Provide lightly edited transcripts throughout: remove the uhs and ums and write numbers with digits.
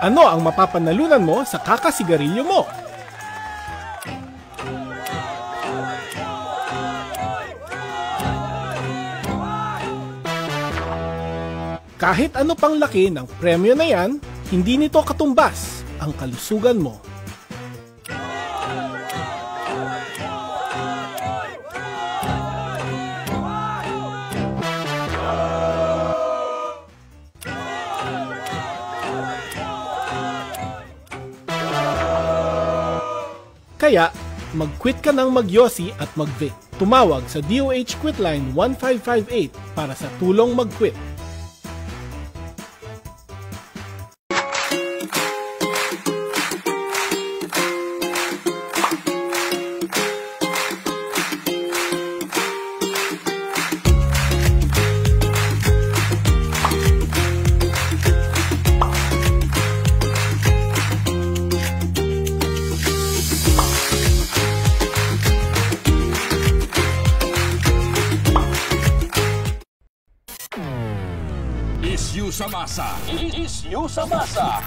Ano ang mapapanalunan mo sa kakasigarilyo mo? Kahit ano pang laki ng premyo na yan, hindi nito katumbas ang kalusugan mo. Kaya, mag-quit ka ng magyosi at mag-vape. Tumawag sa DOH Quitline 1558 para sa tulong mag-quit. Issue sa masa. Issue sa masa.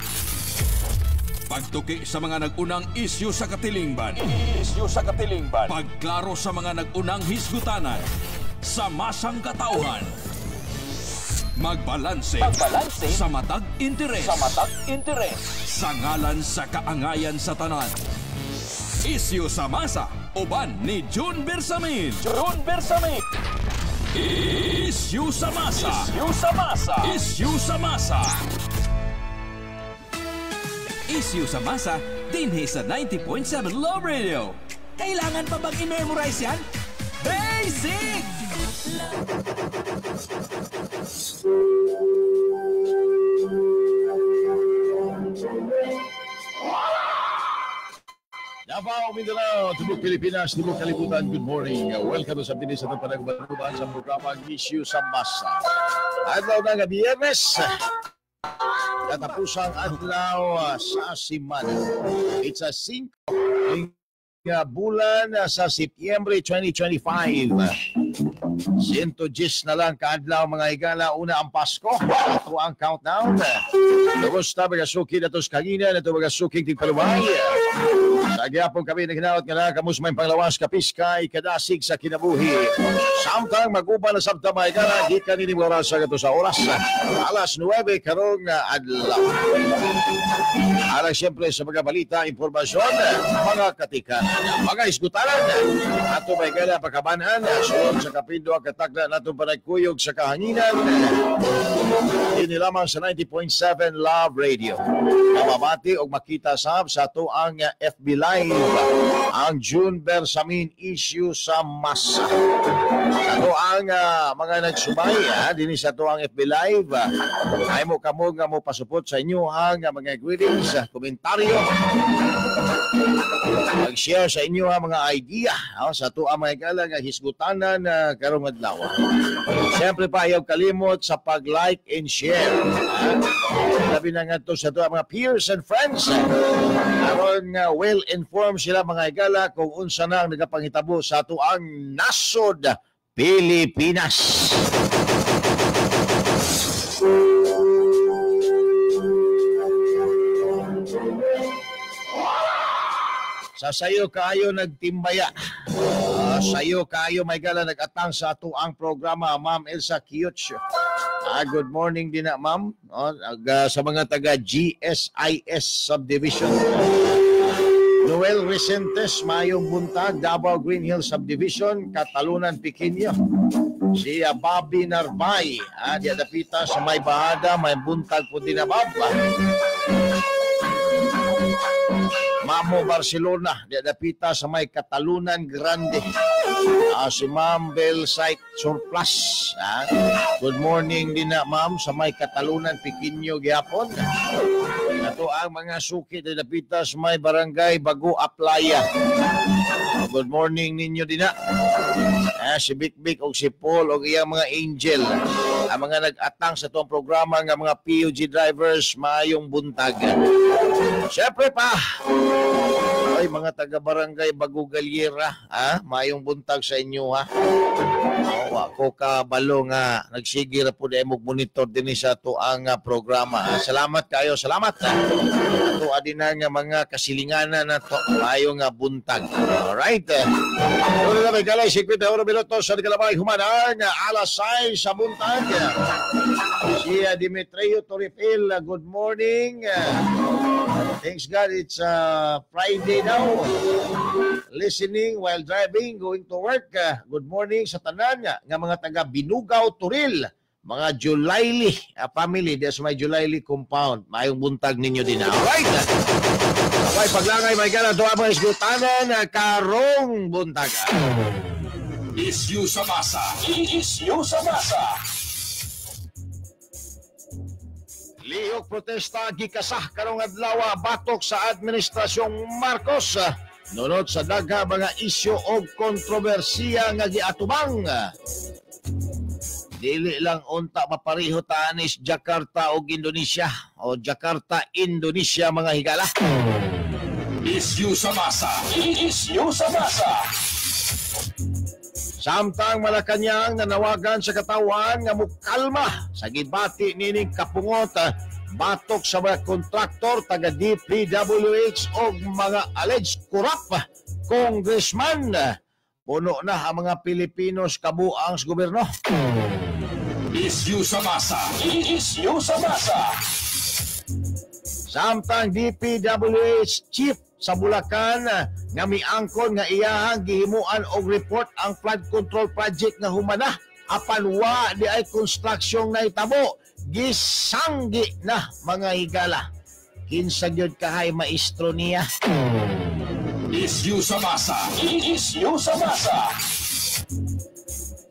Pagtuki sa mga nag-unang issue sa katilingban. Issue sa katilingban. Pagklaro sa mga nag-unang hisgutanan. Sa masang katauhan. Magbalanse. Magbalanse. Sa matag interes. Sa matag interes. Sa ngalan sa kaangayan sa tanan. Issue sa masa. Uban ni June Bersamin. June Bersamin. Issue sa masa. Issue sa masa. Issue sa masa. Issue sa masa dinhi sa 90.7 Love Radio. Kailangan pa bang i-memorize yan? Basic! Davao, Mindanao, Tibok Pilipinas, Tibok Kalibutan, good morning. Welcome sa binis sa itong panagbanuban sa programa Issue sa Masa. Adlaw na nga Biyernes, katapusang adlaw sa simana. It's a 5 bulan sa Setyembre 2025. 110 na lang kaadlaw mga higala. Una ang Pasko. Ito ang countdown. Kumusta mga suki na tos kangina na ito mga suking tigpaluway. Sa gyapon kami naghinaot nga na kamus may panglawas kapiskay kadasig sa kinabuhi. Samtang maguban na sabta mga higala, gikan ini oras sa kato sa oras. Alas 9 karong adlaw. Alang siyempre sa mga balita, impormasyon, mga katikan, mga isgutaran, ato may gala pagkabanan, sulod sa kapindo ang katakla nato panagkuyog sa kahanginan. Ini lamang sa 90.7 Love Radio. Mababati o makita sab sa ato ang FB Live, ang June Bersamin Issue sa Masa. Sa ato ang mga nagsumay, dinhi sa ato ang FB Live, ay mo kamo nga mo pasupot sa inyo ang mga greetings, komentaryo, mag-share sa inyo ang mga idea sa ato ang mga higala nga hisgutanan karong adlaw. Siyempre pa ayaw kalimot sa pag-like and share. Labi na nga to sa ato ang mga peers and friends. Aron well-informed sila mga higala kung unsa na ang nagapangitabo sa ato ang nasod Pilipinas. Sa sayo kaayo nagtimbaya. Sayo kaayo may gala nagatang sa ato ang programa, Ma'am Elsa Kiyuch. Good morning din na, ma'am. Sa mga taga GSIS Subdivision. Noel Resentes, mayong buntag, Davao Green Hill Subdivision, Catalunan, Piquinho. Si Bobby Narbay, di adapita sa may bahada, may buntag po din na, Bob. Mamo Barcelona, di adapita sa may Catalunan Grande. Si Ma'am Bell Site Surplus. Good morning din na, ma'am, sa may Catalunan, Piquinho, gyapon. Ito ang mga suki di adapita sa may barangay Bago Aplaya. Good morning ninyo din na. Si Bik Bik o si Paul o iyang mga angel. Ang mga nag-atang sa itong programa ng mga PUG drivers, maayong buntag. Siyempre pa, ay mga taga-barangay Bago Galiera, maayong buntag sa inyo, ha. Oh, wa ko kabalo nga nagsige ra pud ay monitor dinhi sa atoang programa. Salamat kayo, salamat. Ato adin na nga mga kasilinganan nato maayo nga buntag. Alright. Una na may galay 51 minutos sa kalabay human ang alas 6 sa buntag. Si Demetrio Torifil, good morning. Thanks God, it's Friday now. Listening while driving, going to work. Good morning sa tanan nga mga taga Binugaw, Toril, mga Julaili family, there's my Julaili compound. Maayong buntag ninyo din. Alright. Okay, paglangay may gana tuwa mga isgutanan karong buntag. Isyu sa masa. Isyu sa masa. Lihok protesta gikasah karong adlaw batok sa administrasyong Marcos. Nunod sa dagha mga isyu og kontrobersiya nga giatubang. Dili lang unta mapareho taanis Jakarta og Indonesia o Jakarta Indonesia mga higala. Isyu sa masa. Isyu sa masa. Samtang Malacañang nanawagan sa katawan nga mukalma sa gibati nining kapungot batok sa mga kontraktor taga DPWH og mga alleged corrupt congressman. Puno na ang mga Pilipinos kabuang sa gobyerno. Isyu sa masa. Isyu sa masa. Samtang DPWH chief sa Bulacan nga miangkon nga iyahang gihimuan og report ang flood control project nga humana apan wa di ay construction nahitabo, gisanggi na mga higala. Kinsa gyud kahay maestro niya? Isyu sa masa. Isyu sa masa.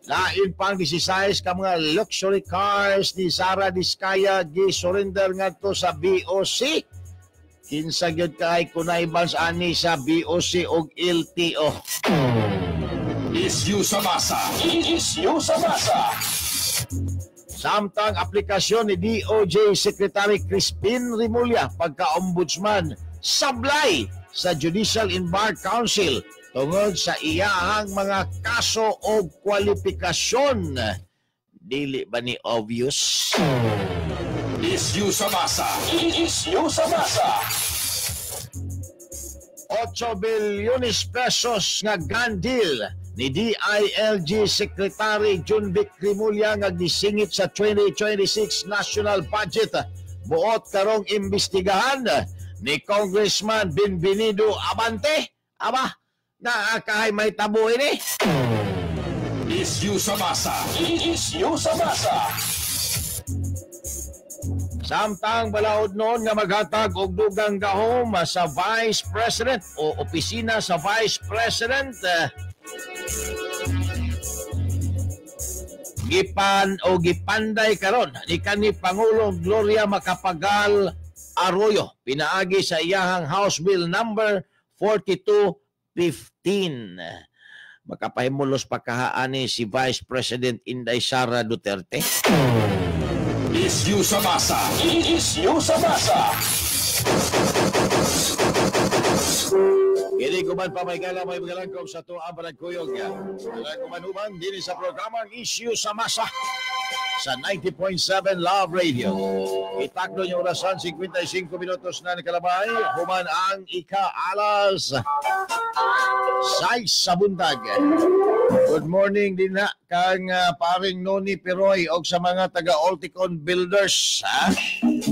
Lain pang 16 ka mga luxury cars ni Sara Diskaya gi-surrender ngadto sa BOC. Kinsa gyud kay kunaybans ani sa BOC og LTO. Isyu sa masa. Isyu sa masa. Samtang aplikasyon ni DOJ Secretary Crispin Remulla pagka-ombudsman sablay sa Judicial and Bar Council tungod sa iyahang mga kaso o kwalifikasyon. Dili ba ni obvious? Isyu sa masa. Isyu sa masa. 8 bilyones pesos nga gun deal ni DILG Secretary Jonvic Remulla nga gisingit sa 2026 national budget. Buot karong imbestigahan ni Congressman Bienvenido Abante. Aba, naakahay may tabo ini. Isyu sa masa. Isyu sa masa. Samtang balaod noon nga maghatag og dugang gahom sa Vice President o opisina sa Vice President, gipan o gipanday karon ni kanhi Pangulong Gloria Macapagal Arroyo pinaagi sa iyahang House Bill number 4215. Makapahimulos pa kahaani si Vice President Inday Sara Duterte. Isyu sa masa. Isyu sa masa. Kini kuman pa may gala may magalangkom sa tuang panagkuyog. Kuman-uman din sa programang Isyu sa Masa sa 90.7 Love Radio. Itakdo niyo orasan 55 minutos na nakalabay. Human ang ika-alas 6 sa buntag. Good morning din na kang paring Noni Piroy og sa mga taga Olticon Builders. Ha?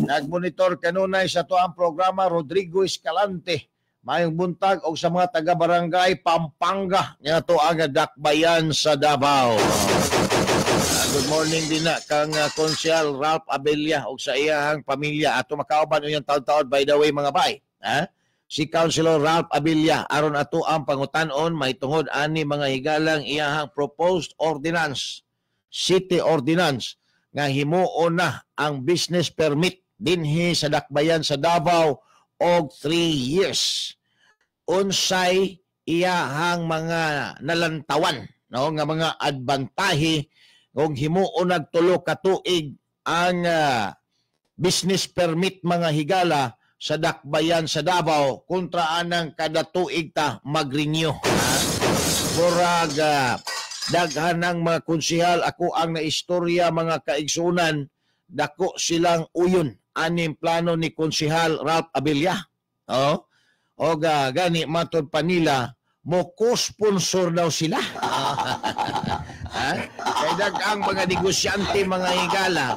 Nagmonitor kanunay sa tuang programa Rodrigo Escalante. Mayong buntag og sa mga taga Barangay Pampanga nga to ang Dakbayan sa Davao. Good morning din na kang Konsyal Ralph Abella og sa iyahang pamilya. Ato makauban unyang taon-taon by the way mga bay. Ha? Si Councilor Ralph Abella aron ato ang pangutan-on may tungod ani mga higalang iyahang proposed ordinance, city ordinance nga himuon na ang business permit dinhi sa Dakbayan sa Davao og 3 years. Unsay iyahang mga nalantawan, no, nga mga adbantahe kung himuon nagtulo ka tuig ang business permit mga higala sa Dakbayan sa Davao kontra anang kada tuig ta mag-renew. Murag Daghan ng mga konsehal, ako ang naistorya, mga kaigsunan, dako silang uyon aning plano ni Konsehal Ralph Abella. Oh, o gani matod pa nila, mo co-sponsor daw sila. Ha? Kay daghang mga negosyante, mga higala,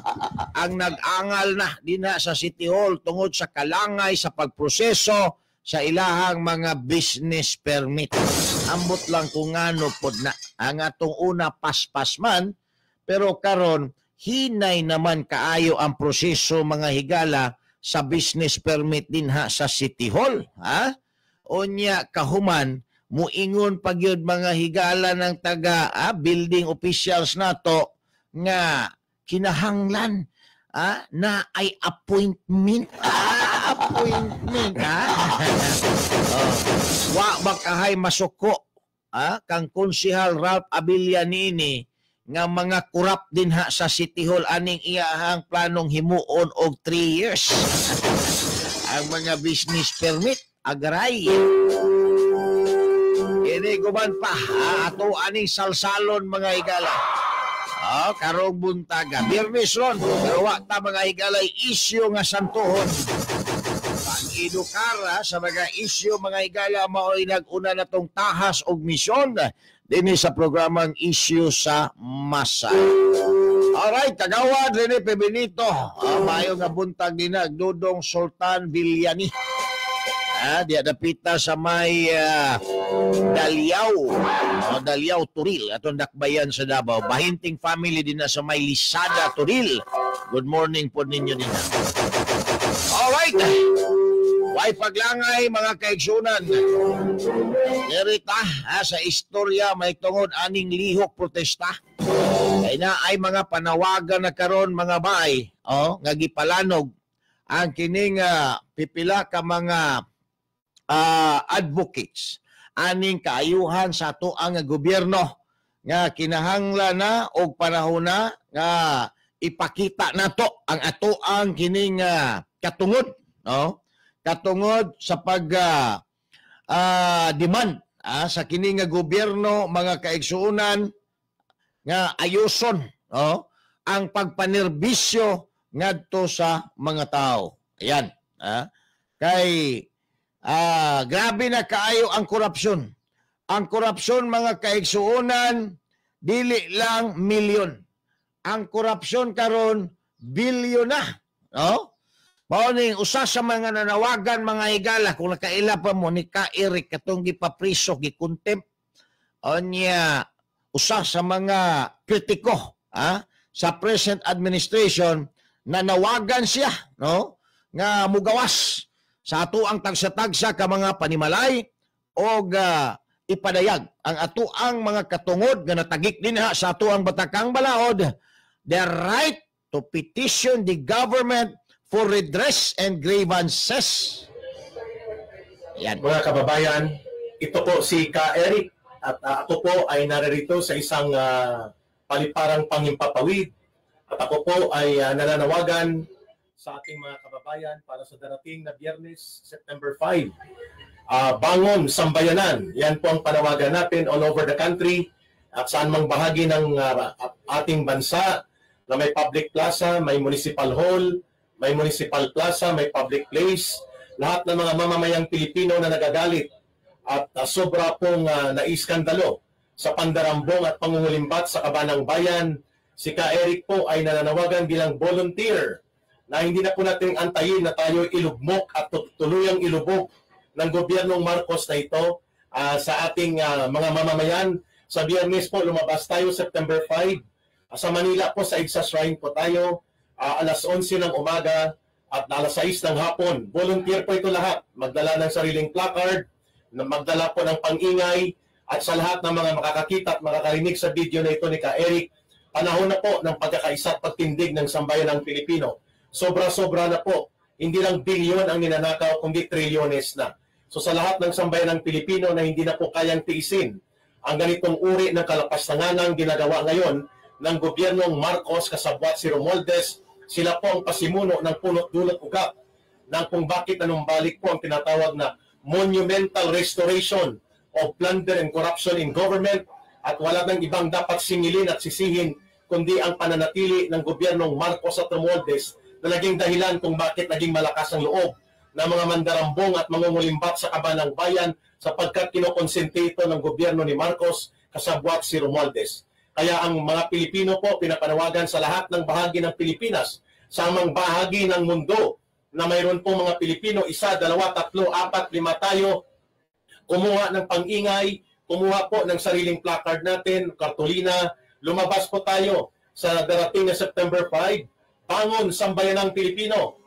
ang nag-angal na dinha sa City Hall tungod sa kalangay sa pagproseso sa ilahang mga business permit. Ambot lang kung ngano pod na. Ang atong una paspas man, pero karon hinay naman kaayo ang proseso, mga higala, sa business permit dinha sa City Hall. Ha? Unya kahuman, muingon pagyud, mga higala, ng taga building officials nato nga kinahanglan na ay appointment. Appointment ha. Oh. Wa bakahay masuko kang Konsehal Ralph Abella niini nga mga kurap dinha sa City Hall aning iyahang planong himuon og 3 years ang mga business permit. Agaray. Ini guban pa ha, ato aning salsalon, mga higala. Oh, karong buntaga. Biyernes ron, pero wa ta, mga higala, isyu nga santuhon. Pag-edukara sa mga isyu, mga higala, mao'y nag-una na tong tahas og misyon dinhi sa programang Isyu sa Masa. Alright, Kagawad Rene P. Benito. Maayo nga buntag din, Dudong Sultan Villani. Diya dapita sa may Dalyaw. Oh, Dalyaw Turil. Atong dakbayan sa Davao. Bahinting family din na sa may Lisada Turil. Good morning po ninyo din. Alright. Way paglangay, mga kaigsunan. Derita ha, sa istorya may tungod aning lihok protesta. Kay na ay mga panawagan na karon, mga baay, oh, nga gipalanog ang kining pipila ka mga advocates aning kaayuhan sa atoang gobyerno nga kinahanglan na og panahon na nga ipakita nato ang atoang kining katungod, no, katungod sa pag demand sa kini nga gobyerno, mga kaigsuonan, nga ayuson, no, ang pagpanerbisyo ngadto sa mga tao. Ayan, kay grabe na kaayo ang korupsyon. Ang korupsyon, mga kaigsuonan, dili lang milyon. Ang korupsyon karon bilyon na, no? Mao ning usa sa mga nanawagan, mga higala, kung nakaila pa mo ni Ka Eric katong gipapriso, gikontempt unya, usa sa mga kritiko sa present administration, nanawagan siya, no, nga mugawas sa ato ang tagsa-tagsa ka mga panimalay og ipadayag ang ato ang mga katungod nga natagik dinha sa ato ang Batakang Balaod, the right to petition the government for redress and grievances. Yan. Mga kababayan, ito po si Ka Eric at ako po ay naririto sa isang paliparang panghimpapawid at ako po ay nananawagan sa ating mga kababayan para sa darating na Biyernes, September 5. Bangon Sambayanan. Yan po ang panawagan natin all over the country at saan mang bahagi ng ating bansa na may public plaza, may municipal hall, may municipal plaza, may public place. Lahat ng mga mamamayang Pilipino na nagagalit at sobra pong naiskandalo sa pandarambong at pangungulimbat sa kaban ng bayan, si Ka Eric po ay nananawagan bilang volunteer na hindi na po natin antayin na tayo ilugmok at tuluyang ilubog ng gobyernong Marcos na ito sa ating mga mamamayan. Sa Biyernes po, lumabas tayo, September 5. Sa Manila po, sa EDSA Shrine po tayo, alas 11 ng umaga at alas 6 ng hapon. Volunteer po ito lahat. Magdala ng sariling placard, magdala po ng pang-ingay, at sa lahat ng mga makakakita at makakarinig sa video na ito ni Ka Eric, panahon na po ng pagkakaisa at pagtindig ng sambayanang Pilipino. Sobra-sobra na po. Hindi lang bilyon ang ninanakaw, kundi trilyones na. So sa lahat ng sambayanang Pilipino na hindi na po kayang tiisin ang ganitong uri ng kalapastanganang ginagawa ngayon ng gobyernong Marcos kasabwat si Romualdez, sila po ang pasimuno ng punot dulot ugat ng kung bakit nanumbalik po ang tinatawag na monumental restoration of plunder and corruption in government. At wala nang ibang dapat singilin at sisihin kundi ang pananatili ng gobyernong Marcos at Romualdez na naging dahilan kung bakit naging malakas ang loob ng mga mandarambong at mangungulimbat sa kaban ng bayan, sapagkat kinokonsente ito ng gobyerno ni Marcos kasabwat si Romualdez. Kaya ang mga Pilipino po, pinapanawagan sa lahat ng bahagi ng Pilipinas, sa amang bahagi ng mundo na mayroon po mga Pilipino, isa, dalawa, tatlo, apat, lima tayo, kumuha ng pang-ingay, kumuha po ng sariling placard natin, kartulina, lumabas po tayo sa darating na September 5, bangon sambayanang Pilipino.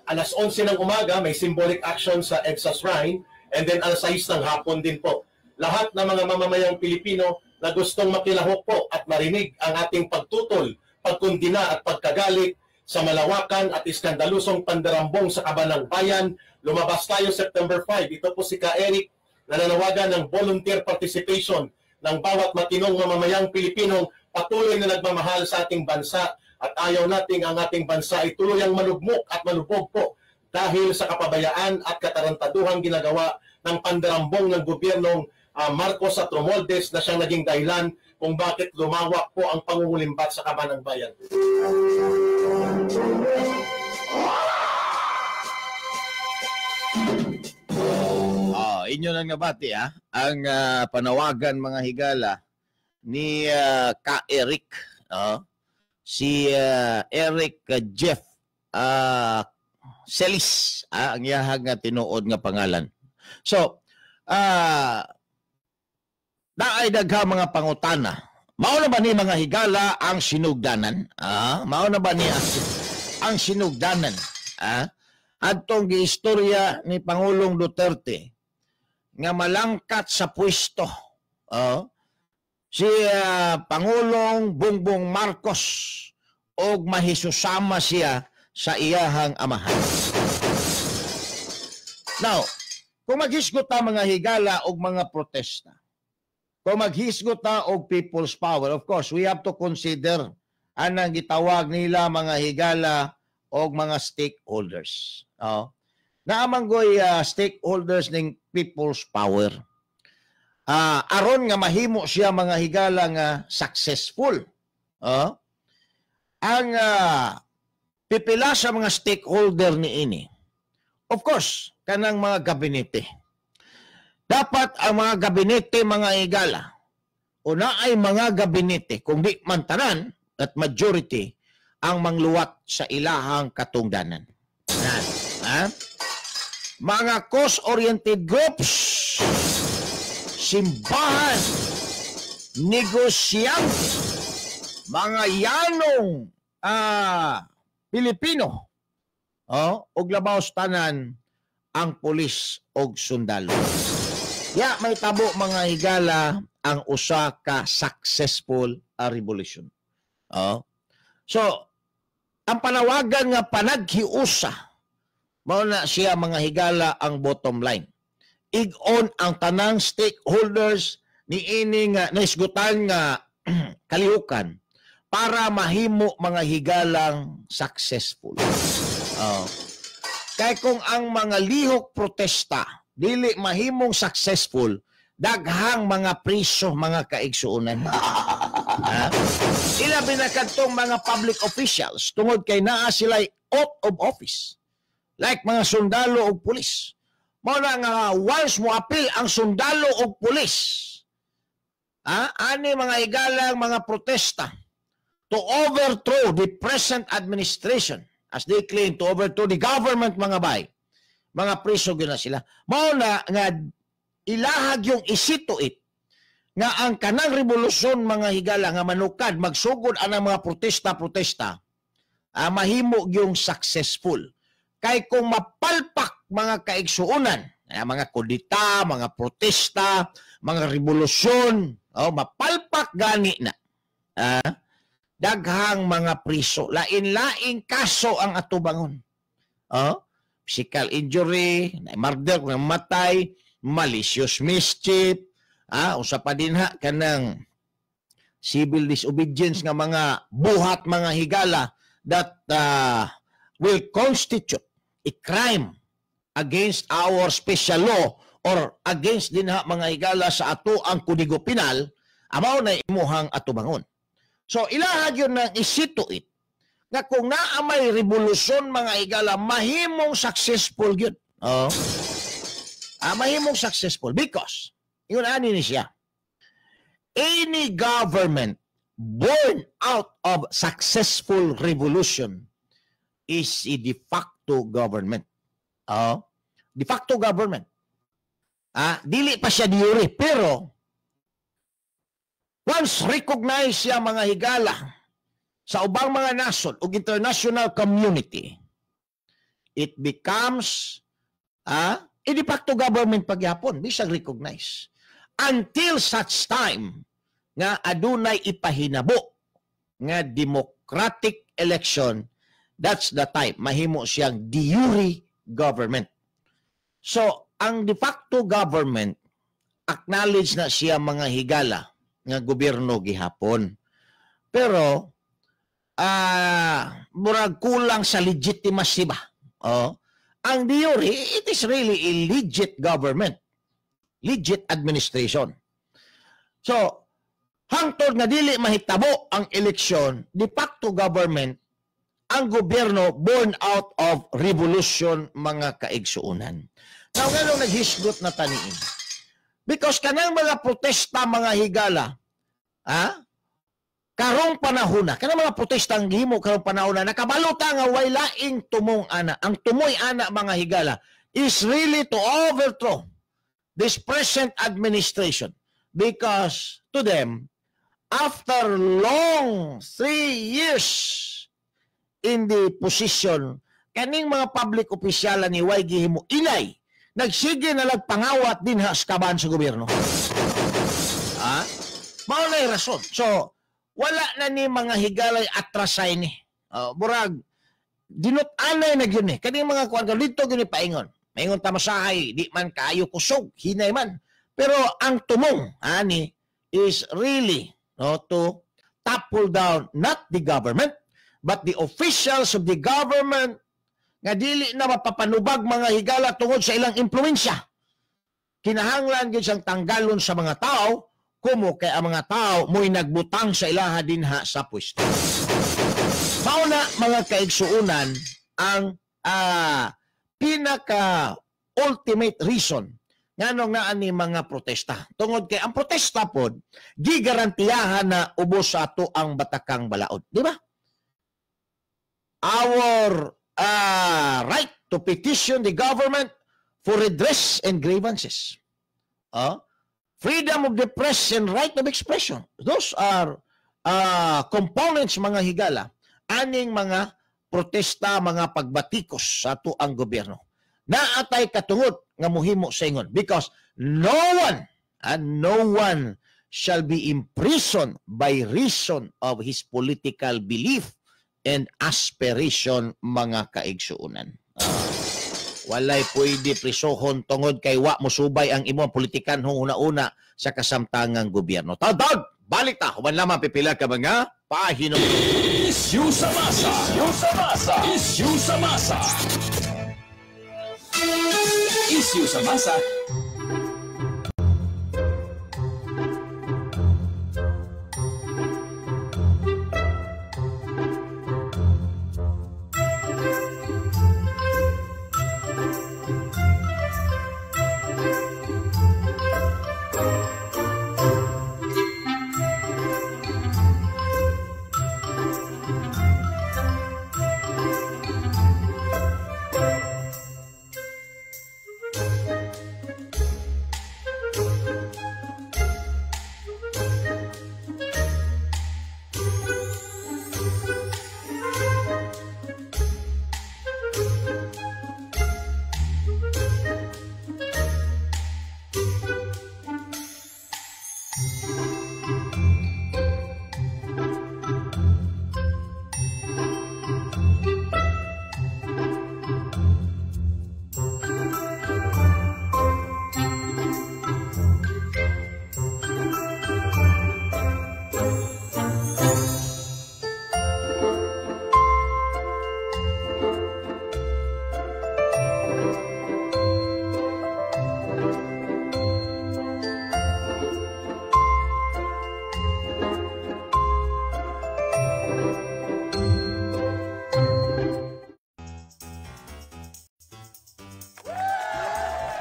Alas 11 ng umaga, may symbolic action sa EDSA Shrine, and then alas 6 ng hapon din po. Lahat ng mga mamamayang Pilipino na gustong makilahok po at marinig ang ating pagtutol, pagkundina at pagkagalit sa malawakan at iskandalusong pandarambong sa kaban ng bayan, lumabas tayo September 5. Ito po si Ka Eric, nananawagan ng volunteer participation ng bawat matinong mamamayang Pilipinong patuloy na nagmamahal sa ating bansa at ayaw nating ang ating bansa ay tuluyang malugmok at malubog po dahil sa kapabayaan at katarantaduhang ginagawa ng pandarambong ng gobyernong Marcos at Romualdez na siyang naging dahilan kung bakit lumawak po ang pangungulimbat sa kaban ng bayan. Oh, inyo nang nabati ang panawagan, mga higala, ni Ka Eric, si Eric Jeff Celis, ang iyahang nga tinuod nga pangalan. So, naay daghang mga pangutana. Mao na ba ni, mga higala, ang sinugdanan? Mao na ba ni ang sinugdanan? Adtong giistorya ni Pangulong Duterte nga malangkat sa pwesto si Pangulong Bongbong Marcos og mahisusama siya sa iyahang amahan. Now, kung maghisgot ta, mga higala, og mga protesta, kung maghisgot ta og people's power, of course, we have to consider anang gitawag nila, mga higala, og mga stakeholders. Oh. Naamanggoy stakeholders ning people's power. Aron nga mahimo siya, mga higala, nga successful. Oh. Ang pipila sa mga stakeholder ni ini, of course, kanang mga gabinete. Dapat ang mga gabinete, mga higala, o naay mga gabinete, kung di man tanan, at majority, ang mangluwat sa ilahang katungdanan. Yan. Ha? Mga cause-oriented groups, simbahan, negosyante, mga yanong Pilipino, oh, ug labaw sa tanan ang pulis og sundalo. Ya may tabo, mga higala, ang usa ka successful revolution. Oh. So, ang panawagan nga panaghiusa, mao na siya, mga higala, ang bottom line. Ig-on ang tanang stakeholders ni ini nga naisgutan nga kalihukan para mahimo, mga higalang, successful. Oh. Kay kung ang mga lihok protesta dili mahimong successful, daghang mga priso, mga kaigsuonan. Ha? Ilabi na kadtong mga public officials tungod kay naa sila oath of office. Like mga sundalo o pulis. Mao na nga once mo apil ang sundalo o pulis, ha? Ani, mga higalang, mga protesta to overthrow the present administration, as they claim, to overthrow the government, mga bay, mga priso gyud na sila. Mao na nga ilahag yung isituit nga ang kanang revolusyon, mga higala, nga manukad magsugod anang mga protesta-protesta, mahimo yung successful. Kay kung mapalpak, mga kaigsuonan, mga kudita, mga protesta, mga revolusyon, oh, mapalpak gani na, daghang mga priso, lain-laing kaso ang atubangon. Oh, physical injury, na murder kung namatay, malicious mischief, usa pa din ha kanang civil disobedience nga mga buhat, mga higala, that will constitute a crime against our special law or against din ha, mga higala, sa ato ang Kodigo Penal. Amaw na imuhang atubangon. So ilaha gyud nang isituit nga kung naa may revolusyon mga higala, mahimong successful gyud. Oh. Mahimong successful because ingon ani ni siya. Any government born out of successful revolution is a de facto government. Oh, de facto government. Dili pa siya de jure, pero once recognized siya mga higala sa ubang mga nasod ug international community, it becomes a de facto government pagyapon, bisag recognize. Until such time nga adunay ipahinabo nga democratic election, that's the time mahimo siyang de jure government. So, ang de facto government, acknowledge na siya mga higala nga gobyerno gihapon. Pero, murag kulang sa legitimacy ba? Oh, ang de jure, it is really a legit government. Legit administration. So, hangtod nga dili mahitabo ang eleksyon, de facto government, ang gobyerno born out of revolution mga kaigsuonan. Now, nganong naghisgot na taniin? Because kanang mga protesta mga higala, karong panahon na, kanang mga protesta ang gihimo karong panahon na, nakabalo ta nga way laing tumong ana. Ang tumoy ana mga higala is really to overthrow this present administration because to them, after long 3 years in the position, kaning mga public opisyala ni way gihimo inay, nagsige na lagpangawat din ha sa kaban sa gobyerno. Mao na rason. So, wala na ni mga higalay atrasay ni. Murag, dinut-anay na gyud ni. Kaning mga kuan dito gyud ni paingon. Maingon ta masahay, di man kaayo kusog, hinay man. Pero ang tumong ani is really no to topple down not the government but the officials of the government nga dili na mapapanubag mga higala tungod sa ilang impluwensya. Kinahanglan gyud siyang tanggalon sa mga tao kumo kay ang mga tao mo'y nagbutang sa ilaha dinha sa pwesto. Mao na mga kaigsuonan ang pinaka ultimate reason nganong naa ni mga protesta. Tungod kay ang protesta pod gigarantiyahan na ubos sa ato ang batakang balaod, di ba? Our right to petition the government for redress and grievances. Freedom of the press and right of expression. Those are components mga higala aning mga protesta, mga pagbatikos sa ato ang gobyerno. Naatay katungod nga muhimo sa ingon because no one and no one shall be imprisoned by reason of his political belief and aspiration mga kaigsuonan. Walay pwede prisohon tungod kay wa mosubay ang imong politikanhong una-una sa kasamtangang gobyerno. Tawag, balik ta, human lamang pipila ka mga pahinom. Issue sa masa. Issue sa masa. Issue sa masa. Issue sa masa.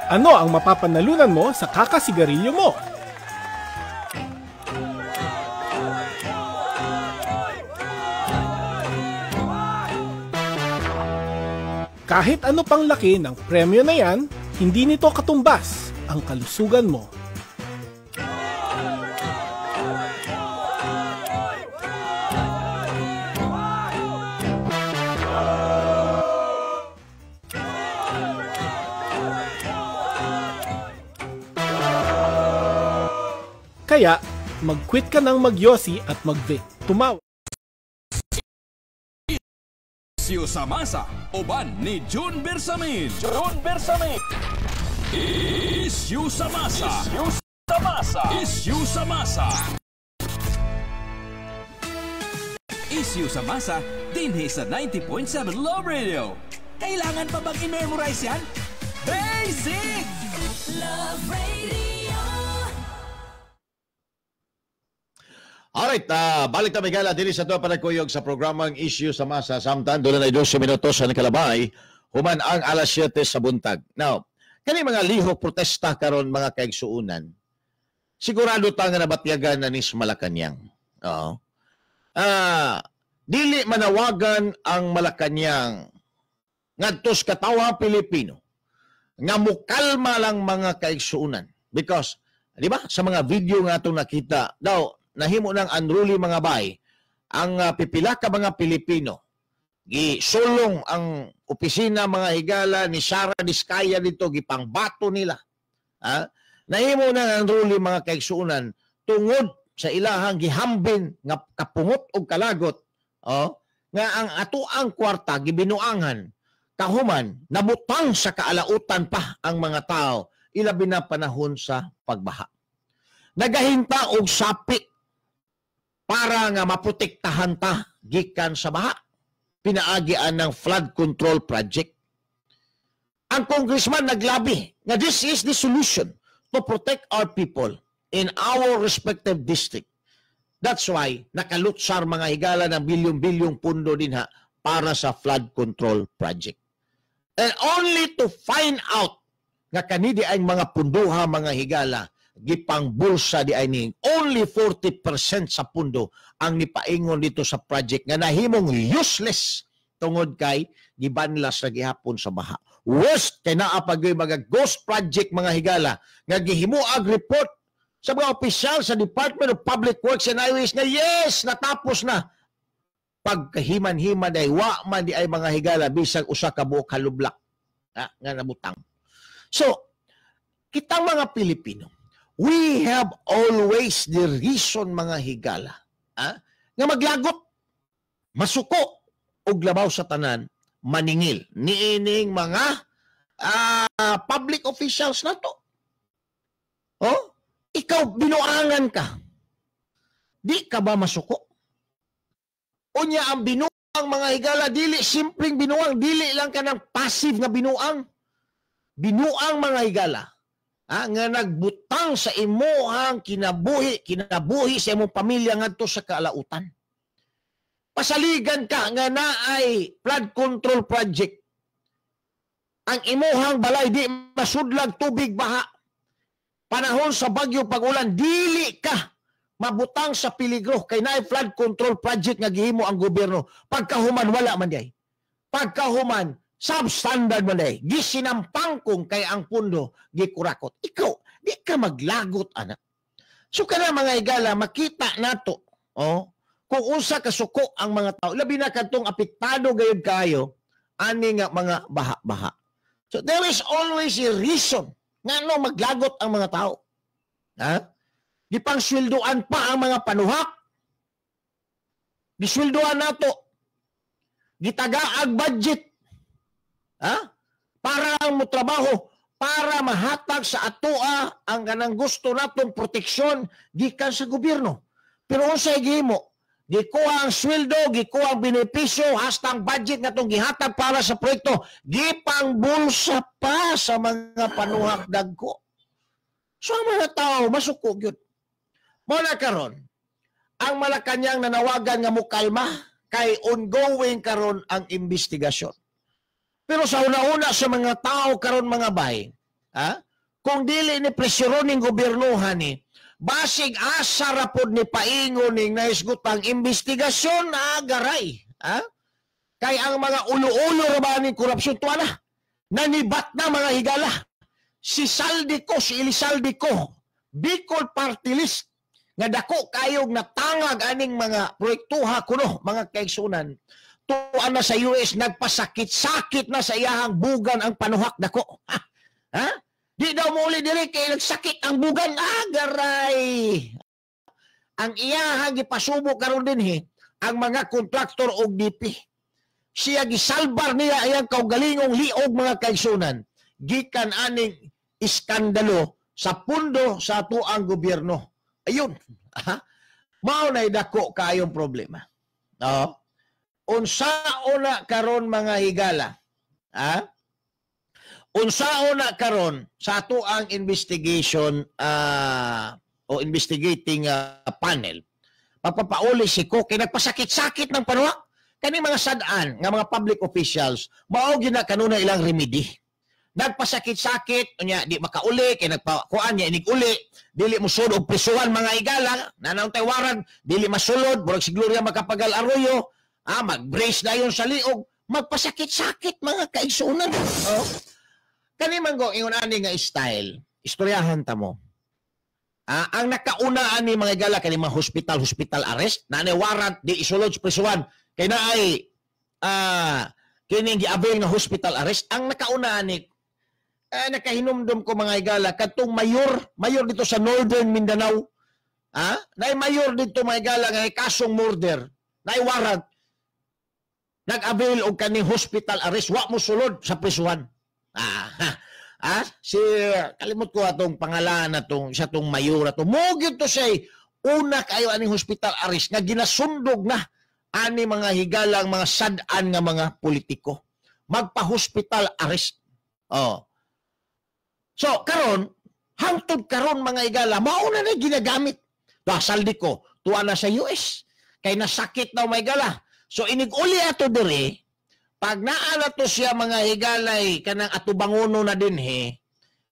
Ano ang mapapanalunan mo sa kakasigarilyo mo? Kahit ano pang laki ng premyo na yan, hindi nito katumbas ang kalusugan mo. Kaya, mag-quit ka ng magyosi at mag-vape. Tumawag. Isyu sa masa, uban ni June Bersamin. June Bersamin. Isyu sa masa. Isyu sa masa. Isyu sa masa. Isyu sa masa, dinhi sa 90.7 Love Radio. Kailangan pa bang i-memorize yan? Basic! Love Radio. Alright, balik ta Miguel dili sa tuwa panagkuyog sa programang Issue sa Masa. Samtang doon na 12 minutos sa nakalabay, human ang alas 7 sa buntag. Now, kani mga lihok protesta karon mga kaigsuonan, sigurado ta nga nabatyagan na ni Malacañang. Oo. Dili manawagan ang Malacañang ngadto sa katawhan Pilipino nga mukalma lang mga kaigsuonan, because di ba sa mga video nga atong nakita daw nahimo ng unruly mga bay ang pipila ka mga Pilipino, gisulong ang opisina mga higala ni Sara Diskaya dito, gipangbato nila. Nahimo ng unruly mga kaigsuonan tungod sa ilahang gihambin nga kapungot og kalagot, oh, nga ang atoang kwarta gibinuangan kahuman nabutang sa kaalautan pa ang mga tao ilabi na panahon sa pagbaha. Nagahinta og sapi para nga maprotektahan ta gikan sa baha. Pinaagian ng flood control project. Ang congressman naglabi nga this is the solution to protect our people in our respective district. That's why nakalutsar mga higala ng bilyong-bilyong pundo dinha para sa flood control project. And only to find out nga kanidi ang mga punduha mga higala gipangbulsa di ay ning only 40% sa pundo ang nipaingon dito sa project nga nahimong useless tungod kay gibanlas na gihapon sa baha. Worst kay naa pa gyud mga ghost project mga higala nga gihimuag report sa mga opisyal sa Department of Public Works and Highways nga yes, natapos na. Pagkahiman-himan ay wa man di ay mga higala bisag usa ka buok halublak nga nabutang. So, kitang mga Pilipino, we have always the reason mga higala nga maglagot, masuko, og labaw sa tanan, maningil niining mga public officials na to. Oh, ikaw binuangan ka. Di ka ba masuko? Unya ang binuang mga higala, dili simpleng binuang, dili lang ka ng passive nga binuang. Binuang mga higala nga nagbutang sa imuhang kinabuhi, kinabuhi sa imong pamilya ngadto sa kaalautan. Pasaligan ka nga naay flood control project. Ang imuhang balay di masudlag tubig baha. Panahon sa bagyo pag-ulan, dili ka mabutang sa peligro kay naay flood control project nga gihimo ang gobyerno. Pagkahuman wala man day. Pagkahuman substandard man day. Gisinampangkong kay ang pundo gikurakot. Ikaw di ka maglagot ana. So kana mga higala makita nato, oh, kung unsa kasuko ang mga tao, labi na kadtong apektado gayud kayo ani nga mga baha-baha. So there is always a reason ngano maglagot ang mga tao. Ha? Gipangsweldoan pa ang mga panuhak. Gisweldoan nato. Gitagaag budget. Ha? Para ang motrabaho, para mahatag sa atoa ang kanang gusto natong proteksyon gikan sa gobyerno. Pero unsay gihimo? Gikuha ang sweldo, gikuha ang benepisyo, hasta ang budget nga itong gihatag para sa proyekto, gipangbulsa pa sa mga panuhak dagko. So ang mga tao, masuko gyud. Muna karon, ang Malacañang nanawagan nga mukalma kay ongoing karon ang investigasyon. Pero sa una-una sa mga tao karon mga bay, Ha? Kung dili ni presyuro ning gobyernohan ni, basig asa ra pod ni paingon ning nahisgutang investigasyon na agaray. Ha? Kay ang mga ulo-ulo ra ba ning korupsyon tuwa na. Nanibat na mga higala. Si Zaldy Co, si Elizaldy Co, Bicol Party List, nga dako kayog natangag aning mga proyektuha kuno mga kaigsunan. Tuan na sa US, nagpasakit-sakit na sa iyahang bugan ang panuhak dako. Ha? Ha? Di daw muli diri kay nagsakit ang bugan. Ah, garay. Ang iyahang gipasubo karon dinhi ang mga kontraktor og DP. Siya gisalbar niya iyang kaugalingong liog mga kaigsunan gikan aning iskandalo sa pundo sa atuang gobyerno. Ayun. Ha? Mao nay dako kaayong problema. No? Unsaon na karon mga higala? Ha? Unsaon na karon sa atuang investigation o investigating panel? Pagpapauli si Ko kay nagpasakit-sakit ng panuwak kani mga sad-an nga mga public officials, mao gyud na kanunay ilang remedy. Nagpasakit-sakit unya di makauli kay nagpakuan niya inig uli, dili mosulod og prisuhan mga higala, nanaon tay waran, dili masulod, murag si Gloria Macapagal Arroyo, mag-brace dayon sa liog, magpasakit-sakit mga kaigsuonan. Oh. Kani man go ingon ani nga style, istoryahan ta mo. Ang nakauna ani mga higala kani mga hospital arrest, naanay warrant di isulod sa prisuhan kay naay kining gi-avail nga hospital arrest. Ang nakauna ani nakahinumdum ko mga higala kadtong mayor dito sa Northern Mindanao. Naay mayor dito mga higala nga kasong murder, naay warrant, nag-avail og kaning hospital arrest, wa mo sulod sa prisuhan. Si kalimot ko atong pangalan atong isa tong mayor ato. Mo gyud to siya una kayo aning hospital arrest nga ginasundog na ani mga higalang mga sad-an nga mga politiko. Magpa-hospital arrest. Oh. So karon, hangtod karon mga higala, mao na na ginagamit. Zaldy Co, tuwa na sa US kay nasakit daw mga higala. So inig-uli ato diri, pag naa na to siya mga higalay kanang atubangono na dinhi,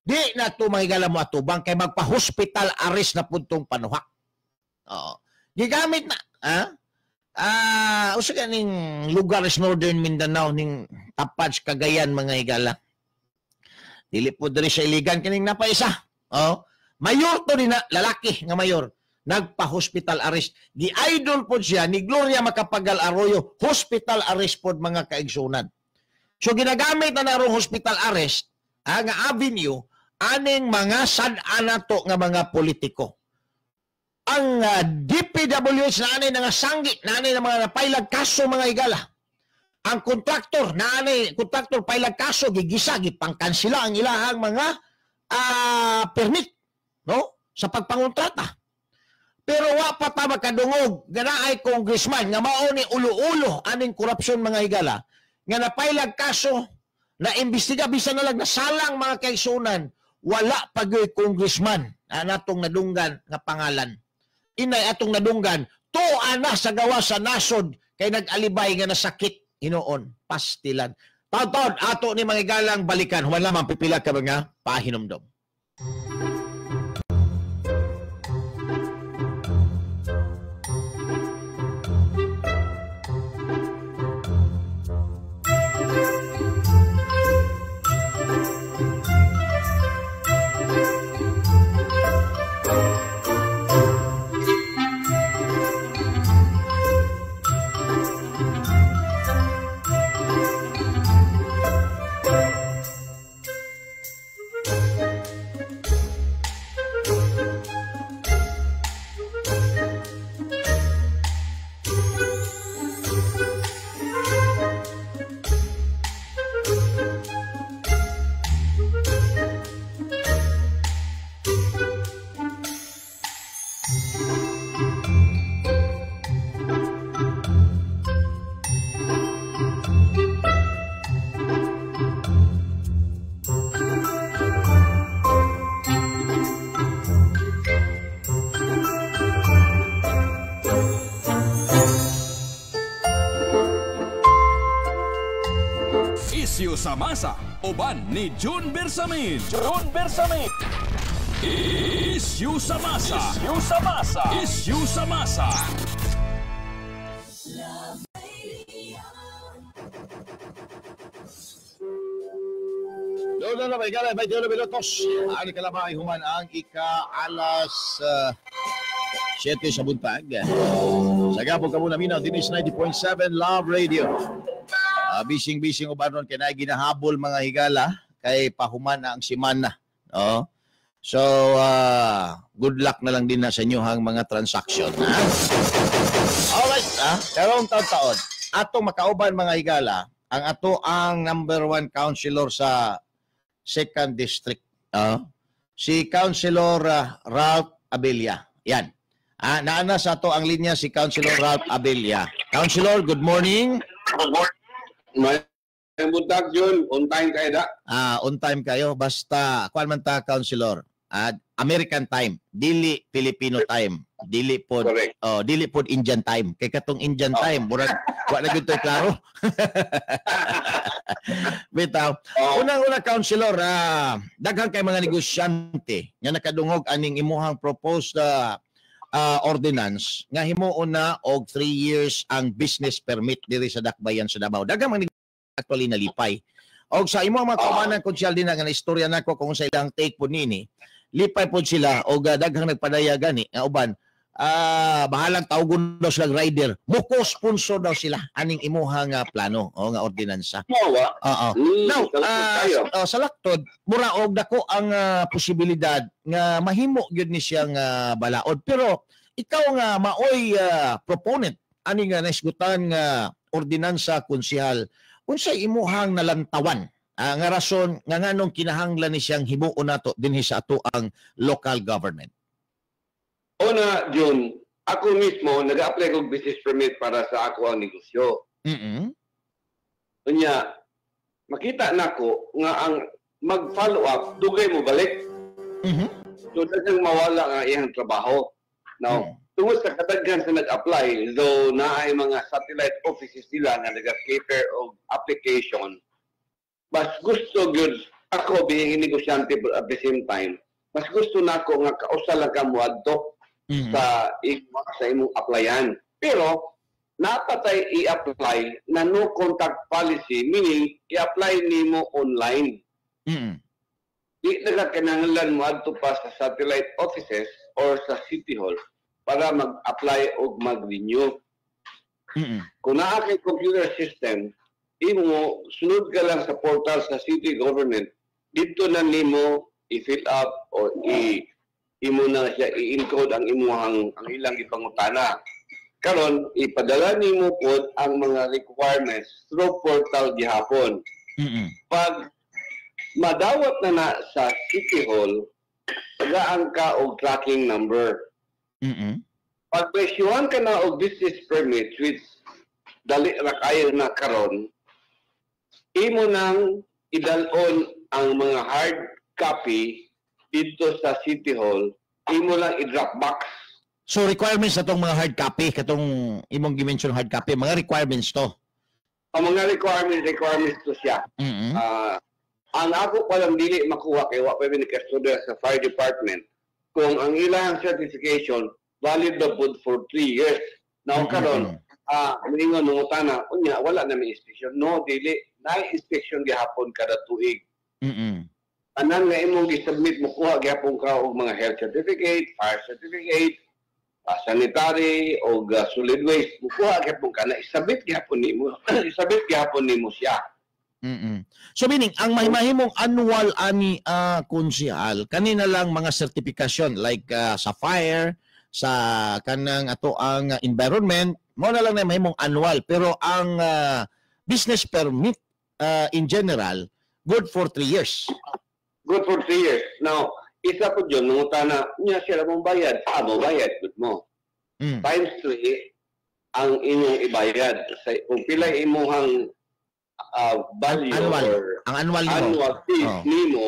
di na to mga higala mo atubang kay magpa-hospital arrest na puntong panuhak. Oo. Gigamit na, ha? Usa ka ning lugar sa Northern Mindanao ning tapad sa Cagayan mga higala. Dili po diri sa Iligan kining napaisa. Oh, mayor to ni na, lalaki nga mayor, nagpa-hospital arrest. Gi-idol pod siya ni Gloria Macapagal Arroyo, hospital arrest pod mga kaigsunan. So ginagamit na narong hospital arrest nga avenue aning mga sad-an nato nga mga politiko. Ang DPWH na anay nga sanggi, na anay nga mga napailag kaso mga higala. Ang kontraktor na anay kontraktor pailag kaso, gigisa, gipangkansila ang ilahang mga permit, no, sa pagpangontrata. Pero wa pa ta makadungog nga naay congressman nga mao ni ulo-ulo aning korupsyon mga higala, nga napailag kaso, na imbestiga bisan na lang nasalang mga kaigsunan, wala pa gyud congressman na natong nadunggan nga pangalan. Inay atong nadunggan, tuwa na sa gawa sa nasod kay nag-alibay nga nasakit hinoon, pastilan. Taod-taod ato ni mga higalang balikan, human lamang pipila ka mga pahinumdom. Isyu sa masa, uban ni June Bersamin. June Bersamin. Isyu sa masa. Isyu sa masa. Isyu sa masa. Love Radio. Doon na na, may galay, may 29 minutos. Ang ikalamay human ang ika-alas 7 sa buntag. Sa gapong kamo naminaw, dinis 90.7 Love Radio. Bising-bising uban ron kay naay ginahabol mga higala kay pahuman na ang simana. No? So, good luck na lang din na sa inyo ang mga transaction. Ha? Alright, ha? Karong taon-taon, atong makauban mga higala, ang ato ang number 1 councilor sa 2nd District. Si Councilor Ralph Abella. Yan. Naana sa ato ang linya si Councilor Ralph Abella. Councilor, good morning. Good morning. May buntag, Jun. On time kayo da. On time kayo. Basta, kuan man ta, Councilor. American time, dili Filipino time, dili pod oh, dili pod Indian time. Kay katong Indian time, murag wa na gyud to'y klaro. Bitaw. Unang-una, Councilor, daghan kay mga negosyante nga nakadungog aning imuhang proposed ordinance nga himuon na og 3 years ang business permit diri sa Dakbayan sa Davao. Daghan mga negosyante actually nalipay. Og sa imong mga kaubanan konsyal din nga istorya nako kung sa ilang take po nini, lipay po sila og daghang nagpadaya gani nga uban bahalang tawgon daw sila rider, muko sponsor daw sila aning imuhang plano o nga ordinansa. Oo. Now, sa laktod mura og dako ang posibilidad nga mahimo gyud ni siyang balaod, pero ikaw nga maoy proponent ani nga naisgutan nga ordinansa konsehal, unsay imuhang nalantawan nga rason nga nganong kinahanglan ni siyang himuon nato dinhi sa ato ang local government? Una, Jun, ako mismo nag-apply og business permit para sa ako ang negosyo. Unya, makita nako nga ang mag-follow up dugay mo balik. So daghang mawala ang iyang trabaho. Now, tungod sa kadaghan sa nag-apply, though naay mga satellite offices nila nga nag-cater og application, mas gusto gyud ako being negosyante at the same time, mas gusto nako nga kausa lang ka moadto sa imong applyan. Pero napatay i-apply na no contact policy, meaning i-apply nimo online. Di na ka kinahanglan moadto pa sa satellite offices or sa City Hall para mag-apply o mag-renew. Kung naa kay computer system, imo sunod ka lang sa portal sa city government, dito na nimo i-fill up o imo na siya i-encode ang imuhang ang ilang ipangutana. Karon ipadala nimo pod ang mga requirements through portal gihapon. Pag madawat na na sa City Hall, tagaan ka og tracking number. Pag presyuhan ka na og business permit, which dali ra kayo na karon, imo nang idalon ang mga hard copy dito sa City Hall, imo lang i-drop box. So requirements na tong mga hard copy, katong imong gi-mention hard copy, mga requirements to. Ang mga requirements to siya. Ang ako palang dili makuha kay wa pa mi nagkastudya sa fire department kung ang ilang certification valid na pod for 3 years. Now karon moingon nangutana, unya wala na may inspection. No, dili na inspection gihapon kada tuig. Anan nga imong gi-submit mokuha gihapon ka og mga health certificate, fire certificate, sanitary og solid waste, mokuha gihapon ka na isubmit gihapon nimo. Isubmit gihapon nimo siya. So meaning ang mahimong annual ani konsehal kanina lang mga sertifikasyon like sa fire, sa kanang ato ang environment, mao na lang na mahimong annual, pero ang business permit in general good for 3 years. Good for 3 years. Now, isa po dyan, nangutana, niya sila mong bayad. Mo bayad, good mo. Times 3 ang inyong ibayad. Kung pila imuhang value annual, or ang annual nimo, annual fees nimo,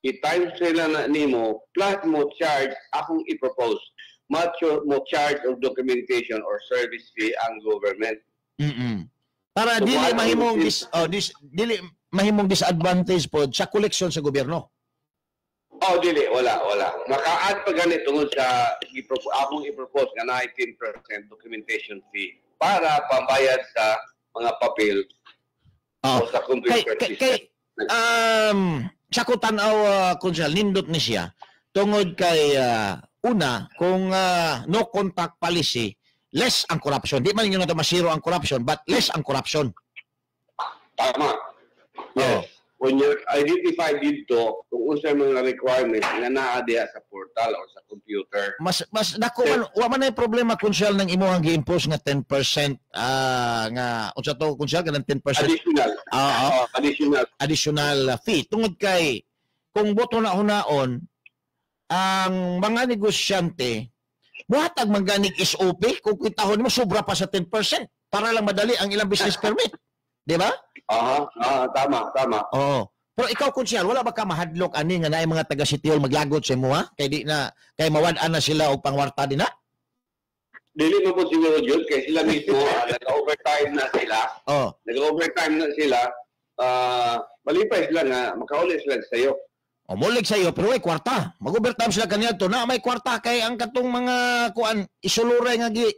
i-times 3 lang na nimo, plus mo charge akong i-propose. Mo charge of documentation or service fee ang government. Para So, dili mahimong dili mahimong disadvantage pod sa koleksyon sa gobyerno. Oh, dili, wala, wala. Maka-add pa gani tungod sa akong i-propose nga na 10% documentation fee para pambayad sa mga papel o sa computer Kay, system. Kay sa ko tan-aw, konsehal, nindot ni siya tungod kay una kung no contact policy, less ang corruption. Di man ingon na masiro ang corruption, but less ang corruption. Tama. Yes. When you identify dito kung unsa mga requirements nga naa diha sa portal or sa computer. Mas mas dako man, wa man ay problema, konsehal, ng imong gi-impose nga 10% nga unsa to, konsehal, kanang 10% Additional. Oo. Oh, additional. Additional fee tungod kay kung boto na hunaon ang mga negosyante, muhatag man ganig SOP kung kwitahon mo sobra pa sa 10% para lang madali ang ilang business permit, di ba? Aha, tama, tama. Oo. Pero ikaw, konsehal, wala ba ka mahadlok ani nga naay mga taga City Hall maglagot sa imo ha? Kay di na kay mawad-an na sila og pangwarta din na? Dili mo po siguro yun kay sila mismo nag-overtime na sila. Nag-overtime na sila. Malipay sila nga makauli sila sa iyo. O mulig sa iyo pero way kwarta. Mag-overtime sila kaniadto na may kwarta kay ang katong mga kuan isuluray nga gi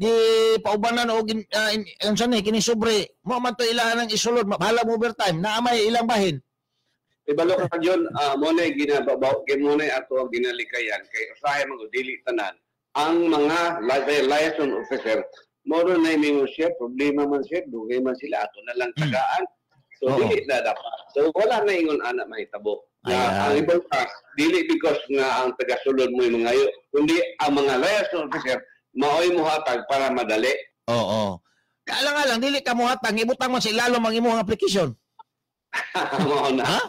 gi paubanan o gin, unsa ni kini sobre mo man to ilahan ang isulod, bahala mo overtime na may ilang bahin. Ibalo ka yun, mo na ginababaw, kay mo na ato ang ginalikayan kay usahay man gud dili tanan ang mga liaison officer mo ro na mingon siya problema man siya, dugay man sila, ato na lang tagaan. So dili na dapat. So wala na ingon ana mahitabo. Na ang ibang pa dili because nga ang tagasulod mo yung mga kundi ang mga liaison officer maoy mohatag para madali. Oo. Kaalang-alang dili ka mohatag, ibutang man sa ilalom ang imong application. Mao na. Ha?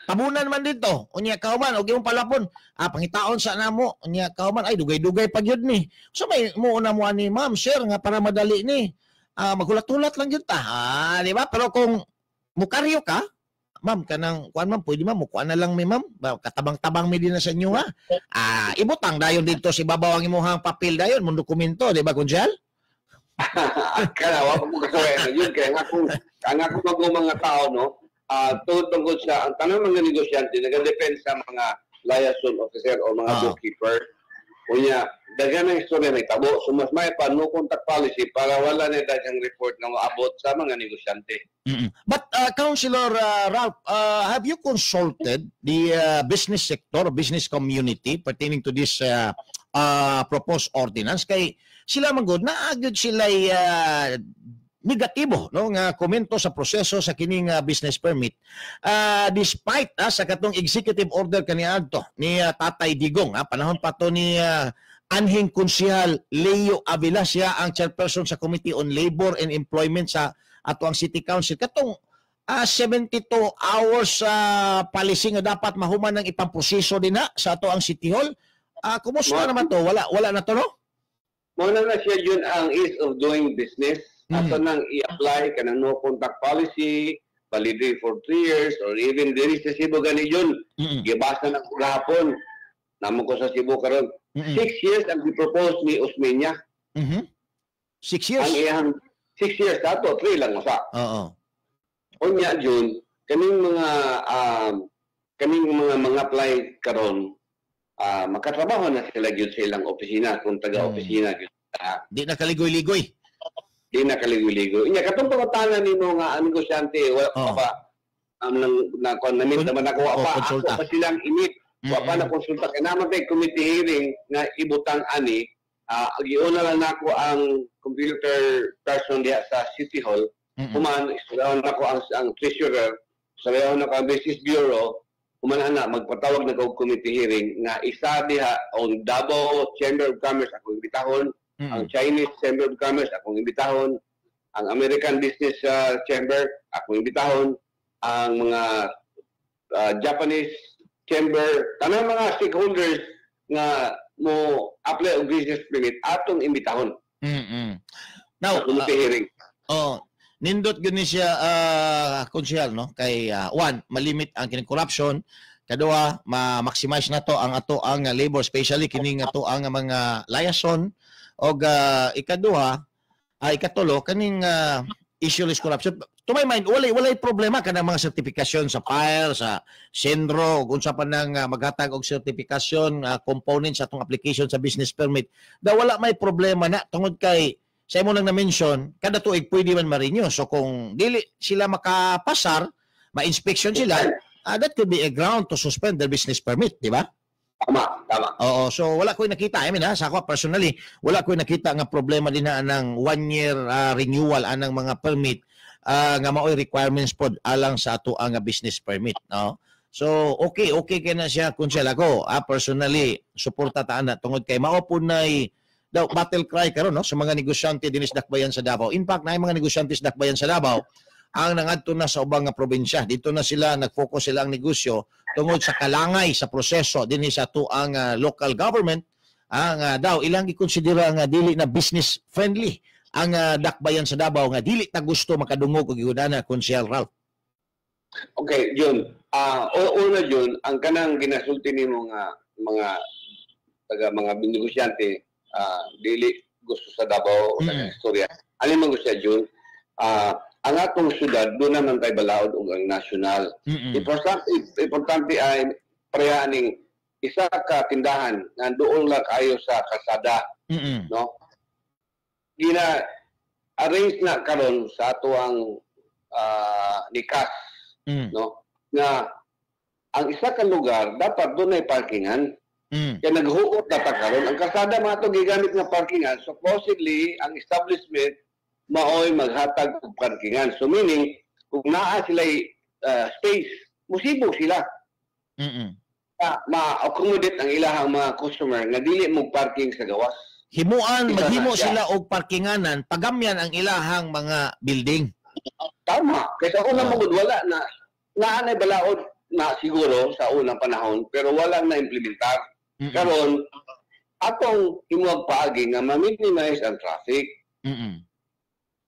Tabunan man dito. Unya kauman og imong palapon, pangitaon sa namo. Unya kauman ay dugay-dugay pa gyud ni. So may muuna mo ani ma'am, sir, nga para madali ni. Maghulat-hulat lang gyud ta. Di ba? Pero kung mukaryo ka, ma'am, kanang kuan ma'am, pwede ma'am, mukuan na lang mi ma'am. Katabang-tabang mi din na sa inyo ha. Ibutang dayon dito si babaw ang imong papel dayon, mong dokumento, di ba, Konsehal? Kaya wa ko kasuway yun kay nga kung ang ako mga tao no, tungkol sa ang tanang mga negosyante nagadepend sa mga liaison officer o mga bookkeeper. Unya, daghan ang istorya may tabo. So mas may pa no contact policy para wala na daghang report nga moabot sa mga negosyante. But Councilor Ralph, have you consulted the business sector, business community pertaining to this proposed ordinance? Kay sila man gud naa gyud sila negatibo no nga komento sa proseso sa kining business permit, despite sa katong executive order kaniadto ni Tatay Digong, panahon pa to ni anhing Konsehal Leo Avila, siya ang chairperson sa Committee on Labor and Employment sa ato ang City Council, katong 72 hours sa policy nga dapat mahuman ng ipamproseso din na sa ato ang City Hall. Kumusta naman to? Wala wala na to no? Mao na na siya yun ang ease of doing business. Ato nang i-apply kanang no contact policy, validity for 3 years or even diri sa Cebu gani yun. Gibasa na ko gahapon. Namo ko sa Cebu karon. 6 years ang gi-propose ni Osmeña. 6 years? Ang iyang 6 years ato, 3 lang usa. Oo. Unya jud kaning mga mga apply karon, makatrabaho na sila gyud sa ilang opisina kung taga-opisina gyud. Di na kaligoy-ligoy. Di na kaligoy-ligoy. Unya katong pangutana nimo nga ang negosyante wala pa ba nang na kon namit naman ako wa pa ako pa silang init. Wa pa na konsulta kay naman kay committee hearing nga ibutang ani, giuna lang nako ang computer person diha sa City Hall. Human istoryahan nako ang treasurer, istoryahan nako ang business bureau. Human ana magpatawag na og committee hearing nga isa diha ang Davao Chamber of Commerce akong imbitahon, ang Chinese Chamber of Commerce akong imbitahon, ang American Business Chamber akong imbitahon, ang mga Japanese Chamber, tanang mga stakeholders nga mo apply og business permit atong imbitahon. Now, sa committee hearing. Nindot gyud ni siya konsehal no kay one, malimit ang kining corruption, kaduha ma-maximize na to ang ato ang labor, especially kining ato ang mga liaison, og ikaduha ay ikatulo kaning Issueless corruption. To my mind, walay problema kanang mga sertifikasyon sa file, sa sendro, ug unsa pa nang maghatag og sertifikasyon component sa atong application sa business permit. Da wala may problema na tungod kay sa imo lang na-mention, kada tuig pwede man ma-renew. So kung dili sila makapasar, ma-inspection sila, that could be a ground to suspend their business permit, di ba? Tama. Oo, so wala ko'y nakita. I mean, ha, sa ako personally, wala ko'y nakita nga problema din na anang 1 year renewal anang mga permit nga maoy requirements pod alang sa ato ang business permit, no? So, okay kay na siya kung siya ako, personally, suporta ta ana tungod kay mao pud nay daw battle cry karon, no, sa mga negosyante dinhi sa Dakbayan sa Davao. In fact, naay mga negosyante sa Dakbayan sa Davao ang nangadto na sa ubang nga probinsya. Dito na sila nag-focus sila ang negosyo tungod sa kalangay sa proseso dinhi sa atuang local government ang daw ilang gikonsidera nga dili na business friendly ang Dakbayan sa Davao nga dili ta gusto makadungog og giudana, Konsehal Ralph. Okay, Jun. Una, Jun, ang kanang ginasulti nimo nga mga taga mga negosyante dili gusto sa Davao istorya. Alin man gusto, Jun? Ang atong syudad doon naman tay balaod ug ang national. Importante ay pareha ning isa ka tindahan nga doon lang kayo sa kalsada, no? Gina arrange na karon sa ato ang nikas, no, nga ang isa ka lugar dapat dunay parkingan. Kaya naghuot na ta karon ang kalsada mga to gigamit nga parkingan. Supposedly ang establishment maoy maghatag og parkingan. So meaning kung naa sila space, musibog sila ma-accommodate ang ilahang mga customer nga dili mo parking sa gawas. Himuan Isa na maghimo siya. Sila og parkinganan pagamyan ang ilahang mga building. Tama. Kaysa una mo wala na naanay balaod na siguro sa unang panahon pero walang na-implementar. Karon atong himuag paagi nga ma-minimize ang traffic.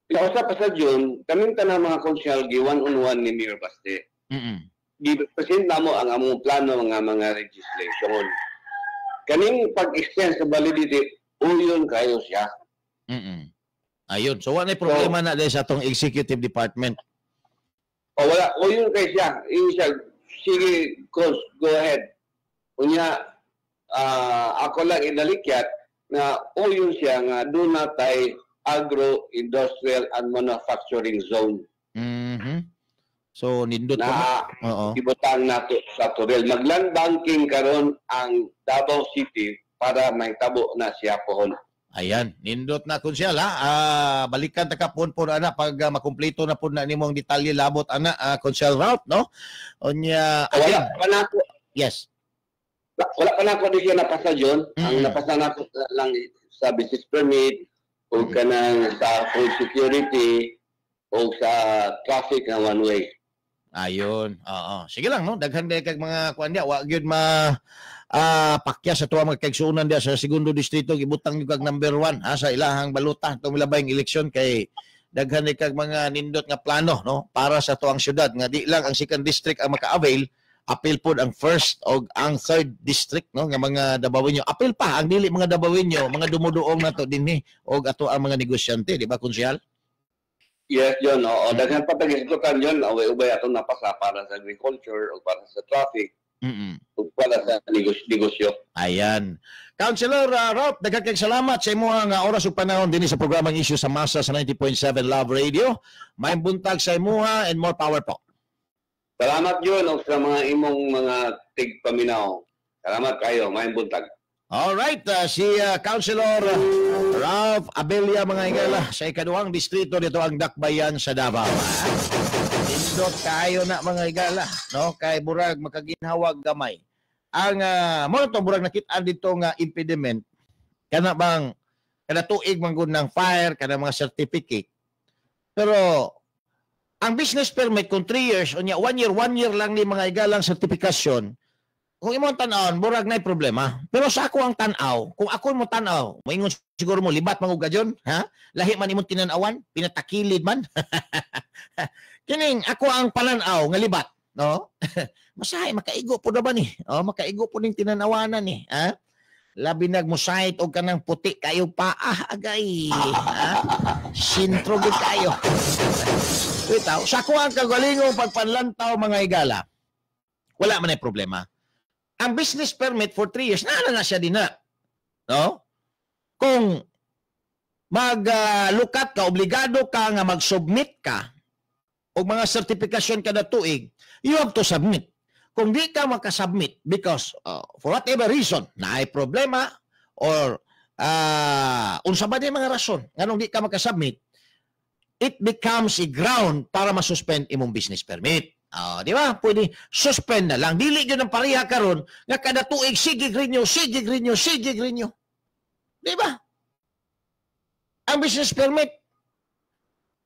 Sa usa pa sa June, kaming tanang mga konsyal gi one on one ni Mayor Baste. Gi-present namo ang among plano nga mga legislation. Kaning pag-extend sa validity, uyon kayo siya. Ayun. So wala problema na dahil sa atong executive department. O wala, uyon kayo siya. Yun siya, sige, go, go ahead. Unya, ako lang inalikyat na uyon siya nga doon na tay agro-industrial and manufacturing zone So nindot ko na ibutang nato sa Toril. Magland banking karon ang Davao City para mahitabo na siya pohon. Ayan, nindot na konsyal ha. Balikan ta ka pon po ana pag makumpleto na po na nimo ang detalye labot ana, Konsyal Ralph, no? Unya Wala again, pa nako wala pa nako di siya napasa, John. Ang napasa nako lang sa business permit o kanang sa food security o sa traffic na one way. Ayun. Oo. Sige lang, no. Daghan day kag mga kuan dia, wa gyud ma pakya sa tuwa mga kaigsuonan dia sa segundo distrito. Gibutang gyud kag number 1 ha sa ilahang baluta tong labayng eleksyon kay daghan day kag mga nindot nga plano, no, para sa tuang syudad nga di lang ang second district ang maka-avail, apil pod ang first o ang third district, no, nga mga Dabawenyo, apil pa ang dili mga Dabawenyo, mga dumuduong nato dinhi og ato ang mga negosyante, di ba, Konsyal? Yes, John. Oo, daghan pa tag isgutan, John. Away-ubay atong napasa para sa agriculture o para sa traffic o para sa negosyo. Ayan. Councilor Ralph, daghang kayong salamat sa imong oras ug panahon dinhi sa programang Issue sa Masa sa 90.7 Love Radio. Maayong buntag sa imuha and more power po. Salamat, John, og sa mga imong mga tigpaminaw. Salamat kayo. Maayong buntag. All right, si Councilor Ralph Abella, mga higala, sa ikaduhang distrito dito ang Dakbayan sa Davao. Nindot kayo na, mga higala, no? Kay burag makaginhawag gamay. Ang mo to burag nakit-an dito nga impediment kana bang kada tuig man gud ng fire kada mga certificate. Pero ang business permit kung 3 years unya 1 year, 1 year lang ni, mga higalang sertifikasyon, kung imong tan-awon, burag na problema. Pero sa ako ang tan-aw, kung ako mo tan-aw, moingon siguro mo, libat man ka dyon, ha? Lahi man imong tinan-awan, pinatakilid man. Kining ako ang pananaw nga libat, no? Masahay makaigo po na ba ni? Oh, makaigo po ning tinanawanan ni, ha? Labi nagmusahit og kanang puti kayo paa agay. Ha? Sintro gid kayo. Bitaw, sa kuang kagalingong pagpanlantaw mga higala, wala man ay problema. Ang business permit for 3 years, naa na siya din na. No? Kung maglukat ka, obligado ka nga mag-submit ka og mga sertifikasyon kada tuig, you have to submit. Kung di ka makasubmit because for whatever reason, naay problema or unsa ba di mga rason nganong di ka makasubmit, it becomes a ground para masuspend imong business permit. Di ba? Pwede suspend na lang. Dili gyud ang pareha karon nga kada tuig sige renew, sige renew, sige renew. Di ba? Ang business permit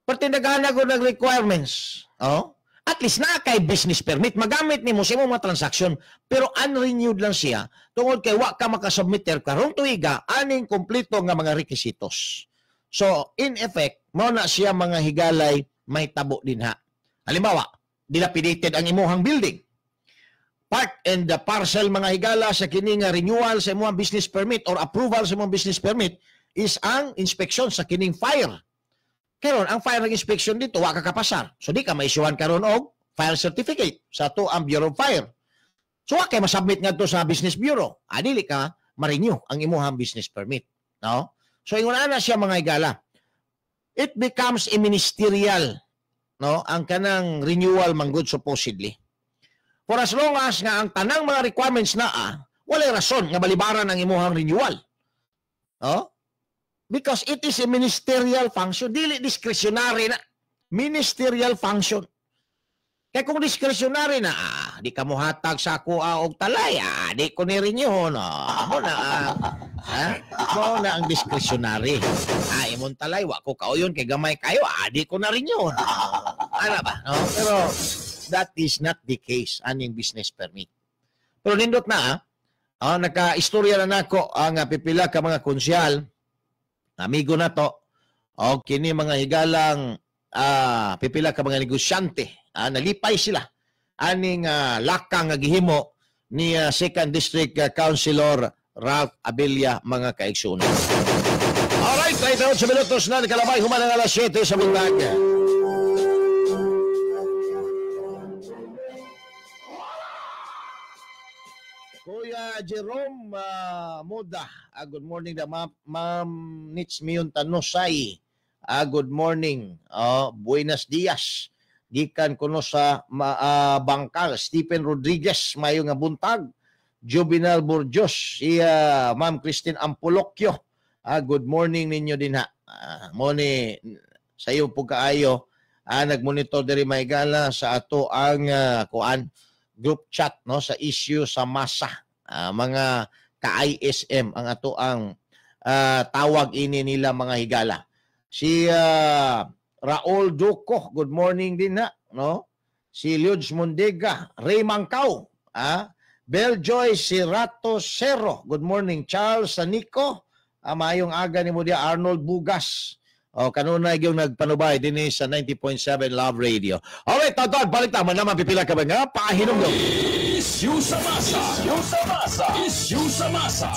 pertindagahan na ng requirements. Oh? At least na kay business permit, magamit nimo sa imong mga transaction, pero unrenewed lang siya tungod kay wa ka makasubmit karong tuiga aning kompleto nga mga requisitos. So, in effect, mao na siya mga higalay may tabo dinha. Halimbawa, dilapidated ang imuhang building. Part and the parcel mga higala sa kini nga renewal sa imong business permit or approval sa imong business permit is ang inspection sa kining fire. Karon ang fire inspection dito wa ka kapasar. So di ka maisyuhan karon og fire certificate sa ato ang Bureau of Fire. So wa kay masubmit ngadto sa Business Bureau. Dili ka ma-renew ang imuhang business permit, no? So ingon ana siya mga higala. It becomes a ministerial, no, ang kanang renewal manggod supposedly. For as long as nga ang tanang mga requirements naa, walay rason nga balibaran ang imuhang renewal. No? Because it is a ministerial function, dili discretionary na. Ministerial function. Kaya kung discretionary na, di ka mohatag sa ako og talay, di ko ni-renew, no. Mo na, mo na ang discretionary. Imong talay, wa ko kauyon kay gamay kayo, di ko na-renew. No. Ano ba? No? Pero that is not the case aning business permit. Pero nindot na, naka-istorya na nako ang pipila ka mga konsyal, amigo na to, o kini mga higalang pipila ka mga negosyante, nalipay sila aning lakang nga gihimo ni 2nd District Councilor Ralph Abella mga kaigsuonan. Alright, 38 minutos na kalabay human ang alas 7 sa buntag. Kuya Jerome Moda, good morning da Ma'am Nits Mion Tanosay. Good morning. Buenos dias. Gikan kuno sa Bangkal, Stephen Rodriguez, mayo nga buntag. Juvenal Burjos, si Ma'am Christine Ampolocchio. Good morning ninyo din ha. Mo ni sayo po kaayo nagmonitor diri mahigala sa ato ang kuan group chat, no, sa issue sa masa, mga ka-ISM ang ato ang tawag ini nila mga higala. Si Raul Duco, good morning din na, no? Si Ludes Mundega, Ray Mangkao, Beljoy Sirato Cerro, good morning. Charles Sanico, mayong aga ni mo dia. Arnold Bugas. O, kanunay yung nagpanubay din sa 90.7 Love Radio. Alright, tatag, balik tama naman, pipila ka ba nga? Pahinom daw. Issue sa masa! Issue sa masa! Issue sa masa!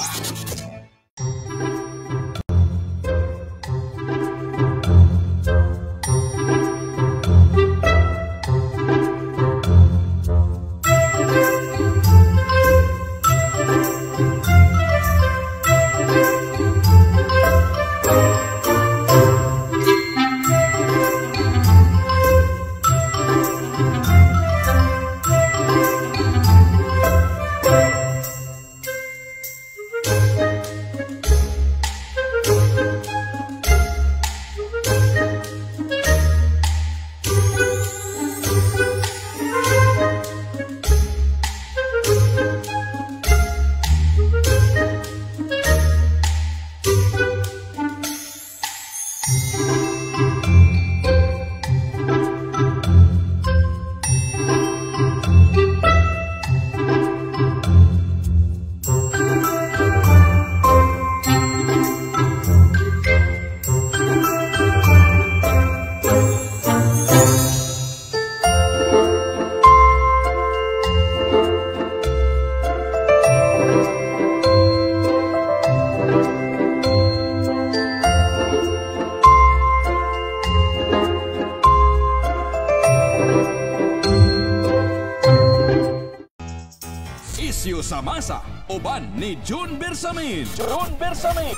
Isyu sa masa, uban ni June Bersamin. June Bersamin.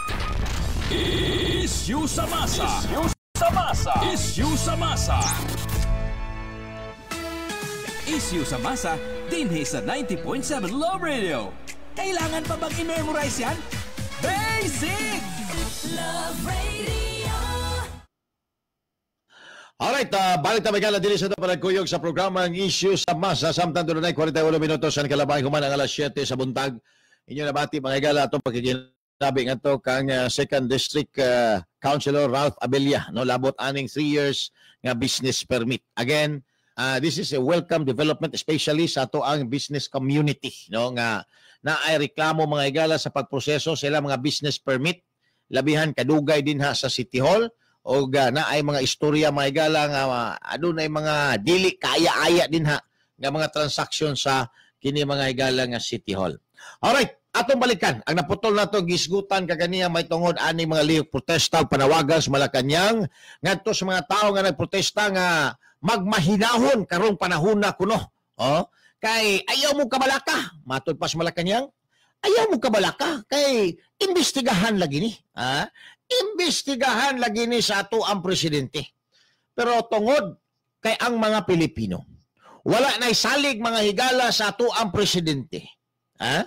Isyu sa masa. Isyu sa masa. Isyu sa masa. Isyu sa masa, dinhi sa 90.7 Love Radio. Kailangan pa bang i-memorize yan? Basic! Love Radio. Alright, balik tayo gala diri sa panagkuyog sa programa ang Issue sa Masa. Samtang dunay 48 minutos sa kalabay human ang alas 7 sa buntag. Inyo nabati mga higala atong pagkikinabi ngadto kang Second District Councilor Ralph Abella, no, labot aning 3 years nga business permit. Again, this is a welcome development, especially sa ato ang business community, no, nga naay reklamo mga higala sa pagproseso sila mga business permit, labihan kadugay dinha sa City Hall og naay mga istorya mga higala nga adunay mga dili kaaya-aya dinha nga mga transaksyon sa kini mga higala nga City Hall. Alright, atong balikan ang naputol nato gisgutan kaganiya may tungod ani mga lihok protesta ug panawagan sa Malacañang ngadto sa mga tawo nga nagprotesta nga magmahinahon karong panahona kuno. Oh, kay ayaw mo kabalaka, matud pa sa Malacañang, ayaw mo kabalaka kay imbestigahan lagi ni. Ha? Imbestigahan lagi ni sa ato ang presidente. Pero tungod kay ang mga Pilipino wala na'y salig mga higala sa ato ang presidente. Ha?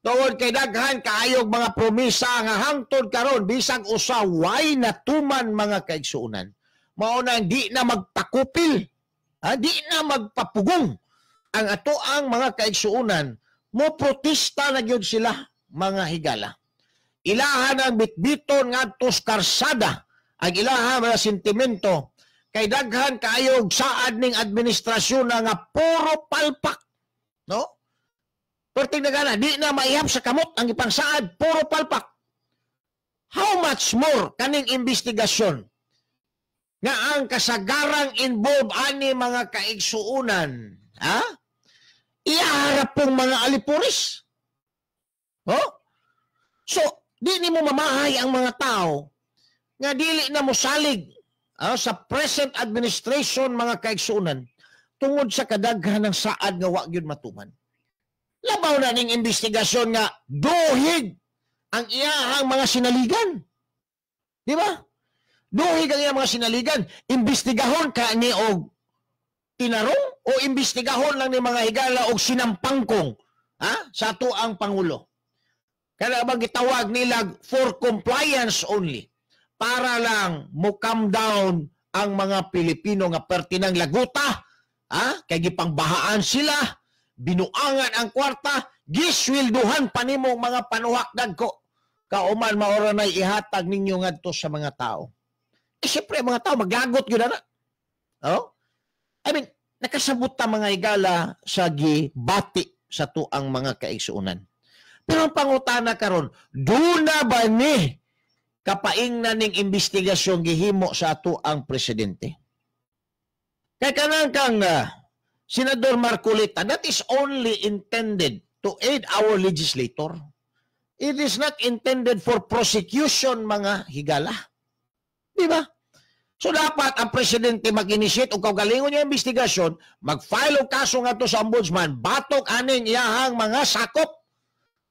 Tungod kay daghan kaayog mga promisa nga hangtod karon bisag usa way natuman mga kaigsuonan. Mao na di na magpakupil, ha? Di na magpapugong ang ato ang mga kaigsuonan, mo protesta na gyud sila mga higala. Ilahan ang bitbiton ngadto sa karsada ang ilahan mga sentimento kay daghan kaayog saad ning administrasyon na nga puro palpak, no? Perting nagana, di na maihap sa kamot ang ipangsaad, puro palpak. How much more kaning investigasyon nga ang kasagarang involved ani mga kaigsuonan, ha? Iharap pong mga alipuris. Oh? So, di nimo mamahay ang mga tao nga dili na mosalig sa present administration mga kaigsuonan tungod sa kadaghan ng saad nga wa gyud matuman. Labaw na ning investigasyon nga duhig ang iyahang mga sinaligan. Di ba? Duhig ang iyang mga sinaligan. Imbestigahon ka ni og tinarong o imbestigahon lang ni mga higala og sinampangkong, ha, sa ato ang Pangulo. Kaya bang gitawag nila for compliance only para lang mo calm down ang mga Pilipino nga pertinang laguta, ha, kay gipangbahaan sila, binuangan ang kwarta, giswelduhan pa nimo mga panuhak dagko. Kauman maora nay ihatag ninyo ngadto sa mga tao. Eh siyempre mga tao maglagot gyud ana. Oh? I mean, nakasabot ta mga higala sa gibati sa tuang mga kaigsuonan. Pero ang pangutana karon, duna ba ni kapaing na ning investigasyon gihimo sa ato ang presidente? Kay kanang kang Senador Marcoleta, that is only intended to aid our legislator. It is not intended for prosecution mga higala. Di ba? So dapat ang presidente mag-initiate o kaugalingon niya investigasyon, mag-file og kaso ngadto sa ombudsman, batok aning iyahang mga sakop,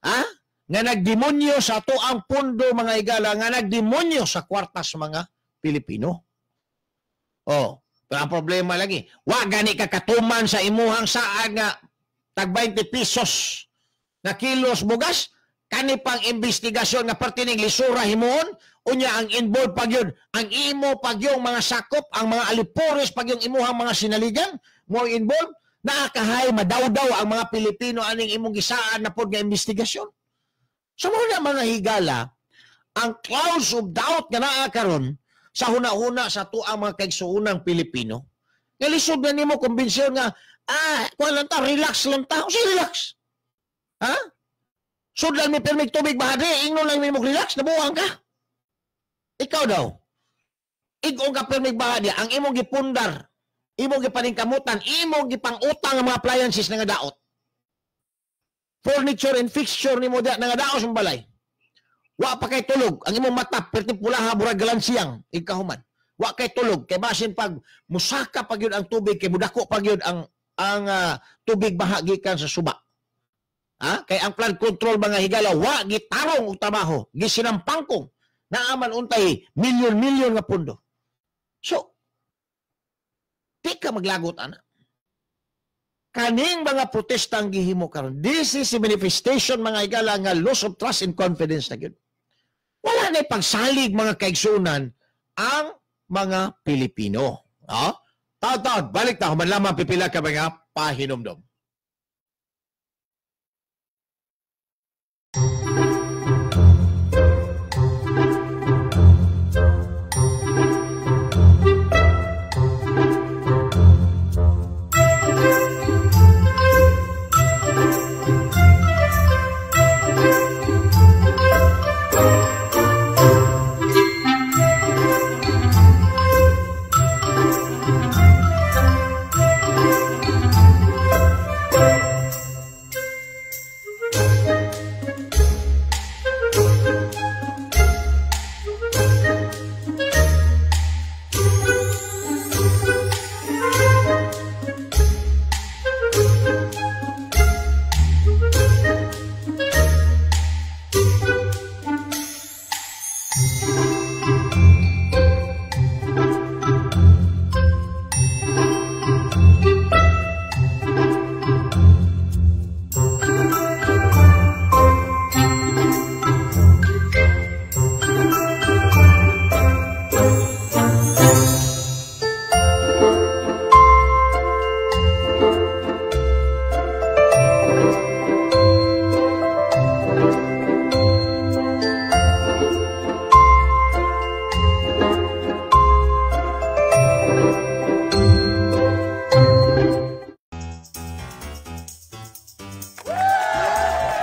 ha? Nga nagdemonyo sa ato ang pundo mga higala, nga nagdemonyo sa kwartas mga Pilipino. Oh, pero ang problema lagi, wa gani ka katuman sa imuhang saad nga tag 20 pesos na kilos bugas, kani pang investigasyon nga pertining lisura himuon, unya ang involved pag yun, ang imo pag yung mga sakop, ang mga alipores pag yung imuhang mga sinaligan, mo involved, nakakahay, madawdaw ang mga Pilipino aning imong gisaan na pod nga investigasyon. So muna mga higala, ang clouds of doubt nga naa karon sa huna-huna sa tuang mga kaigsuonang Pilipino, nga lisod na nimo kumbinsiyon nga, kuha lang ta, relax lang ta. O relax? Ha? Sudlan mi permig tubig bahadi, ingnon lang mi mo relax, nabuang ka. Ikaw daw, igong ka permig bahadi, ang imong gipundar, imong gipaningkamutan, imong gipangutang ang mga appliances nga daot. Furniture and fixture nimo da nga daos ang balay. Wa pa kay tulog, ang imong mata perti pulaha burag galansiyang ikahuman. Wa kay tulog kay basin pag musaka pag yun ang tubig kay mudako pag yun ang tubig baha gikan sa suba. Ha? Kay ang flood control mga higala wa gitarong og trabaho, gisinampangkong naaman untay milyon-milyon nga pondo. So di ka maglagot ana. Kaning mga protesta ang gihimo karon. This is a manifestation mga higala nga loss of trust and confidence na gyud. Wala na pagsalig mga kaigsunan ang mga Pilipino. Ha? Taon-taon, balik na human lamang pipila ka mga pahinumdom.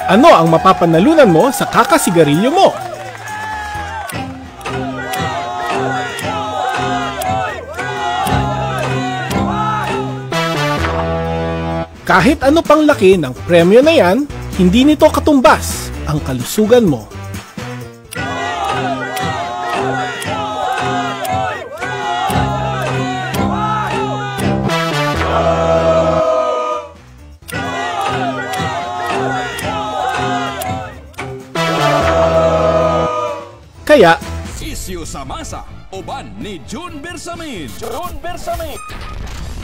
Ano ang mapapanalunan mo sa kakasigarilyo mo? Kahit ano pang laki ng premyo na yan, hindi nito katumbas ang kalusugan mo. Kaya, Isyu sa masa, uban ni June Bersamin. June Bersamin.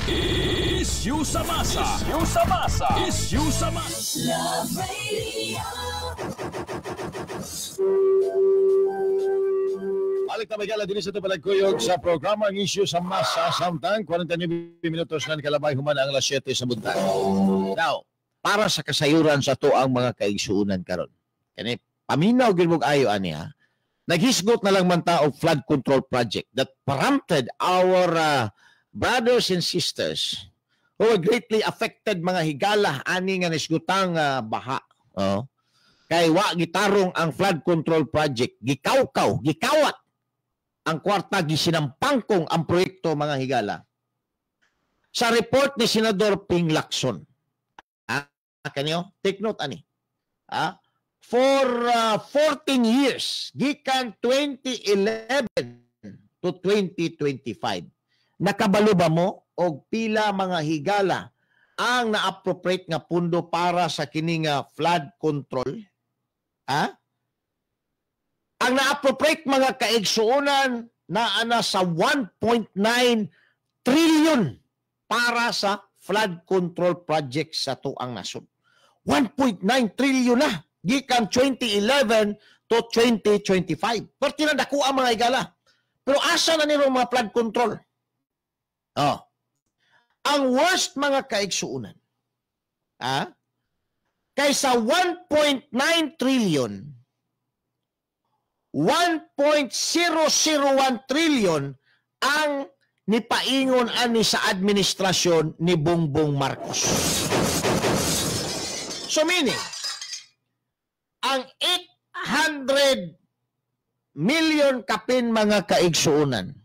Isyu sa masa. Isyu sa masa. Isyu sa masa. Love Radio. Balik na magala din sa Palagkuyog sa programa ang Isyu sa Masa samtang 49 minutos na kalabay human ang alas 7 sa buntag. Now, para sa kasayuran sa to ang mga kaigsuonan karon. Kani paminaw gyud mog ayo ani ha. Naghisgot na lang man ta og flood control project that prompted our brothers and sisters who were greatly affected mga higala ani nga nisgutang baha. Oh. Kay wa gitarong ang flood control project, gikawkaw, gikawat ang kwarta, gisinampangkong ang proyekto mga higala. Sa report ni Senador Ping Lacson. Ah, kanyo, take note ani. Ah, for 14 years, gikan 2011 to 2025. Nakabalo ba mo og pila mga higala ang na-appropriate nga pundo para sa kini nga flood control? Ha? Ang na-appropriate mga kaigsuonan naa na sa 1.9 trillion para sa flood control project sa tuang nasod. 1.9 trillion na gikan 2011 to 2025. Pero tinadako ang mga higala. Pero asa na nilo mga flood control? Oh. Ang worst mga kaigsuonan, ah, kaysa 1.9 trillion, 1.001 trillion ang nipaingon ani sa administrasyon ni Bongbong Marcos. So meaning, ang 800 million kapin mga kaigsuonan,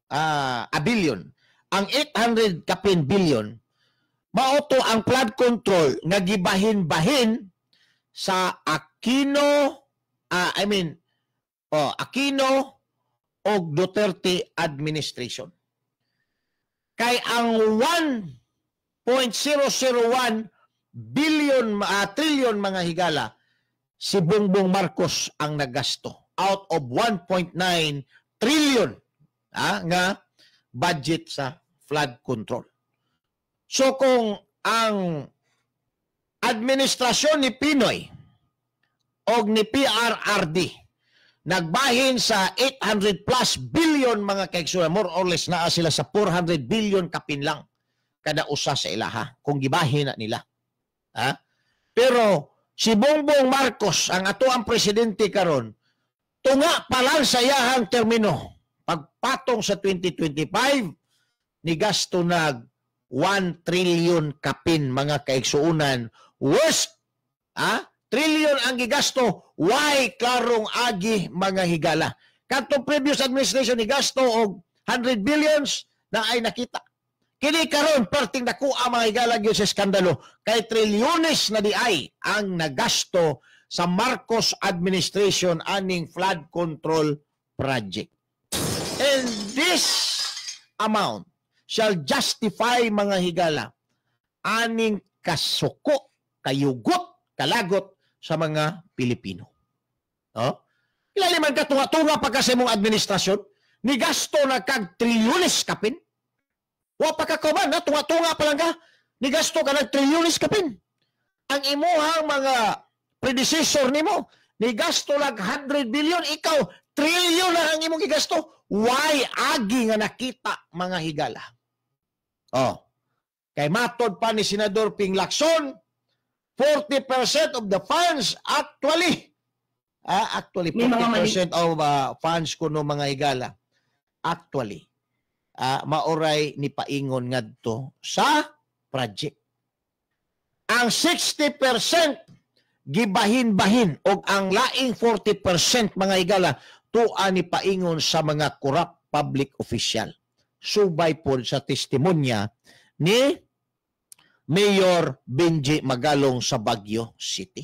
a billion, ang 800 kapin billion, mao to ang flood control nga gibahin-bahin sa Aquino, Aquino og Duterte administration. Kay ang 1.001 billion billion, trillion mga higala, si Bongbong Marcos ang naggasto out of 1.9 trillion nga budget sa flood control. So kung ang administrasyon ni PNoy og ni PRRD nagbahin sa 800 plus billion, mga kaigsuonan, more or less naa sila sa 400 billion kapin lang kada usa sa ilaha kung gibahin na nila. Ha? Pero si Bongbong Marcos, ang ato ang presidente karon, tunga pa lang sa iyahang termino, pagpatong sa 2025, ni gasto nag 1 trillion kapin, mga kaigsuonan. Worst, trillion ang gigasto, why klarong agi, mga higala. Katong previous administration ni gasto og 100 billions na ay nakita. Kini karon perting dako ang mga higala gyud sa skandalo kay trilyones na di ay ang nagasto sa Marcos administration aning flood control project. And this amount shall justify, mga higala, aning kasuko, kayugot, kalagot sa mga Pilipino. No? Ilali man ka tunga-tunga pa kasi mong administrasyon, ni gasto na kag trilyones kapin. Wa pa ka kuman, na tunga-tunga pa lang ka, ni gasto ka nag trilyones kapin. Ang imuhang mga predecessor nimo, ni gasto lag 100 billion, ikaw trilyon na ang imong gigasto. Why agi nga nakita, mga higala? Oh. Kay matod pa ni Senador Ping Lacson, 40% of the funds actually actually 40% of funds kuno, mga higala, actually maoray ni paingon ngadto sa project. Ang 60% gibahin-bahin og ang laing 40%, mga higala, tua ni paingon sa mga corrupt public official. Subay po sa testimonya ni Mayor Benji Magalong sa Baguio City.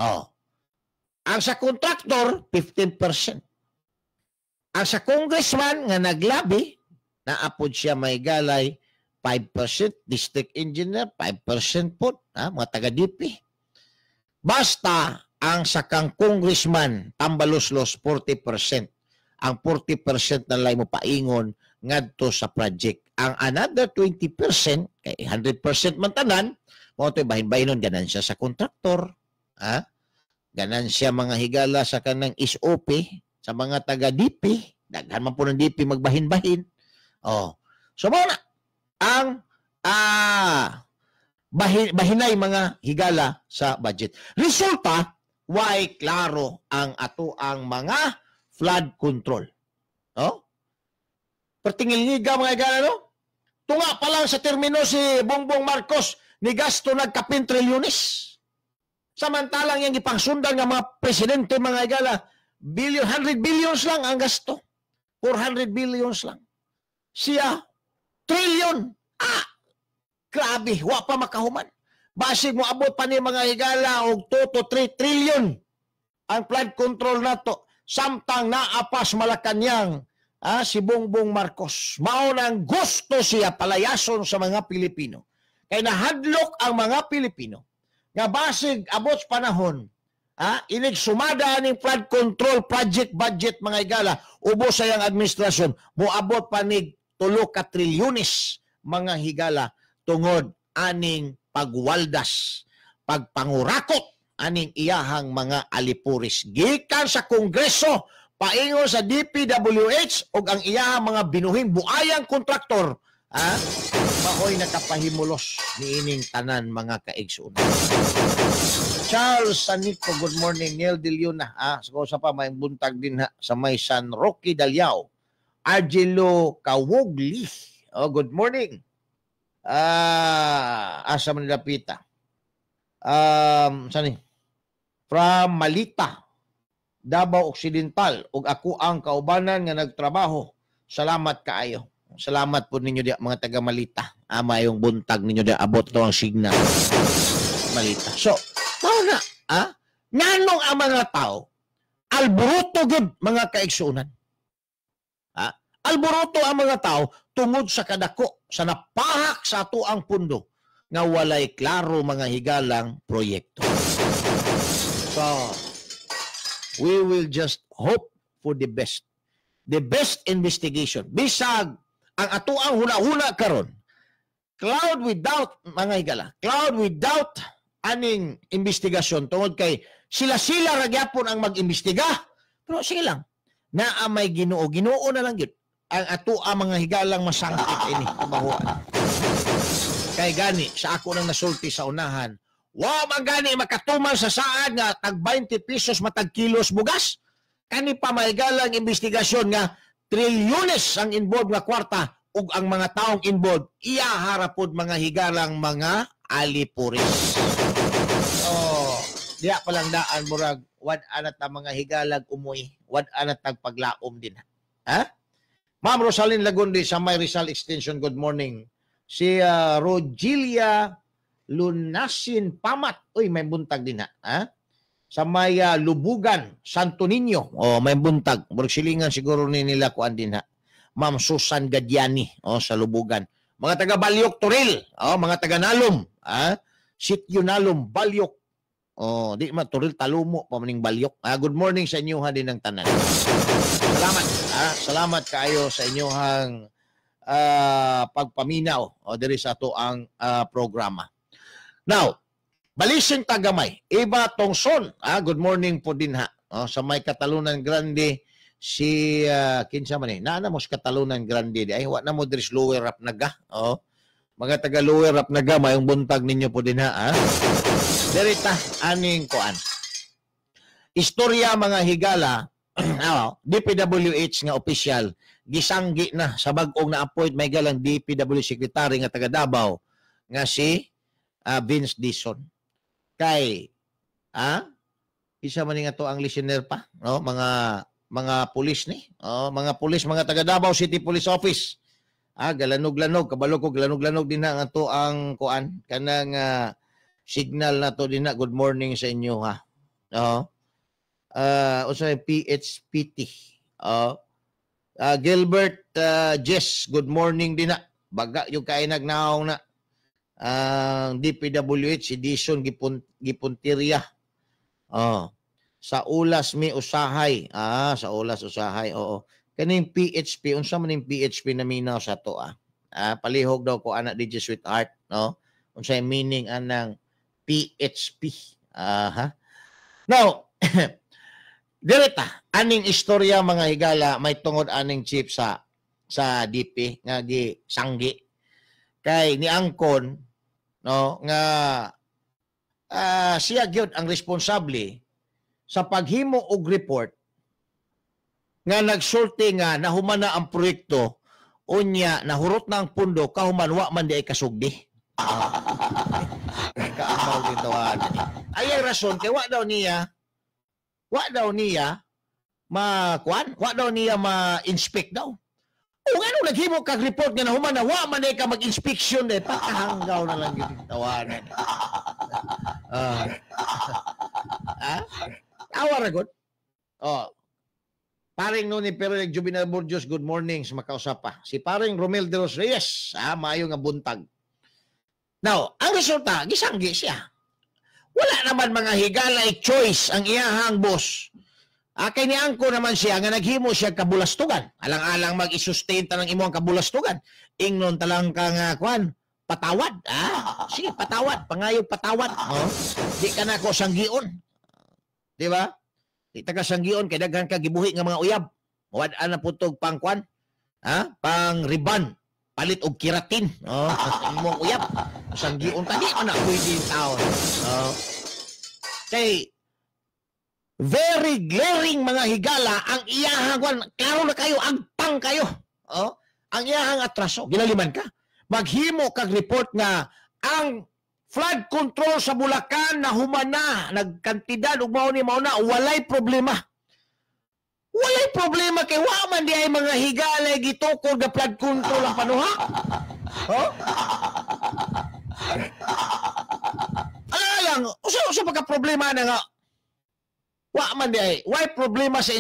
Oh. Ang sa contractor, 15%. Ang sa congressman nga naglabi, naapod siya may galay 5%, district engineer 5% po, mga taga-DP. Basta ang sa kang congressman, tambaloslos 40%. Ang 40% na lay mo paingon ngadto sa project. Ang another 20%, kay 100% man tanan, mao to'y bahin-bahinon, ganan siya sa kontraktor, ha? Ganan siya, mga higala, sa kanang SOP, sa mga taga-DP, daghan man po ng DP magbahin-bahin. Oh. So mao na ang bahinay, mga higala, sa budget. Resulta, why klaro ang ato ang mga flood control. No? Pertingil-ngiga, mga higala, no? Tunga pa lang sa termino si Bongbong Marcos, ni gasto nagkapin trilyones. Samantalang yung ipangsundan ng mga presidente, mga higala, billion, 100 billions lang ang gasto. 400 billions lang. Siya, trillion. Ah! Grabe, wa pa makahuman. Basig mo abot pa ni mga higala og 2 to 3 trillion ang flood control nato. Samtang naapas Malacanang si Bongbong Marcos. Mao nang gusto siya palayason sa mga Pilipino. Kay nahadlok ang mga Pilipino nga basig abot panahon, inig sumada ning flood control project budget, mga higala, ubos sa iyang administrasyon, moabot pa nig 3 ka trilyones, mga higala, tungod aning pagwaldas, pagpangurakot aning iyahang mga alipuris gikan sa Kongreso paingon sa DPWH og ang iyahang mga binuhing buayang kontraktor, maoy nakapahimulos niining tanan, mga kaigsuonan. Charles Sanico, good morning. Neil De Luna, sa pa may buntag din ha, sa may San Roque Daliao. Argelo Kawogli, oh, good morning. Asa man nilapita? Sani? From Malita, Davao Occidental, ug ako ang kaubanan nga nagtrabaho. Salamat kaayo. Salamat po ninyo diya, mga taga Malita. Mayong buntag ninyo diya, abot to ang signal. Malita. So, mao na, nganong ang mga tao alboroto gud, mga kaigsuonan. Alboroto ang mga tao tungod sa kadako sa napahak sa ato ang pundo nga walay klaro mga higalang proyekto. So, we will just hope for the best. The best investigation. Bisag ang atoang huna-huna karon, cloud without mga higala, cloud without aning investigasyon tungod kay sila-sila ra gyapon ang mag-imbestiga. Pero sige lang, naa may Ginoo, Ginoo na lang gyud ang atoa mga higalang masangkit ini kabahuan. Kay gani sa ako nang nasulti sa unahan, wa man gani makatuman sa saad nga tag 20 pesos matag kilos bugas. Kani pa mahigalang investigasyon nga trilyones ang involved nga kwarta ug ang mga taong involved iya harapod mga higalang mga alipuris. So, diya pa lang daan murag wad anat ang mga higalag umoy, wad anat tagpaglaom din. Ha? Ma'am Rosalyn Lagundi sa May Rizal Extension, good morning. Si Rogilia Lunasin Pamat, uy may buntag din ha. Ha? Sa may Lubugan, Santo Niño, oh may buntag. Murag silingan siguro ni nila kuan din ha. Ma'am Susan Gadiani, oh sa Lubugan. Mga taga Balyok Toril, oh mga taga Nalum, ha? Sitio Nalum, Balyok. Oh, di man Toril Talumo pa maning Balyok. Ah, good morning sa inyo ha din ang tanan. Salamat. Ah, salamat kaayo sa inyohang pagpaminaw o diri sa ato ang programa. Now, balising tagamay, Eva Tongson. Ah, good morning po din ha. Oh, sa may Catalunan Grande si kinsa man eh. Naa na mo sa Catalunan Grande di ay wa na mo diri sa Lower Rapnaga. Oh. Mga taga Lower Rapnaga mayong buntag ninyo po din ha. Ah. Diri ta aning kuan. Istorya mga higala, DPWH nga opisyal gisanggi na sa bag-ong na-appoint may galang DPW secretary nga taga Davao nga si Vince Dizon. Kay isa man nga to ang listener pa, no? Mga pulis ni, oh, mga pulis, mga taga Davao City Police Office. Ah, galanog-lanog, kabalo ko galanog-lanog din na nga to ang kuan kanang signal na to din na. Good morning sa inyo ha. No? Usa PHPT. Oh. Gilbert Jess, good morning din na. Baga yung kay nagnaong na. Ang DPWH si Dizon Gipuntiria. Oh. Sa ulas mi usahay. Ah, sa ulas usahay. Oo. Kaning PHP, unsa man ning PHP na minaw sa to ah. Ah, palihog daw ko ana DJ Sweetheart, no? Unsay meaning anang PHP? Aha. Now, direta aning istorya mga higala may tungod aning chief sa DP nga gisanggi kay ni angkon, no, nga siya gyud ang responsable sa paghimo og report nga nagsulti nga nahuman na ang proyekto unya nahurot na ang pundo kahuman wa man di ay kasugdi. Kaamaw dito ay ang rason kay wa daw niya ma-kuan, wa daw niya ma-inspect daw. O ngano naghimo kag report nga nahuman na wa man ka mag-inspection eh, pakahanggaw na lang gyud tawanan. Tawa ra gud. Oh. Paring Noni pero Juvenal Burgos, good morning sa makausap pa. Si paring Romel de los Reyes, maayo nga buntag. Now, ang resulta, gisanggi siya. Wala naman mga higalay choice ang iyahang boss. Kay ni angko naman siya nga naghimo siya kabulastugan. Alang-alang mag-i-sustain tanang imong kabulastugan. Ingnon talang ka nga kuan, patawad. Sige, patawad, pangayo patawad. Oh. Di ka na ko sanggion. Di ba? Di ta ka sanggion kay daghan ka gibuhi nga mga uyab. Wad-an na putog pang kuan, ha? Pang riban, palit og keratin. Oh, imong uyab. Sanggion ta di man na pwede taon. Oh. Kay very glaring mga higala ang iyahang kuan, klaro na kayo, agpang kayo. Oh, ang iyahang atraso, ginaliman ka. Maghimo kag report nga ang flood control sa Bulacan na humana, nagkantidad ug mao ni mao na, walay problema. Walay problema kay wa man di ay mga higala gitukod ga flood control ang panuha. Oh? Alang, usa pa ka problema na nga wa man di ay, why problema sa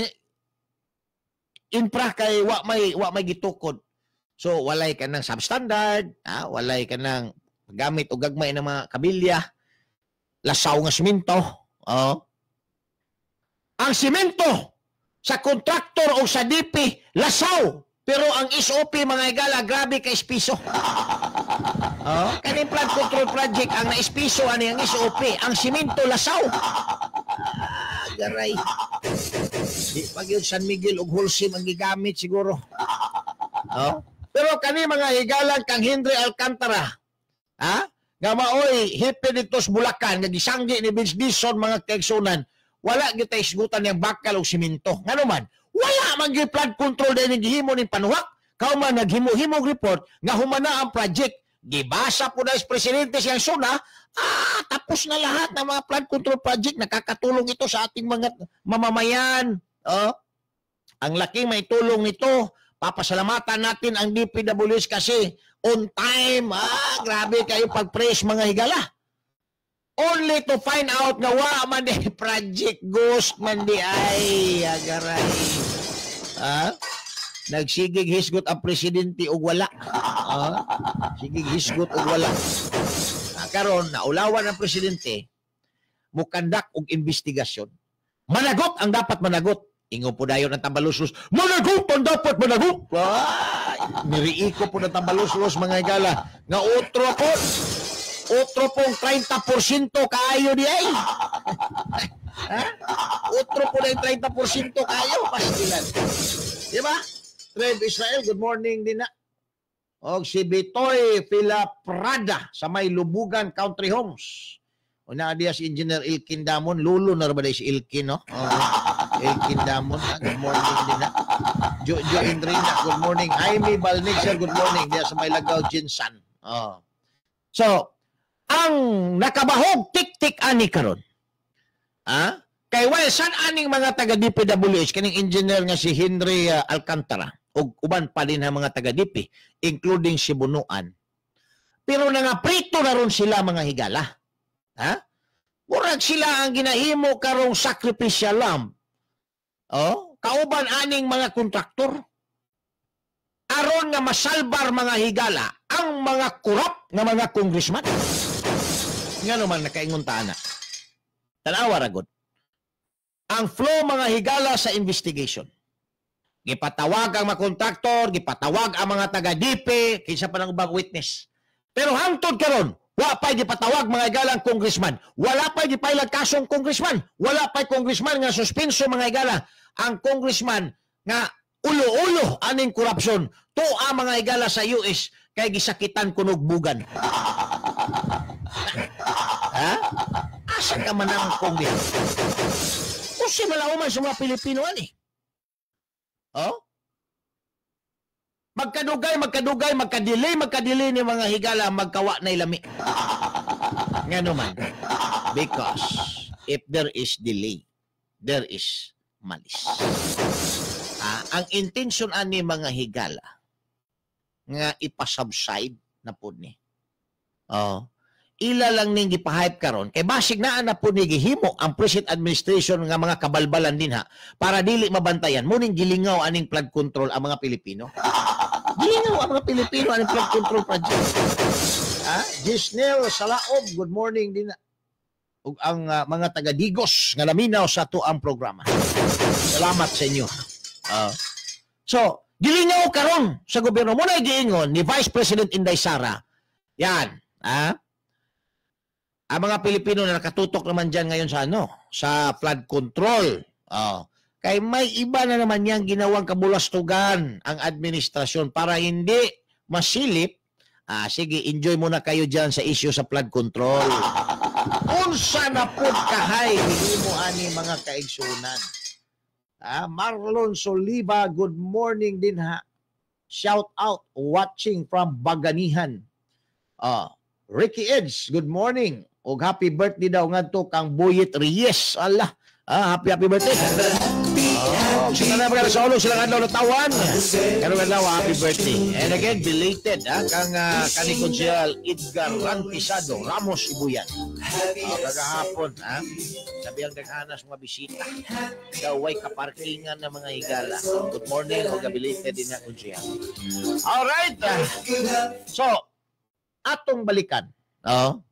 infra kay wa may gitukod. So walay ka ng substandard, walay ka ng Paggamit og gagmay ng mga kabilya, lasaw nga simento. Oh. Ang simento sa kontraktor o sa DP, lasaw. Pero ang SOP mga higala, grabe ka espiso. Oh, kaning flood control project ang naespiso ani ang SOP, ang simento lasaw. Ah, garay. Di pag yun San Miguel ug Holcim ang gigamit siguro. Oh? Pero kani mga higalan kang Henry Alcantara, ha? Nga maoy hepe dito sa Bulacan nga gisanggi ni Vince Dizon mga kaigsunan, wala gyud tay isgutan niyang bakal og simento. Ngano man, wala man gyud flood control dahil gihimo ning panuhak. Kauman naghimo-himog report nga humana ang project. Gibasa po na presidente siyang suna, tapos na lahat ng mga flood control project. Nakakatulong ito sa ating mga mamamayan. Oh, ang laking may tulong nito. Papasalamatan natin ang DPWH kasi on time. Ah, grabe kayo pag-praise mga higala. Only to find out nga wa man di project ghost man di ay agaray. Ah? Nagsigig hisgot ang presidente og wala. Ah? Sigig hisgot og wala. Ah, karon naulawan ang presidente mukandak og investigasyon. Managot ang dapat managot. Ingon po dayon ang tambaluslos. Managot ang dapat managot. Ah, niriiko po ng tambaluslos mga higala. Nga otro po. Otro pong 30% kaayo di ay. Ha? Otro po na yung 30% kaayo. Pastilan. Di ba? Trev Israel, good morning din na. Og si Bitoy Filaprada sa may Lubugan Country Homes. O na diya si Engineer Ilkin Damon. Lulo na ba si Ilkin, no? Oh, Ilkin Damon, ha? Good morning din na. Jojo Indrina, good morning. Jaime Balnig, sir, good morning. Diya sa may Lagaw, Jinsan. Oh. So, ang nakabahog tik-tik ani karon. Ah? Kay while san aning mga taga DPWH kaning engineer nga si Henry Alcantara ug uban pa din ang mga taga DP including si Bunuan. Pero nangaprito na ron sila mga higala. Ha? Murag sila ang ginahimo karong sacrificial lamb. Oh, kauban aning mga kontraktor. Aron nga masalbar mga higala ang mga kurap nga mga congressman. Nga naman nakaingon ta ana. Tanawa ra gud. Ang flow mga higala sa investigation. Gipatawag ang mga kontraktor, gipatawag ang mga taga-DP, kinsa pa nang ubang witness. Pero hangtod karon, wa pa'y gipatawag mga higala ang congressman. Wala pa'y gipailag kasong congressman. Wala pa'y congressman nga suspenso mga higala. Ang congressman nga ulo-ulo aning korupsyon. Tuwa mga higala sa US kay gisakitan kunog bugan. Ha? Asa ka man ang kongres? Kasi malauman sa mga Pilipino ani. Oh? Magkadugay, magkadugay, magkadelay, magkadelay ni mga higala, magkawa na ilami. Nga naman, because if there is delay, there is malice. Ah, ang intention ani mga higala nga ipasubside na po ni. Oh. Ila lang ning gipahype karon kay basig naa na po ni gihimo ang present administration nga mga kabalbalan din ha para dili mabantayan mo ning gilingaw aning flood control ang mga Pilipino. Gilingaw ang mga Pilipino aning flood control project. Ha? Gisnel Salaob, good morning din na. Ug ang mga taga Digos nga naminaw sa ato ang programa. Salamat sa inyo. So, gilingaw karon sa gobyerno mo na giingon ni Vice President Inday Sara. Yan, ha? Ang mga Pilipino na nakatutok naman dyan ngayon sa ano, sa flood control. Oh. Kay may iba na naman yang ginawang kabulastugan ang administrasyon para hindi masilip. Ah, sige, enjoy muna kayo dyan sa issue sa flood control. Unsa na pud kahay himo ani mga kaigsunan. Ah, Marlon Soliva, good morning din ha. Shout out watching from Baganihan. Ah, Ricky Eds, good morning. Og happy birthday daw ngadto kang Buyit Reyes. Allah, ah, happy happy birthday. Oh, sa tanan mga sa ulo silang adlaw tawan. Karong adlaw happy birthday. And again belated ha kang kani Konsehal Edgar Rantisado Ramos Ibuyan. Oh, kagahapon ha. Sabi ang daghanas mga bisita. Daw way kaparkingan ng mga higala. Good morning og belated din ha Konsehal. All right. So, atong balikan Oh.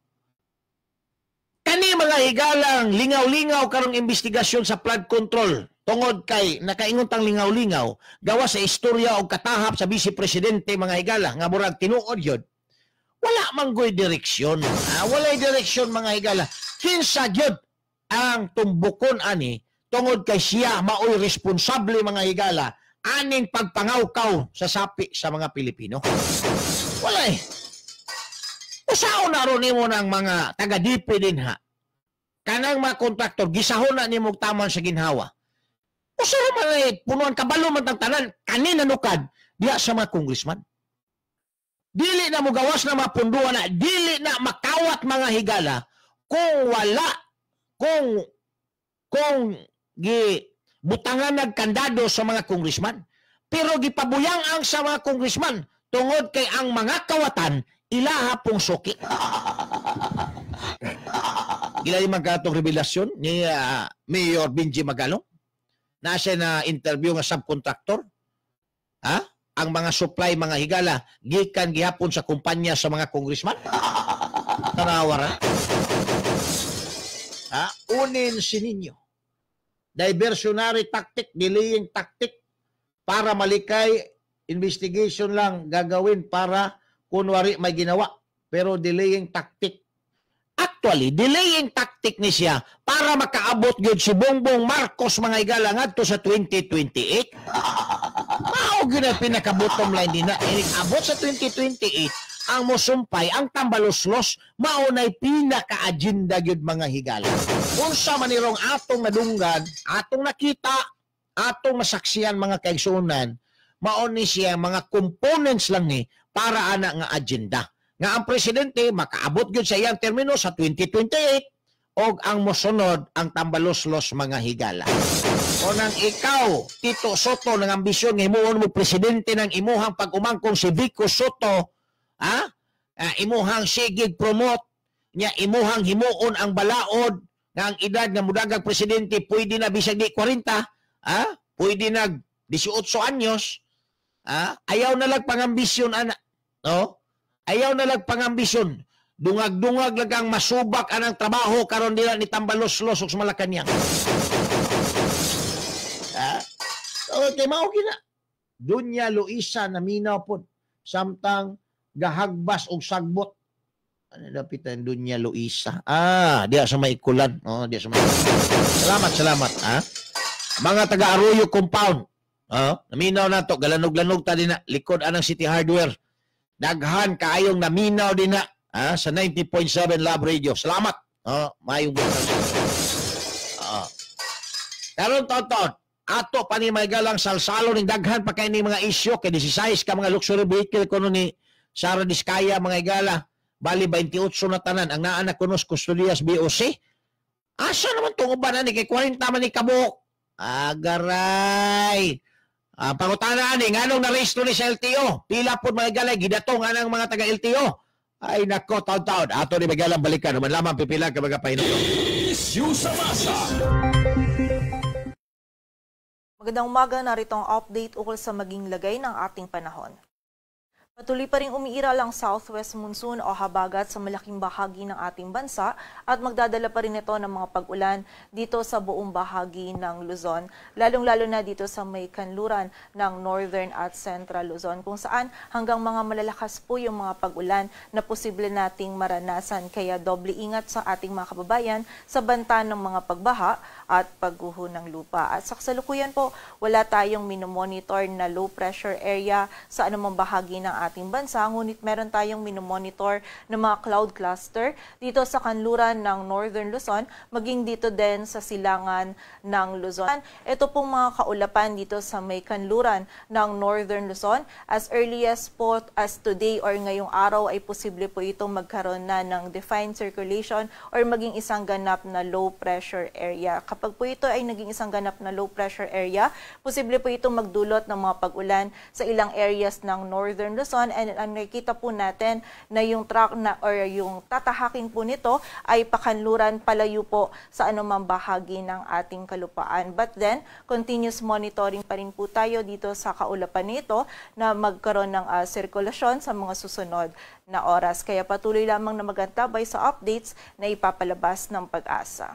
Kani mga higalang lingaw-lingaw karong investigasyon sa flood control tungod kay nakaingon tang lingaw-lingaw gawa sa istorya og katahap sa vice presidente mga higala nga murag tinuod yun. Wala man goy direksyon. Walay direksyon mga higala. Kinsa gyud ang tumbukon ani tungod kay siya maoy responsable mga higala aning pagpangawkaw sa sapi sa mga Pilipino. Wala eh. Usaon na ron nimo ng mga taga-DP din ha. Kanang mga kontraktor, gisahon na nimo taman sa ginhawa. Usaon man eh, punuan kabalo man tang tanan, kanina nukad, diya sa mga congressman. Dili na mugawas na mapunduan na, dili na makawat mga higala kung wala, kung gi butangan nagkandado sa mga congressman. Pero gipabuyang ang sa mga congressman tungod kay ang mga kawatan ilaha pong suki. Gila man katong revelasyon ni Mayor Benji Magalong. Nasa na interview nga subcontractor. Ha? Ang mga supply mga higala gikan gihapon sa kumpanya sa mga congressman. Tanawa ra. Ha? Unin si ninyo. Diversionary tactic, delaying tactic para malikay, investigation lang gagawin para kunwari may ginawa, pero delaying tactic. Actually, delaying tactic ni siya para makaabot gyud si Bongbong Marcos mga higala ngadto sa 2028. Mao gyud ang pinaka-bottom line din na inig abot sa 2028 ang mosumpay, ang tambaloslos, mao nay pinaka-agenda gyud mga higala. Unsa man irong atong nadunggan, atong nakita, atong masaksihan mga kaigsuonan, mao ni siya mga components lang ni para ana nga agenda. Nga ang presidente makaabot gyud sa iyang termino sa 2028 og ang mosunod ang tambaloslos mga higala. O nang ikaw, Tito Soto, ng ambisyon nga himuon mo presidente ng imuhang pag-umangkong si Vico Soto, ha? Imuhang sigig promote nya, imuhang himuon ang balaod nga ang edad nga mudagag presidente pwede na bisag di 40, ha? Pwede na 18 anyos, ha? Ayaw na lang pangambisyon ana, no? Ayaw na lang pangambisyon. Dungag-dungag lang ang masubak anang trabaho karon nila ni Tambaloslos ug sa Malacañang. Ha? Okay, mao gina. Dunya Luisa naminaw pod samtang gahagbas og sagbot. Ano dapitan Dunya Luisa? Ah, diya sa may kulan. Oh, diya sa may. Salamat, salamat, ha. Mga taga Arroyo Compound. Oh, naminaw nato, galanog-lanog ta dinha likod anang City Hardware. Daghan kaayong naminaw dinha, ha, sa 90.7 Love Radio. Salamat. Oh, maayong buntag. Oh. Karon taon-taon ato pa ni may galang salsalo ning daghan pa kay ni mga isyu kay 16 ka mga luxury vehicle kuno ni Sara Diskaya mga higala. Bali 28 na tanan ang naa na kuno sa kustodiyas BOC. Asa naman tong uban ani kay 40 man ni kabuok. Agaray. Pangutana ani nganong narehistro ni sa LTO? Pila pod mga higala gidatong anang mga taga LTO. Ay nako, taon-taon ato ni magalang balikan human lamang pipila ka mga pahinungdon. Isyu sa masa. Magandang umaga, narito ang update ukol sa maging lagay ng ating panahon. Patuloy pa rin umiiral ang southwest monsoon o habagat sa malaking bahagi ng ating bansa at magdadala pa rin ito ng mga pag-ulan dito sa buong bahagi ng Luzon, lalong-lalo na dito sa may kanluran ng Northern at Central Luzon, kung saan hanggang mga malalakas po yung mga pag-ulan na posible nating maranasan. Kaya doble ingat sa ating mga kababayan sa banta ng mga pagbaha at pagguho ng lupa. At sa kasalukuyan po, wala tayong minomonitor na low pressure area sa anumang bahagi ng ating bansa, ngunit meron tayong minomonitor ng mga cloud cluster dito sa kanluran ng Northern Luzon, maging dito din sa silangan ng Luzon. Ito pong mga kaulapan dito sa may kanluran ng Northern Luzon, as early as po as today or ngayong araw ay posible po itong magkaroon na ng defined circulation or maging isang ganap na low pressure area. Kapag po ito ay naging isang ganap na low pressure area, posible po itong magdulot ng mga pag-ulan sa ilang areas ng Northern Luzon, Luzon, and ang nakikita po natin na yung track na or yung tatahakin po nito ay pakanluran, palayo po sa anumang bahagi ng ating kalupaan. But then, continuous monitoring pa rin po tayo dito sa kaulapan nito na magkaroon ng sirkulasyon sa mga susunod na oras. Kaya patuloy lamang na magantabay sa updates na ipapalabas ng PAGASA.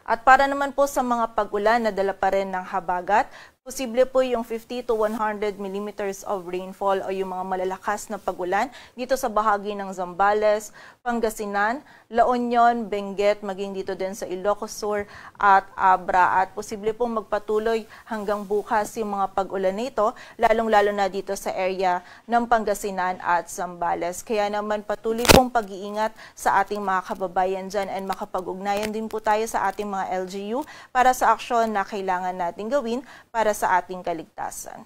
At para naman po sa mga pag-ulan na dala pa rin ng habagat, posible po yung 50 to 100 millimeters of rainfall o yung mga malalakas na pag-ulan dito sa bahagi ng Zambales, Pangasinan, La Union, Benguet, maging dito din sa Ilocos Sur at Abra. At posible pong magpatuloy hanggang bukas yung mga pag-ulan nito, lalong-lalo na dito sa area ng Pangasinan at Zambales. Kaya naman patuloy pong pag-iingat sa ating mga kababayan dyan and makapag-ugnayan din po tayo sa ating mga LGU para sa aksyon na kailangan natin gawin para sa ating kaligtasan.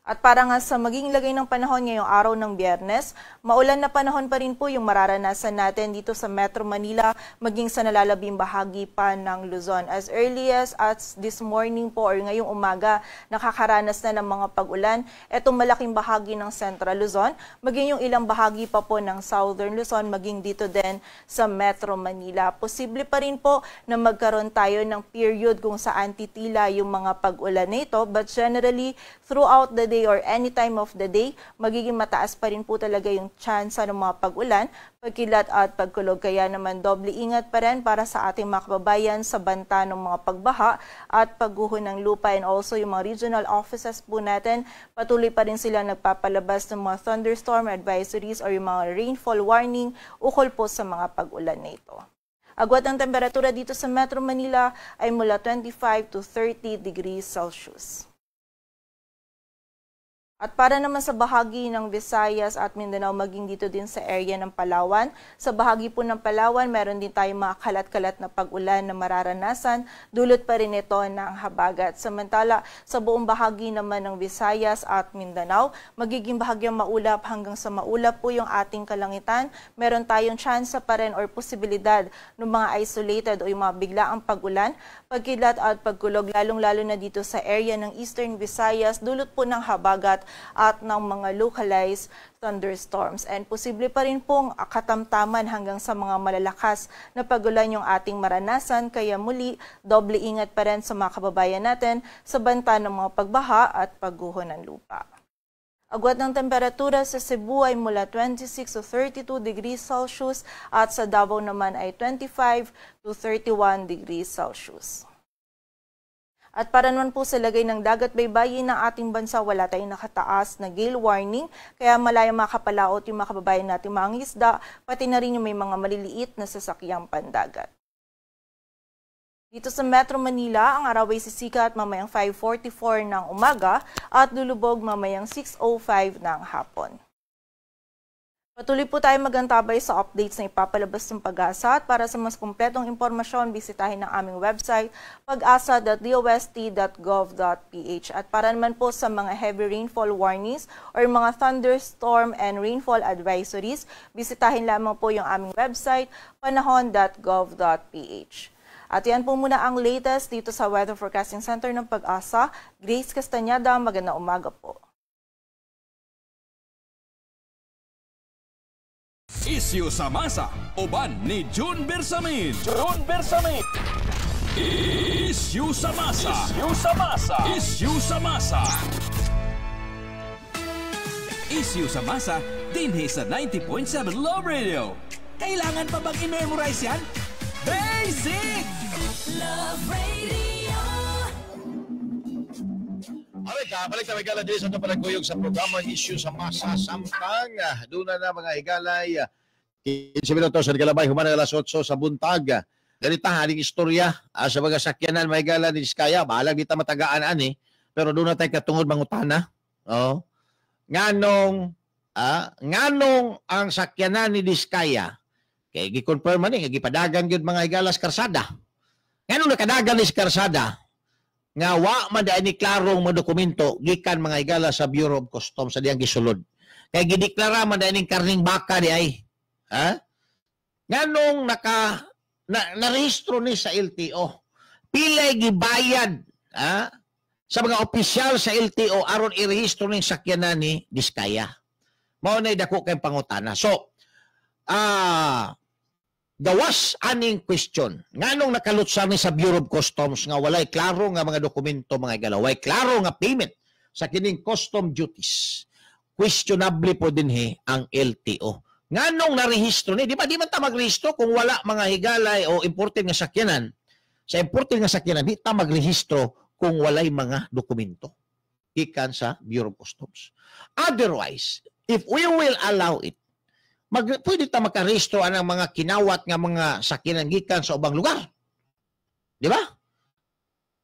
At para nga sa maging lagay ng panahon ngayong araw ng Biyernes, maulan na panahon pa rin po yung mararanasan natin dito sa Metro Manila, maging sa nalalabing bahagi pa ng Luzon. As early as this morning po or ngayong umaga, nakakaranas na ng mga pag-ulan itong malaking bahagi ng Central Luzon, maging yung ilang bahagi pa po ng Southern Luzon, maging dito din sa Metro Manila. Posible pa rin po na magkaroon tayo ng period kung saan titila yung mga pag-ulan nito, but generally throughout the day or any time of the day, magiging mataas pa rin po talaga yung chance ng mga pag-ulan, pagkilat at pagkulog. Kaya naman doble ingat pa rin para sa ating mga kababayan sa banta ng mga pagbaha at pagguho ng lupa, and also yung mga regional offices po natin, patuloy pa rin sila nagpapalabas ng mga thunderstorm advisories or yung mga rainfall warning ukol po sa mga pag-ulan na ito. Agwat ng temperatura dito sa Metro Manila ay mula 25 to 30 degrees Celsius. At para naman sa bahagi ng Visayas at Mindanao, maging dito din sa area ng Palawan. Sa bahagi po ng Palawan, meron din tayong mga kalat-kalat na pag-ulan na mararanasan. Dulot pa rin ito ng habagat. Samantala, sa buong bahagi naman ng Visayas at Mindanao, magiging bahagyang maulap hanggang sa maulap po yung ating kalangitan. Meron tayong chance pa rin or posibilidad ng mga isolated o yung mga biglaang pag-ulan, pagkidlat at pagkulog, lalong-lalo na dito sa area ng Eastern Visayas, dulot po ng habagat at ng mga localized thunderstorms. And posible pa rin pong katamtaman hanggang sa mga malalakas na pagulan yung ating maranasan. Kaya muli, doble ingat pa rin sa mga kababayan natin sa banta ng mga pagbaha at pagguho ng lupa. Agwat ng temperatura sa Cebu ay mula 26 to 32 degrees Celsius at sa Davao naman ay 25 to 31 degrees Celsius. At para naman po sa lagay ng dagat baybayin ng ating bansa, wala tayong nakataas na gale warning, kaya malayang makapalaot yung mga kababayan natin mga isda, pati na rin yung may mga maliliit na sasakyang pandagat. Dito sa Metro Manila, ang araw ay sisikat mamayang 5:44 ng umaga at lulubog mamayang 6:05 ng hapon. Patuloy po tayo magantabay sa updates na ipapalabas ng PAGASA, at para sa mas kumpletong impormasyon, bisitahin ang aming website pagasa.dost.gov.ph. At para naman po sa mga heavy rainfall warnings or mga thunderstorm and rainfall advisories, bisitahin lamang po yung aming website panahon.gov.ph. At yan po muna ang latest dito sa Weather Forecasting Center ng PAGASA. Grace Castañeda, magandang umaga po. Isyu sa masa, uban ni June Bersamin. June Bersamin. Isyu sa masa. Isyu sa masa. Isyu sa masa. Isyu sa masa, dinhi sa 90.7 Love Radio. Kailangan pa bang i-memorize yan? Basic! Love Radio. Alright, balik na higala dito sa ito palagkuyog sa programa Isyu sa Masa. Samtang doon na mga higalay 15 minutos sa Galabay, humana alas 8 sa buntag. Ganita haling istorya sa mga sakyanan mga higala ni Diskaya. Bahalag dita matagaan ani, pero doon na tayo katungod mangutana. Oh. Nganong ang sakyanan ni Diskaya kay gi-confirm man ni gipadagan gyud mga higala sa karsada. Nganong nakadagan ni karsada nga wa man dai ni klarong mga dokumento gikan mga higala sa Bureau of Customs sa diyang gisulod. Kay gideklara man dai ning karning baka di ay. Ha? Nganong narehistro ni sa LTO. Pilay gibayad, ha? sa mga opisyal sa LTO aron irehistro ning sakyanan ni Diskaya? Mao nay dako kay pangutana. So, gawas aning question, nganong nakalutsar ni sa Bureau of Customs nga walay klaro nga mga dokumento mga higala, walay klaro nga payment sa kining custom duties? Questionable po dinhi ang LTO. Nganong narehistro ni? Di ba di man ta magrehistro kung wala mga higalay o imported nga sakyanan? Sa imported nga sakyanan, di ta magrehistro kung walay mga dokumento gikan sa Bureau of Customs. Otherwise, if we will allow it, pwede ta makarehistro anang mga kinawat nga mga sakyanan gikan sa ubang lugar. Di ba?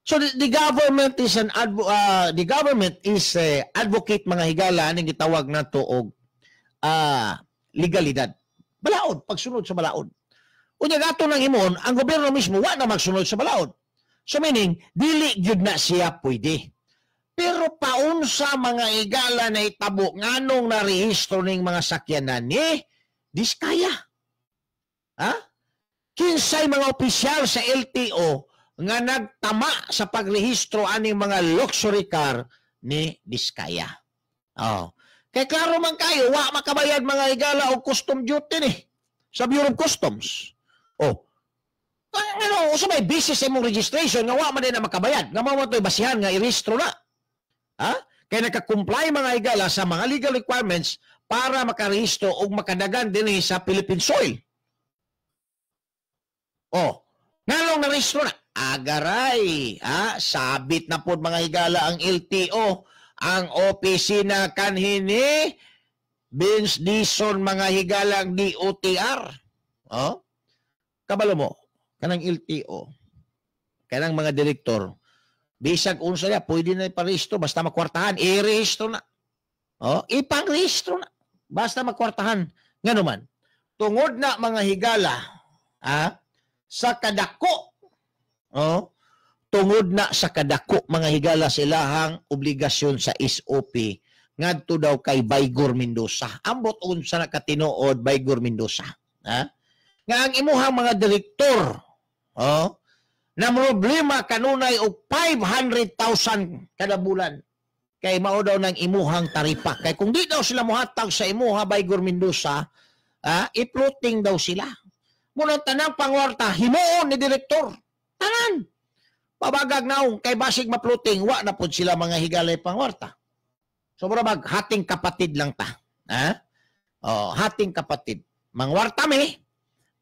So the government is an the government is advocate mga higala aning gitawag nato og legalidad. Balaod, pagsunod sa balaod. Unya gato nang imon, ang gobyerno mismo wa na magsunod sa balaod. So meaning dili gyud na siya pwede. Pero paunsa mga higala na itabo nganong narehistro ning mga sakyanan ni Diskaya? Ha? Kinsay mga opisyal sa LTO nga nagtama sa pagrehistro aning mga luxury car ni Diskaya? Oh. Kay klaro man kayo, wa makabayad mga higala og custom duty ni sa Bureau of Customs. Oh. Ano, usa may basis sa imong registration nga wa man din na makabayad, nga mao man to'y basihan nga irehistro na. Ha? Kay naka-comply mga higala sa mga legal requirements para makarehistro og makadagan dinhi sa Philippine soil. Oh, nganong narehistro na? Agaray, ha? Sabit na pod mga higala ang LTO, ang opisina kanhi ni Vince Dizon mga higala ang DOTR. Oh? Kabalo mo, kanang LTO, kanang mga direktor, bisag unsa niya, pwede na iparehistro basta makwartahan, irehistro na. Oh, ipangrehistro na basta makwartahan. Ngano man, tungod na mga higala, ha, sa kadako, oh, tungod na sa kadako mga higala silahang obligasyon sa SOP ngadto daw kay Baygor Mendoza. Ambot unsa na katinuod Baygor Mendoza, ha? Nga ang imuhang mga direktor, oh, na problema kanunay og 500,000 kada bulan kay mao daw nang imuhang taripa. Kay kung di daw sila mohatag sa imuha Baygor Mendoza, i-floating daw sila. Munang tanang pangwarta himuon ni direktor. Tanan. Pabagag naong kay basig ma-floating, wa na pud sila mga higalay pangwarta. So mura bag hating kapatid lang ta. Ha? Oh, hating kapatid. Mangwarta mi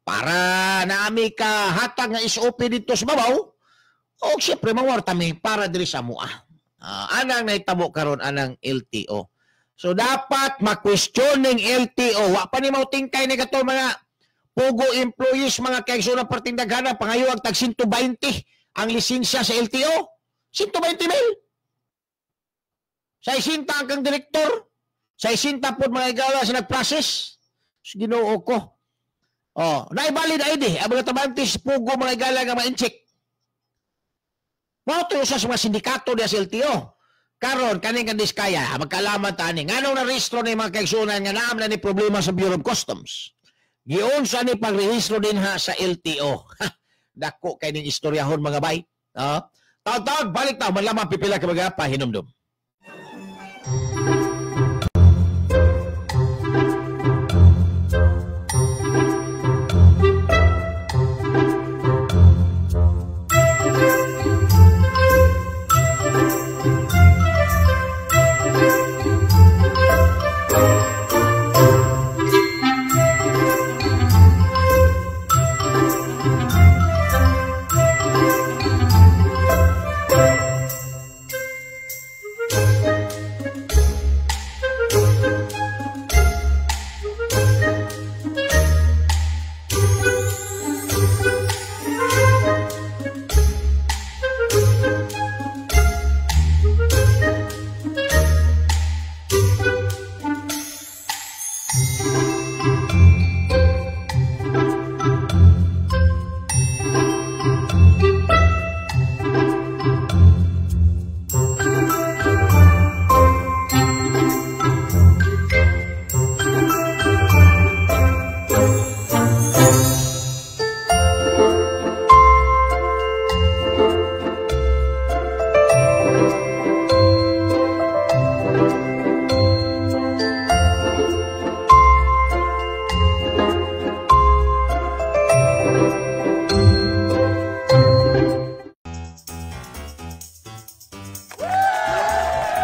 para naami ka hatag nga SOP dito sa babaw. O siyempre mangwarta mi para diri sa mua. Anang nahitabo karon anang LTO. So dapat ma-question ning LTO. Wa pa ni mautingkay ni kato mga Pogo employees, mga kaigsoon ng partindaghanan, pangayo ang tag 120 ang lisensya sa LTO. 120 mil. Sa isinta ang kang direktor. Sa isinta po mga igala sa nag-process. Ginoo ko. Oh, naibalid ID ang mga trabahante sa Pogo mga igala nga ma-incheck. Mao to usa sa mga sindikato diya sa LTO. Karon kaning kang Diskaya, magkaalaman ta ani nganong narehistro ni mga kaigsuonan nga naam na ni problema sa Bureau of Customs. Giunsa ni pagrehistro dinha sa LTO. Dako kay ning istoryahon mga bay. Tawag-tawag balik ta man lamang pipila ka mga pahinumdum.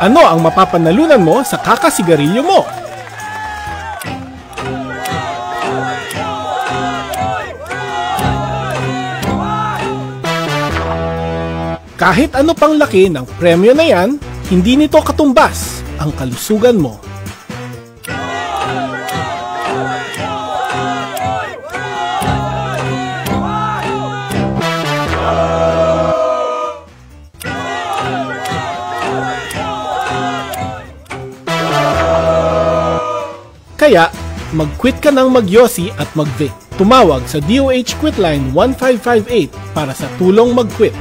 Ano ang mapapanalunan mo sa kakasigarilyo mo? Kahit ano pang laki ng premyo na yan, hindi nito katumbas ang kalusugan mo. Kaya, mag-quit ka ng magyosi at mag-vape. Tumawag sa DOH Quitline 1558 para sa tulong mag-quit.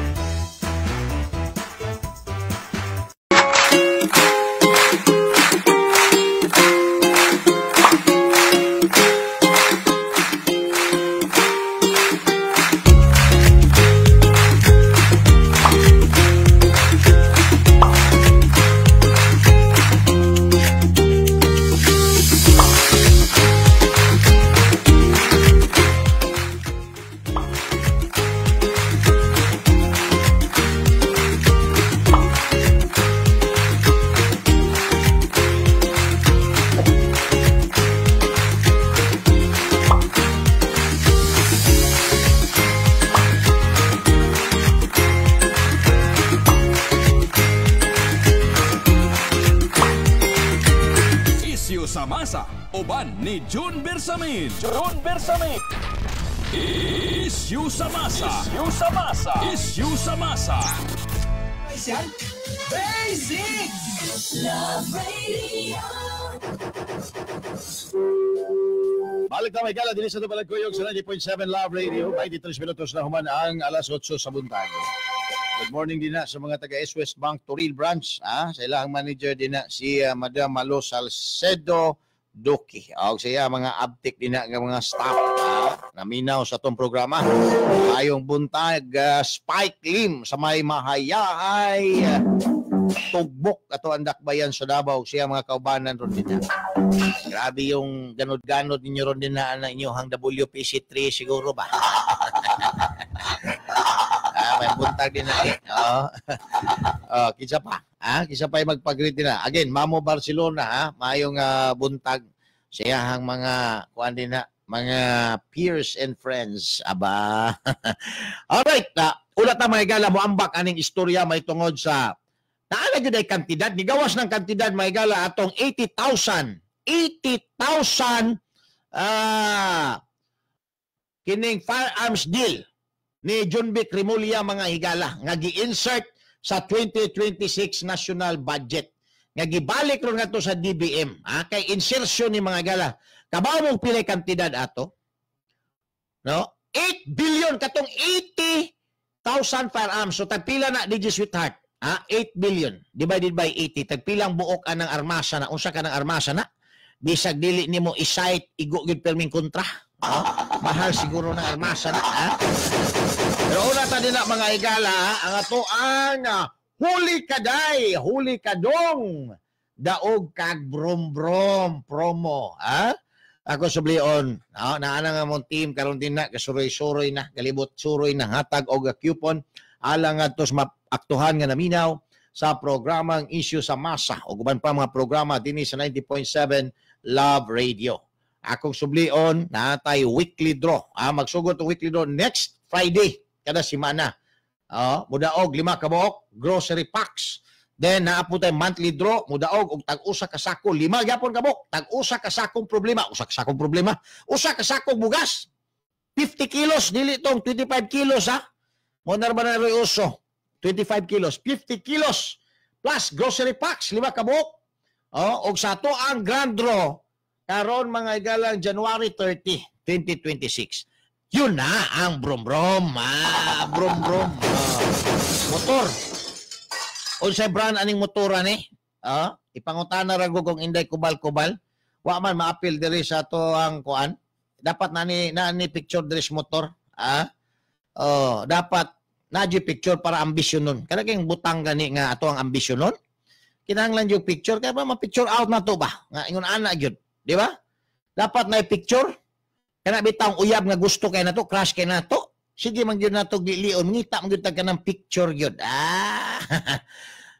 Uban ni June Bersamin. June Bersamin. Issue sa masa. Issue sa masa. Issue sa masa. Basic! Love Radio. Balik na may gala din sa Balagkuyog sa 90.7 Love Radio. 23 minutos na human ang alas 8 sa buntag. Good morning din na sa mga taga S West Bank Toril Branch. Ah, sa ilang manager din na si Madam Malo Salcedo Duki. Og sa iya mga abtik din na nga mga staff naminaw sa atong programa. Ayong buntag Spike Lim sa may mahayahay tugbok ato ang dakbayan sa Davao siya mga kaubanan ron din na. Grabe yung ganod-ganod ninyo ron din na inyong WPC3 siguro ba? May buntag din na eh. Oh. Oh, kinsa pa? Kinsa pa yung magpag-greet din na. Again, Mamo Barcelona ha, mayong buntag siyahang mga kuan din na, mga peers and friends. Aba. Alright, ulat na mga gala mo ambak aning istorya may tungod sa naala gyud ay kantidad, nigawas ng kantidad mga gala atong 80,000 kining firearms deal ni Jonvic Remulla mga higala nga gi-insert sa 2026 national budget nga gibalik ron ngadto sa DBM kay insertion ni mga higala. Kabaw mong pilay kantidad ato, no? 8 billion katong 80,000 firearms. So tagpila na DJ Sweetheart? 8 billion divided by 80, tagpilang buok anang armasa na, unsa ka ng armasa na bisag dili nimo i-cite igo gyud perming kontra. Mahal siguro ng armasa na. Pero una ta din na mga higala, ang ato ang huli kaday, huli kadong daog kag brom-brom promo. Ako sublion, naana nga mong team karon din na kasuroy-suroy na, galibot suroy na hatag og coupon alang ngadto sa maaktuhan nga naminaw sa programang Issue sa Masa o uban pa mga programa dinhi sa 90.7 Love Radio. Akong sublion, naatay weekly draw. Magsugod ang weekly draw next Friday kada semana. Mudaog 5 ka buok grocery packs. Then naa po tay monthly draw, mudaog og tag-usa ka sako, 5 gyapon ka buok, tag-usa ka sakong problema, usa ka sakong problema, usa ka sakong bugas. 50 kilos dili tong 25 kilos ha. Mo na ba na roy uso? 25 kilos, 50 kilos plus grocery packs, 5 ka buok. Og sa ato ang grand draw karon mga igalang January 30, 2026. Yun na ang brom-brom. Brom-brom. Motor. Unsay brand aning motora ni? Ipangutana ra kung inday kubal-kubal. Wa man maapil diri sa ato ang kuan. Dapat nani picture diri sa motor. Dapat na picture para ambisyon nun. Kada kayong butang gani nga ato ang ambisyon nun. Kinahanglan yung picture kaya ba ma-picture out na to ba? Nga ingon ana gyud, di ba? Dapat na picture. Kana bitang uyab nga gusto kay nato, crush kay nato. Sige man gyud nato gilion, ngita man gyud tag kanang picture gyud.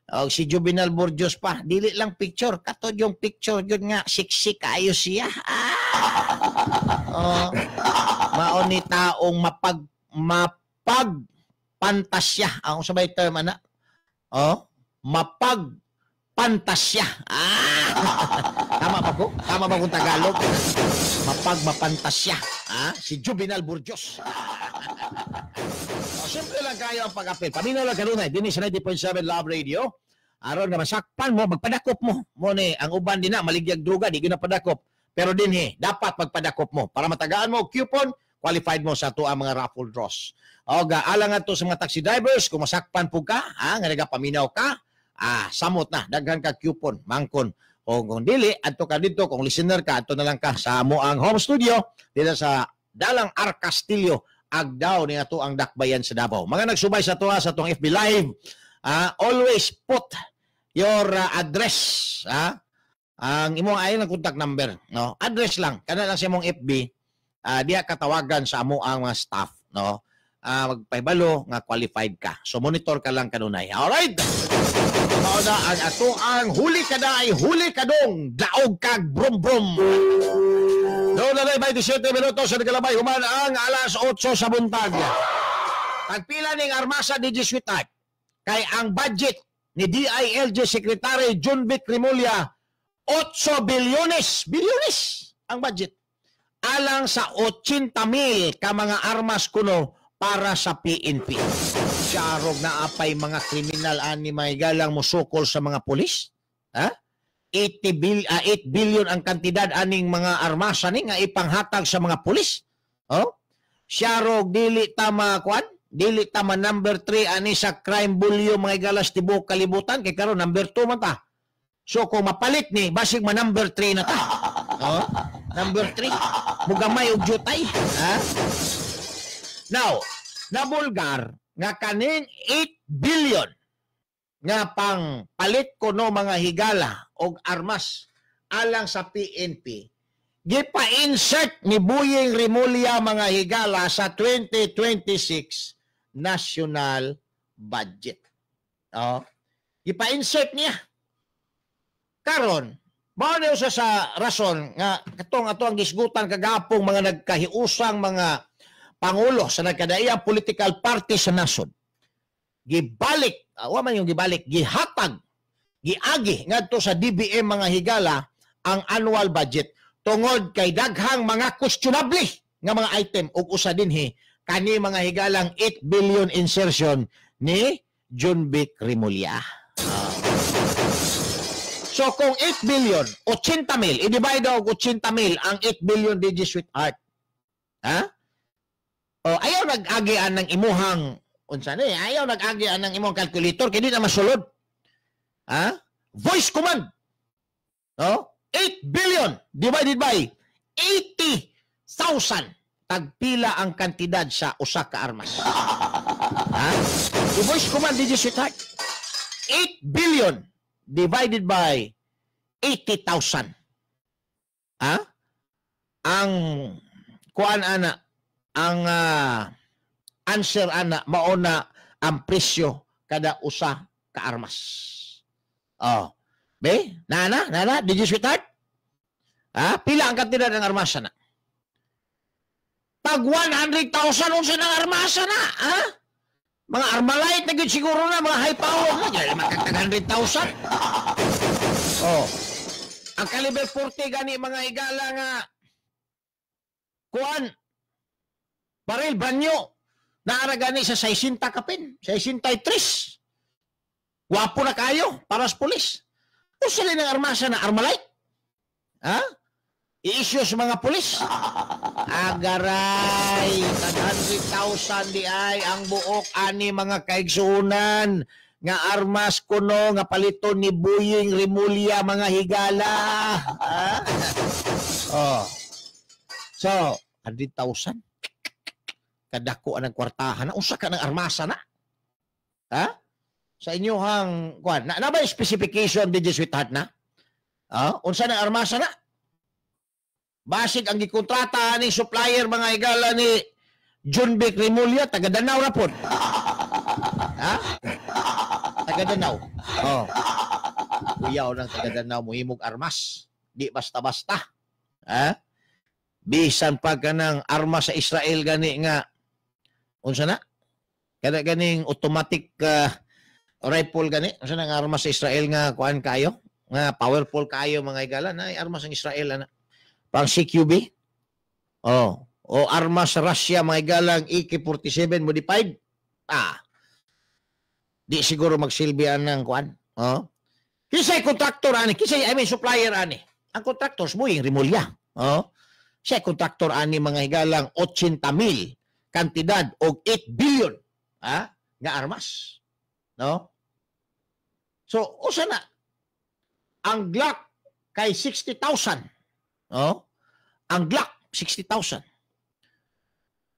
Og si Juvenal Burgos pa, dili lang picture, kato yung picture yun nga siksik kaayo siya. Ah. Oh, mao ni taong mapag pantasya. Ang sabay term ana. Oh, mapag pantasya. Ah. Tama ba ko? Tama ba kung Tagalog? Mapag mapantasya. Ah, si Juvenal Burgos. Oh, simple lang kayo ang pag-apil. Paminaw lang kanunay dinhi sa 90.7 Love Radio. Aron nga masakpan mo, magpadakop mo. Mo ni ang uban din na maligyag druga, di gyud na padakop. Pero dinhi dapat magpadakop mo para matagaan mo og coupon, qualified mo sa ato ang mga raffle draws. O alang adto sa mga taxi drivers, kung masakpan po ka, ha, nga nagapaminaw ka, samot na, daghan ka coupon, mangkon. O kung dili, adto ka dito, kung listener ka, adto na lang ka sa amo ang home studio dito sa Dalang R. Castillo, Agdao ni ato ang dakbayan sa Davao. Mga nagsubay sa tuwa sa atong FB Live, always put your address, ang imong ayon ang contact number, no? Address lang, kana lang sa imong FB, diha katawagan sa amo ang mga staff, no? Magpahibalo nga qualified ka. So monitor ka lang kanunay. Alright. Mao na ang ato ang huli ka na ay huli ka dong daog kag brum brum. Doon na rin 27 minutos sa nagkalabay human ang alas 8 sa buntag. Tagpila ning armasa DJ Sweetheart kay ang budget ni DILG Secretary Jonvic Remulla 8 bilyones, bilyones ang budget alang sa 80,000 ka mga armas kuno para sa PNP. Siyarog na apay mga kriminal ani may galang musukol sa mga pulis. Ha? 8 billion ang kantidad aning mga armasa ni nga ipanghatag sa mga pulis. Oh? Siyarog dili tama kuan, dili tama number 3 ani sa crime volume mga galas tibuok kalibutan kay karon number 2 man ta. So kung mapalit ni basig ma number 3 na ta. Oh? Number 3 mugamay og jutay, ha? Now, nabulgar nga kaning 8 billion nga pang palit kuno mga higala og armas alang sa PNP, gipa-insert ni Buying Remulla mga higala sa 2026 national budget. Oh, gipa-insert niya. Karon, mao ni usa sa rason nga katong ato ang gisgutan kagapong mga nagkahiusang mga pangulo sa nagkadaiyang political party sa nasod. Gibalik, wa man yung gibalik, gihatag, giagi ngadto sa DBM mga higala ang annual budget tungod kay daghang mga questionable nga mga item ug usa dinhi kani mga higalang 8 billion insertion ni Jonvic Remulla. So kung 8 billion, 80 mil, i-divide og 80 mil ang 8 billion DJ Sweetheart. Ha? O ayaw nag-agian ng imuhang unsa ni, ayaw nag-agian ng imong calculator kay di na masulod. Ha? Voice command. No? 8 billion divided by 80,000. Tagpila ang kantidad sa usa ka armas. Ha? I-voice command DJ Sweetheart. 8 billion divided by 80,000. Ha? Ang kuan ana, ang answer ana mauna ang presyo kada usa ka armas. Oh. Be, nana, nana, did you sweetheart? Ha? Pila ang kantidad ng armasa na? Pag 100,000 unsa ng armasa na, ha? Mga armalite na gyud siguro na, mga high power na, dili makatag 100,000. Oh. Ang caliber 40 gani mga higala nga kuan baril banyo naara gani sa 60 kapin, 63. Gwapo na kayo para sa pulis. Usa ng armasa na armalite? Ha? I-issue sa mga pulis. Agaray, 100,000 di ay ang buok ani mga kaigsuonan nga armas kuno nga paliton ni Buying Remulla mga higala. Ha? Oh. So, 100,000. Kadako ang kwartahan na. Usa ka ng armasa na. Ha? Sa inyuhang kuan, na ba specification DJ Sweetheart na? Ha? Unsa ng armasa na? Basig ang gikontrata ni supplier mga higala ni Jonvic Remulla, taga Danao ra pod. Ha? Taga Danao. Oh. Kuyaw ng taga Danao mohimog armas. Di basta-basta. Ha? Bisan pa kanang armas sa Israel gani nga unsa na? Kada ganing automatic rifle gani, unsa na nga armas sa Israel nga kuan kayo? Nga powerful kayo mga higala na armas ang Israel ana. Pang CQB. Oh, o armas sa Russia mga higala ang AK-47 modified. Ah. Di siguro magsilbihan ng kuan. Oh. Kisay kontraktor ani, kisay I mean supplier ani. Ang kontraktor Boying Remulla. Oh. Siya kontraktor ani mga higalang 80,000 kantidad og 8 billion nga armas. No? So, usa na ang Glock kay 60,000. No? Ang Glock 60,000.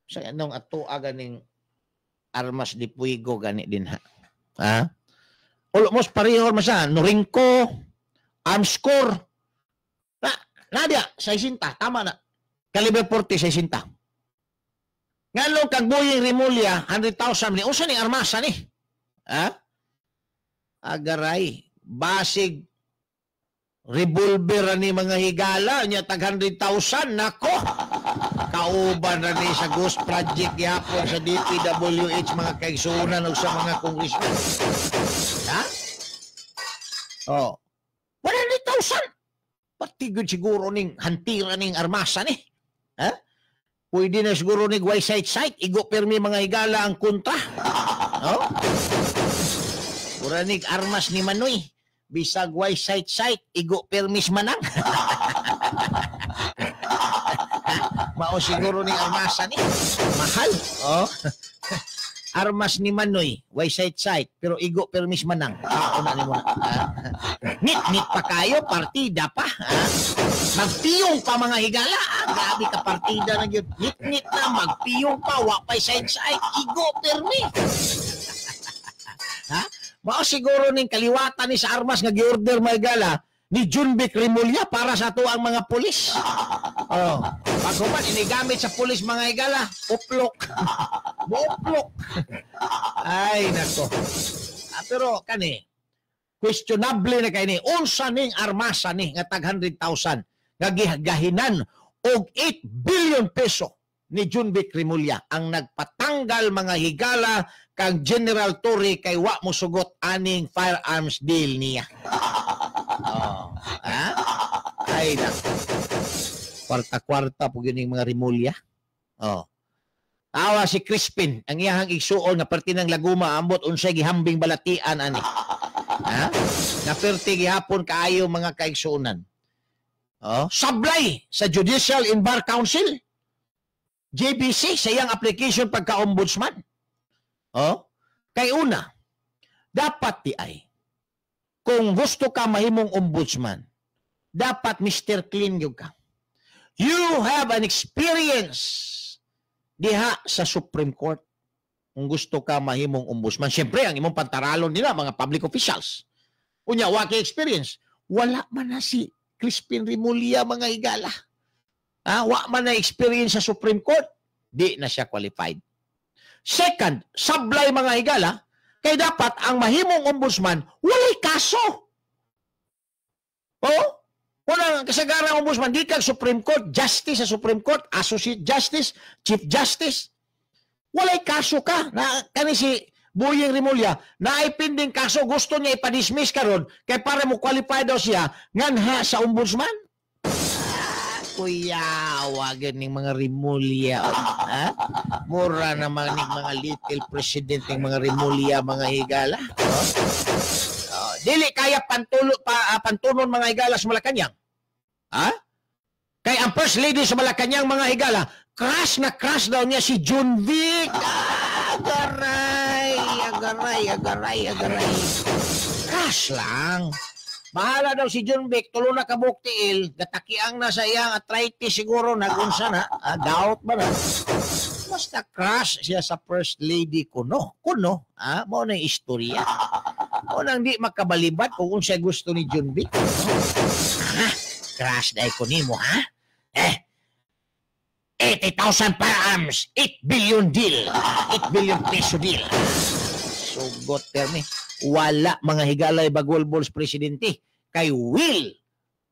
Sa anong ato ganing armas di Puigo gani din ha. Ha? Almost pareho man siya, Norinco, Armscor. Na, nadia 60, tama na. Caliber 40 60. Nganong kag Boying Remulla 100,000 ni unsa ni armasa ni? Ha? Agaray, basig revolver ni mga higala nya tag 100,000 nako. Kauban ra ni sa Ghost Project gyapon sa DPWH mga kaigsuonan og sa mga congressman. Ha? Oh. 100,000. Pati gud siguro ning hantira ning armasa ni. Ha? Pwede na siguro ni way site site igo permi mga higala ang kontra. No? Uranig armas ni Manoy. Bisag way site site igo permis manang. Mao siguro ni armasa ni. Mahal. Oh. Armas ni Manoy, way site site pero igo permis manang. Una ni mo na. Nit-nit pa kayo, partida pa. Magpiyong pa mga higala. Grabe ka partida na gyud. Nit-nit na magpiyong pa, wa pay site site, igo permis. Ha? Mao siguro ning kaliwatan ni sa armas nga giorder mga higala ni Junvic Remulla para sa ato ang mga pulis. Oh, paghuman inigamit sa pulis mga higala, uplok. Uplok. Ay nako. Pero kani questionable na kay ni unsa ning armasa ni nga tag 100,000 nga gigahinan og 8 billion peso ni Junvic Remulla ang nagpatanggal mga higala kang General Torre kay wa mo sugot aning firearms deal niya. Oh, ha? Ay nako. Kwarta-kwarta po yun yung mga Remulla. Oh. Awa si Crispin, ang iyahang igsuon nga perti ng Laguma, ambot unsay gihambing balatian ani. Ha? Na perti gihapon kaayo mga kaigsuonan. Oh, sablay sa Judicial and Bar Council, JBC, sa iyang application pagka-ombudsman. Oh, kay una, dapat di ay kung gusto ka mahimong ombudsman, dapat Mr. Clean gyud ka. You have an experience diha sa Supreme Court kung gusto ka mahimong ombudsman. Siyempre, ang imong pantaralon nila, mga public officials. Unya, wa kay experience. Wala man na si Crispin Remulla, mga higala. Ah, wa man na experience sa Supreme Court. Di na siya qualified. Second, sablay mga higala, kay dapat ang mahimong ombudsman, walay kaso. Oh? Wala kasagarang ombudsman, di kag Supreme Court, Justice sa Supreme Court, Associate Justice, Chief Justice. Walay kaso ka. Na, kani si Boying Remulla, na pending kaso, gusto niya ipa-dismiss karon kay para mo qualify daw siya nganha sa ombudsman. Ah, kuya, wagan ning mga Remulla. Ha? Mura naman ning mga little president ning mga Remulla, mga higala. Oh? Oh, dili kaya pantulo pa pantunon mga higala sa Malacañang. Ha? Kay ang first lady sa Malacañang mga higala, crush na crush daw niya si Junvic. Agaray, agaray, agaray, agaray. Crush lang. Bahala daw si Junvic, tulo na kabuk tiil, gatakiang na sa iyang arthritis siguro, nagunsa na, doubt ba na? Basta crush siya sa first lady kuno. Kuno, ah, mao na yung istorya. Mao nang di makabalibat kung unsay gusto ni Junvic. Ha? Crush dahil ko nimo, ha? Eh, 80,000 firearms, 8 billion deal, 8 billion peso deal. Sugot permi. Wala mga higalay bagulbols presidente kay will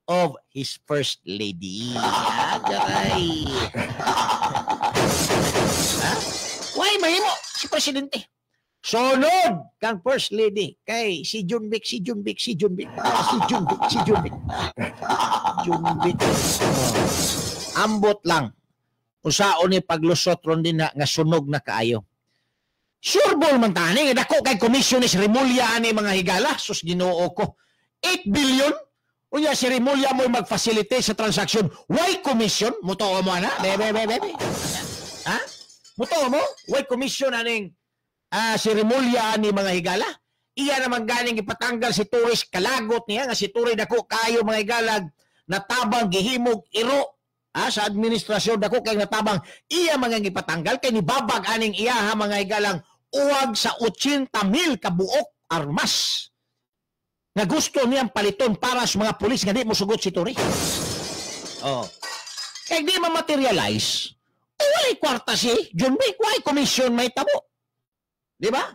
of his first lady. Agaray. Ha? Why mahimo si presidente? Sunod kang first lady kay si Junvic, si Junvic, si Junvic, si Junvic, si Junvic. Junvic. Oh. Ambot lang. Usaon ni paglusot ron din na nga sunog na kaayo. Sure ball man tani nga dako kay komisyonis Remulla ani mga higala, sus Ginoo ko. 8 billion. Unya si Remulla mo mag-facilitate sa transaction. Why commission? Mutuo mo ana? Bebe bebe bebe. Ha? Mutuo mo? Why commission aning si Remulla ani mga higala? Iya naman ganing ipatanggal si Torres, kalagot niya nga si Torres dako kayo mga higalag natabang gihimog iro sa administrasyon dako kay natabang iya mga gipatanggal kay nibabag aning iya ha mga higalang uwag sa 80,000 kabuok armas nga gusto niyang paliton para sa mga pulis nga di mo sugot si Torres. Oh. Kay di ma-materialize, walay kwarta si Junvic, why commission may tabo? Di ba?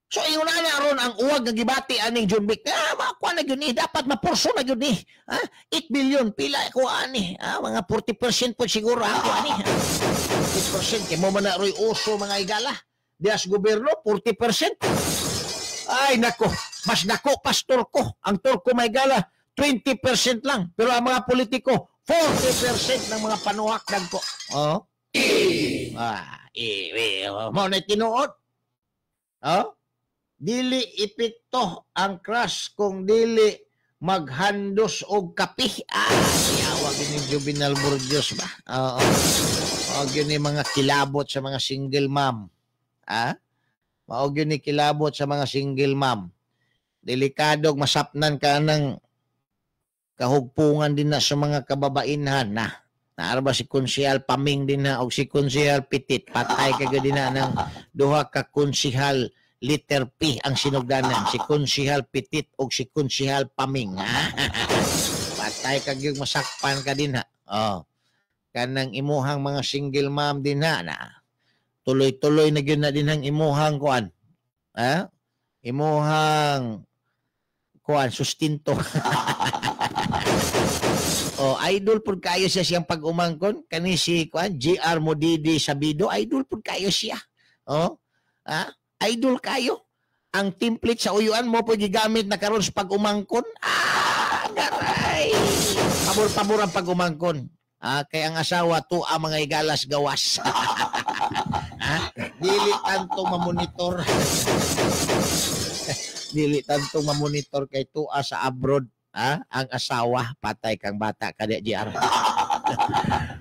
So ingon na ron ang uwag nga gibati aning Junvic. Makuha na gyud ni, dapat mapurso na gyud ni. 8 billion pila ko ani. Mga 40% po siguro ako ani. 40% kay mo man na roy uso mga higala. Dias gobyerno 40%. Ay nako, mas nako pastor ko. Ang turko may gala 20% lang, pero ang mga politiko 40% ng mga panuhak dagko. Oh. Mo na tinuod. Oh? Dili epekto ang crash kung dili maghandos og kape. Yawa gini Juvenal Burgos ba? Oo. Mao gyud ni mga kilabot sa mga single mom. Mao gyud ni kilabot sa mga single mom. Delikado masapnan ka ng kahugpungan din na sa mga kababainhan na. Naara ba si Konsehal Paming din na og si Konsehal Petit. Patay ka gyud din na ng duha ka konsehal liter P ang sinugdanan, si Konsehal Petit o si Konsehal Paming. Patay ka gyud masakpan ka din ha. Oh. Kanang imuhang mga single mom din ha na. Tuloy-tuloy na gyud na din ang imuhang kuan. Ha? Imuhang kuan sustinto. Oh, idol pud kayo siya siyang pag-umangkon kani si kuan GR Modidi Sabido, idol pud kayo siya. Oh. Ha? Idol kayo. Ang template sa uyuan mo po gigamit na karon sa pag-umangkon. Garay. Pabor-pabor ang pag-umangkon. Kay ang asawa to ang mga igalas gawas. Dili tanto mamonitor. Dili tanto mamonitor kay tuwa sa abroad. Ang asawa patay kang bata kada GR.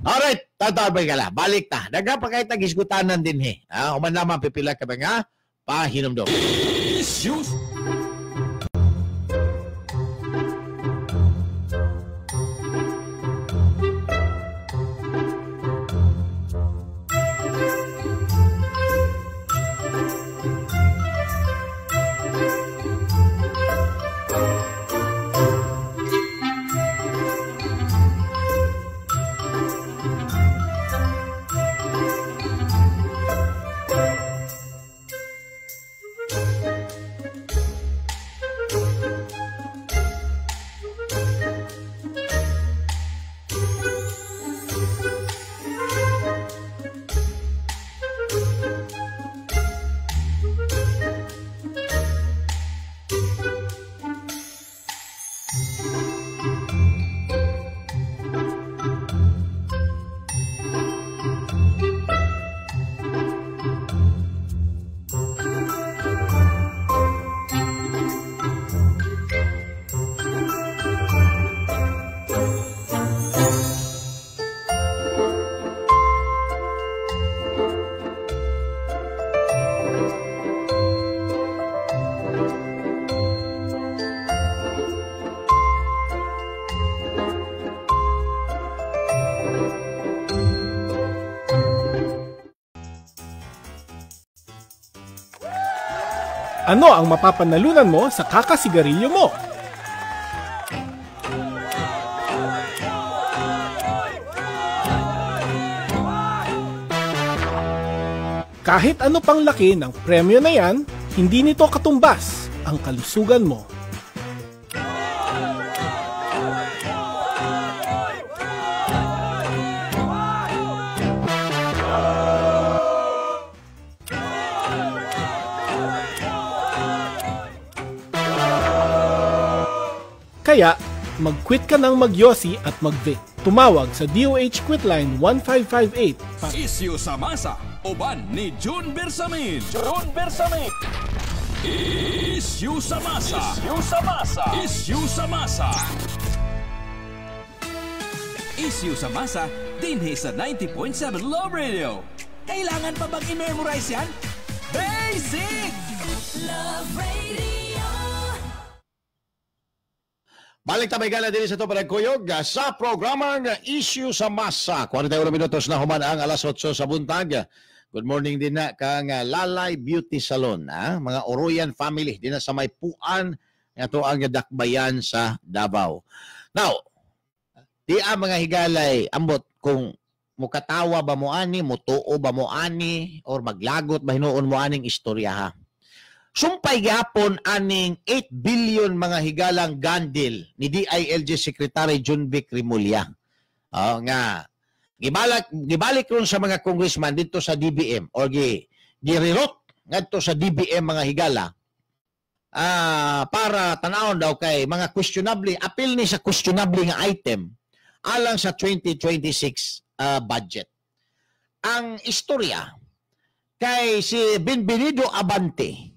Alright, tatawag ka la. Balik ta. Daghang pa kay tagisgutanan din he. Human lamang pipila ka ba nga? Pahinumdom. Issues. Ano ang mapapanalunan mo sa kakasigarilyo mo? Kahit ano pang laki ng premyo na yan, hindi nito katumbas ang kalusugan mo. Kaya, mag-quit ka ng magyosi at mag-vape. Tumawag sa DOH Quitline 1558 para Isyu sa masa, uban ni June Bersamin. June Bersamin. Isyu sa masa. Isyu sa masa. Isyu sa masa. Isyu sa masa, dinhi sa 90.7 Love Radio. Kailangan pa bang i-memorize yan? Basic! Love Radio. Balik tabay gala din sa ito panagkuyog sa programang Issue sa Masa. 41 minutos na human ang alas 8 sa buntag. Good morning din na kang Lalay Beauty Salon. Ha? Mga Oroyan family din na sa may puan nga to ang dakbayan sa Davao. Now, di ang mga higalay ambot kung mukatawa ba mo ani, mutuo ba mo ani, or maglagot ba hinuon mo aning istorya ha. Sumpay gihapon aning 8 billion mga higalang gandil ni DILG Secretary Jonvic Remulla. Oh, nga gibalik ron sa mga congressman dito sa DBM or girirot ngadto sa DBM mga higala para tanawon daw kay mga questionable, appeal ni sa questionable nga item alang sa 2026 budget. Ang istorya kay si Bienvenido Abante,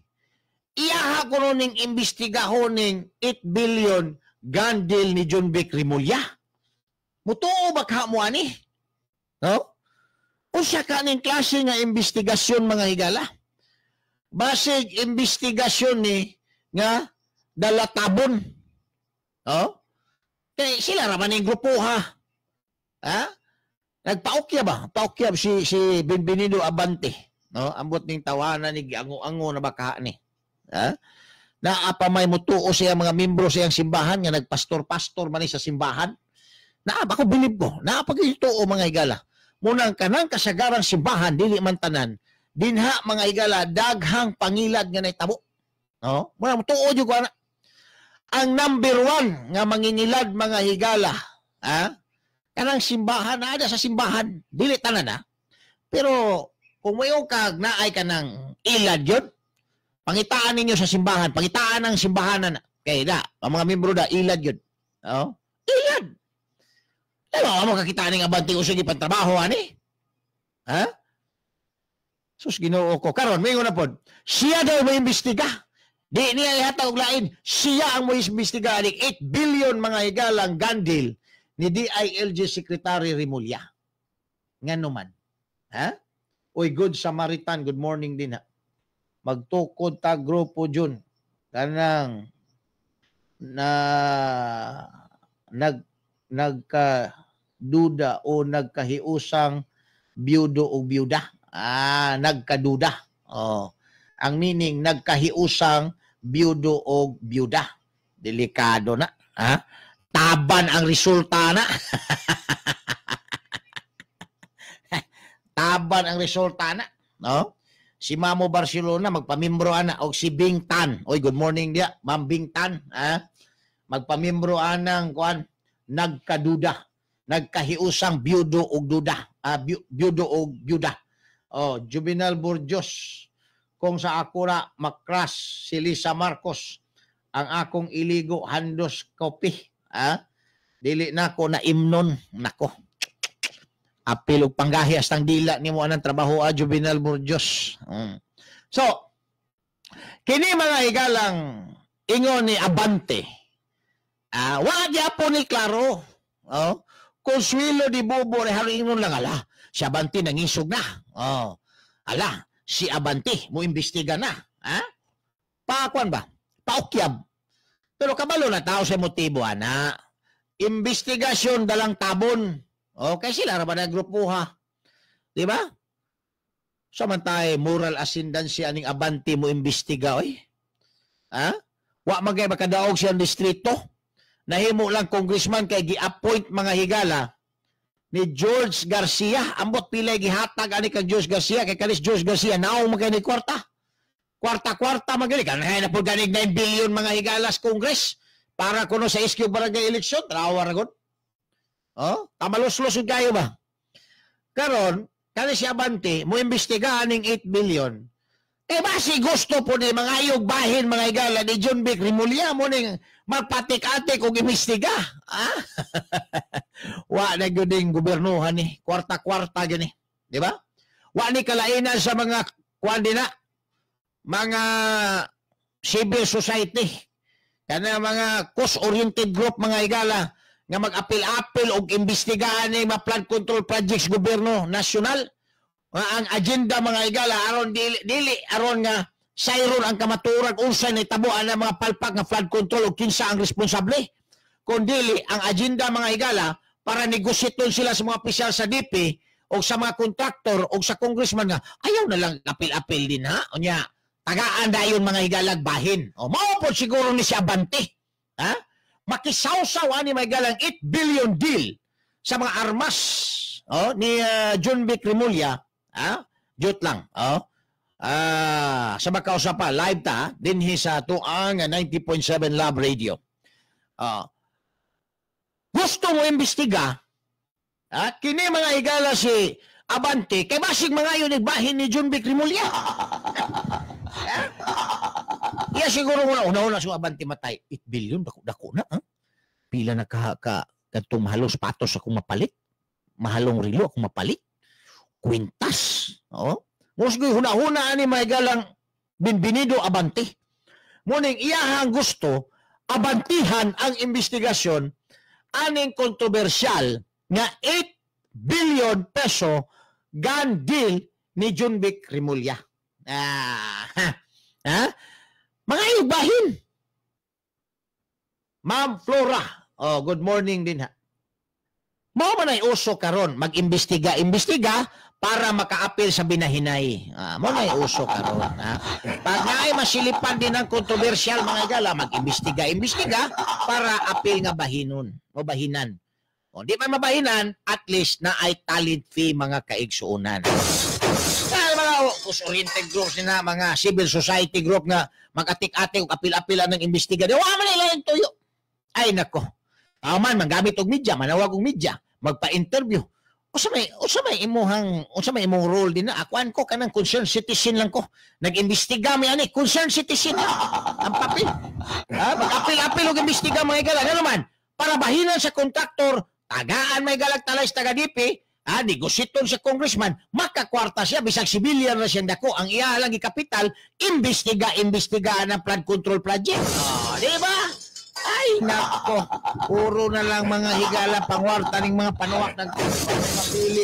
iyaha ko ning imbestigahon ning 8 billion gandil ni Jonvic Remulla. Mutuo ba ka mo ani? No? Unsa ka ning klase nga investigasyon mga higala? Basig investigasyon ni nga dalatabon. No? Kay sila ra man ning grupo ha. Ha? Nagpaukya ba? Paukya si Bienvenido Abante, no? Ambot ning tawanan ni giango-ango na baka ni. Ha? Naa pa may mutuo siya mga membro siyang simbahan nga nagpastor-pastor man sa simbahan. Naa ba ko bilib ko? Naa pa gituo mga higala. Munang kanang kasagarang simbahan dili man tanan. Dinha mga higala daghang pangilad nga nahitabo. No? Munang mutuo jud ko ana. Ang number 1 nga mangingilad mga higala, ha? Kanang simbahan naa sa simbahan, dili tanan ha. Pero kung mayo kag naay kanang ilad yun, pangitaan ninyo sa simbahan, pangitaan ang simbahanan. Kay da, ang mga membro da, ilad yun. Oh? Ilad! Diba, mo kakita ning abante usog ipantrabaho, ani? Ha? Sus, Ginoo ko. Karon, mingon na pod. Siya daw mo imbestiga. Di niya ihatag og lain. Siya ang mo imbestiga aning 8 billion mga higalang gandil ni DILG Secretary Remulla. Ngano man? Ha? Uy, good Samaritan, good morning din ha. Magtukod ta grupo Jun kanang na nagkaduda o nagkahiusang biyudo o biyuda. Ah, nagkaduda. Oh. Ang meaning nagkahiusang biyudo o biyuda. Delikado na, ha? Taban ang resulta na. Taban ang resulta na, no? Si Mamo Barcelona magpamimbro ana og si Bing Tan. Oy, good morning dia, Ma'am Bing Tan, ha? Magpamimbro anang kuan nagkaduda, nagkahiusang biyudo og duda, biyudo og biyuda. Oh, Juvenal Burgos, kung sa ako ra makras si Lisa Marcos, ang akong iligo handos kopi, ha? Dili na ko na imnon nako. Apil og panggahi hastang dila nimo anang trabaho a Juvenal Burgos. So, kini mga higalang ingon ni Abante. Wa gyapon ni klaro. Oh, Consuelo di Bobo re ingon lang ala. Si Abante nangisog na. Oh. Ala, si Abante mo imbestiga na, ha? Pakuan ba? Paukyab. Pero kabalo na tao sa motibo ana. Investigasyon dalang tabon. Okay, sila ra ba na grupo ha? Di ba? Samantay moral ascendancy aning Abante mo imbestiga oy. Ha? Wa magay makadaog siyang distrito. Nahimo lang congressman kay gi-appoint mga higala ni George Garcia. Ambot pilay gihatag ani kang George Garcia kay kanis George Garcia naong magay ni kwarta. Kwarta-kwarta magali. Kanahay na po ganig 9 billion mga higalas Congress para kuno sa SQ barangay election. Trawa ra gud. Oh, tamalos-los ug kayo ba? Karon, kani si Abante mo imbestigahan ning 8 billion. Eh basi gusto po ni mga ayog bahin mga higala ni John Vic Remulla mo ning magpatik-atik og imbestiga. Ah? Wa na gyud ning gobernohan ni, kwarta-kwarta gyud ni, di ba? Wa ni kalainan sa mga kuan din na, mga civil society, kana mga cause-oriented group mga higala nga mag-apil-apil og imbestigahan ni mga flood control projects gobyerno nasyonal. Nga ang agenda mga higala aron dili aron nga sayron ang kamatuoran unsa ni tabuan ang mga palpak nga flood control og kinsa ang responsable, kundi ang agenda mga higala para negosyiton sila sa mga opisyal sa DP o sa mga kontraktor o sa congressman nga ayaw na lang apil-apil din ha. Unya tagaan dayon mga higalag bahin. O mao pod siguro ni si Abante. Ha? Makisawsaw ani mga higalang 8 billion deal sa mga armas oh, ni John Vic Remulla. Ha? Jut lang. Oh. Sa makausa pa live ta dinhi sa tuang 90.7 Love Radio. Oh. Gusto mo imbestiga at kini mga higala si Abante kay basig mga yun bahin ni John Vic Remulla. Iya siguro muna una-una si Abante matay 8 billion dako na ha? Pila na ka kadtong mahalong sapatos akong mapalit, mahalong relo akong mapalit, kwintas. Oo. Musgoy huna-huna ani mga higalang Bienvenido Abante. Muning iyahang gusto abantihan ang investigasyon aning kontrobersyal nga 8 billion peso gun deal ni John Vic Remulla. Ah, ha? Mga ibahin. Ma'am Flora, oh, good morning din ha. Mao man ay uso karon mag-imbestiga-imbestiga para makaapil sa binahinay. Ah, mao na ay uso karon ha. Pag naay masilipan din ang kontrobersyal mga higala, mag-imbestiga-imbestiga para apil nga bahinon o bahinan. O di man mabahinan, at least na ay talent fee mga kaigsuonan. Dahil mga oriented groups nila, mga civil society group nga mag-atik-atik o apil-apila ng imbestiga. Wa man nila yung tuyo. Ay nako. Tama man, manggamit og media, manawag og media, magpa-interview. Usa may imong role din na akuan ko kanang concerned citizen lang ko. Nag-imbestiga mi ani, concerned citizen lang. Ang papel. Ha, mag-apil-apil og imbestiga mga higala. Ngano man, para bahinan sa kontraktor, tagaan may galag talay sa taga DP, ah, negosyiton sa congressman, makakwarta siya bisag civilian na siyang dako. Ang iya lang ikapital, imbestiga-imbestiga ang flood control project. Oh, di ba? Ay, nako. Puro na lang mga higala, pangwarta ng mga panuwak ng mapili.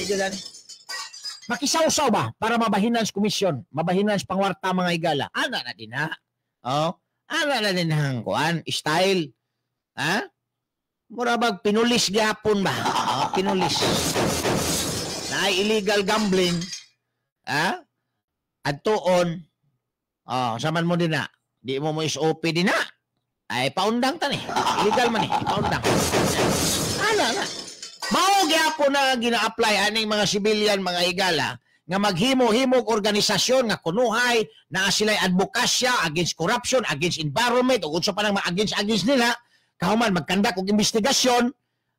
Makisawsaw ba para mabahinan sa komisyon, mabahinan sa pangwarta mga higala? Ana na din ha. Oh, ana na din ang kuan, style. Ha? Mura bag pinulis gyapon ba? Oh, pinulis. Na illegal gambling. Ha? Adtuon. Oh, saman mo din na. Di mo mo SOP din na. Ay, paundang ta ni. Illegal man ni. Paundang. Ana na. Mao gyapon na gina-apply aning mga civilian, mga higala, nga maghimo-himog organisasyon nga kunuhay na sila'y advokasya against corruption, against environment, o unsa pa nang ma-against nila, kahuman magkandak og investigasyon,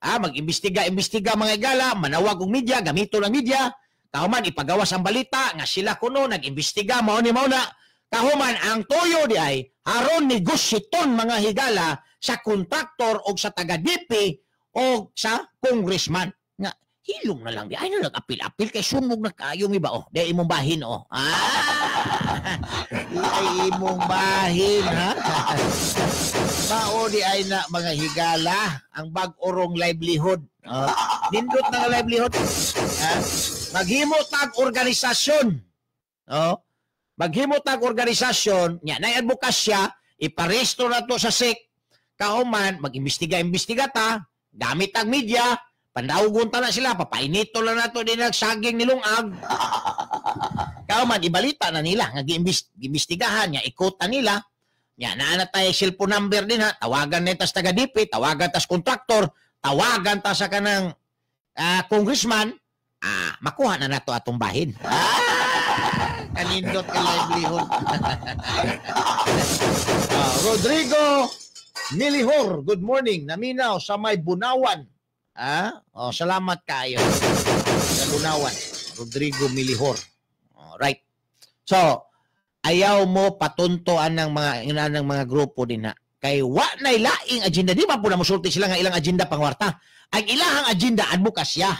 ah, mag-imbestiga-imbestiga mga higala, manawag og media, gamito ng media, kahuman ipagawas ang balita nga sila kuno nag-imbestiga mao ni mao na. Kahuman ang toyo di ay aron negosyiton mga higala sa kontraktor o sa taga DP o sa congressman. Nga hilom na lang di ay na nag-apil-apil kay sunog na kayong iba oh. Di imong bahin oh. Ah. Di ay imong bahin ha. Mao di ay na mga higala ang bag-orong livelihood. Oh. Nindot na nga livelihood. Ha? Maghimo tag organisasyon. Oh. Maghimo tag organisasyon, nya nay advokasya, iparesto na to sa SEC. Kahuman mag-imbestiga-imbestiga ta, gamit ang media, pandawgon ta na sila, papainito lang nato din nagsaging nilungag. Kahuman ibalita na nila nga giimbestigahan nya, ikot na nila. Nya naa na tay cellphone number din ha, tawagan na tas taga DP, tawagan tas kontraktor, tawagan ta sa kanang congressman, makuha na nato atong bahin. Ah! Kanindot ka livelihood. Rodrigo Milihor, good morning. Naminaw sa may Bunawan. Ah? Oh, salamat kayo. Sa Bunawan. Rodrigo Milihor. Right. So, ayaw mo patuntoan ng mga grupo din ha. Kay wa na'y laing agenda. Di ba po na musulti sila nga ilang agenda pangwarta? Ang ilahang agenda, advokasya.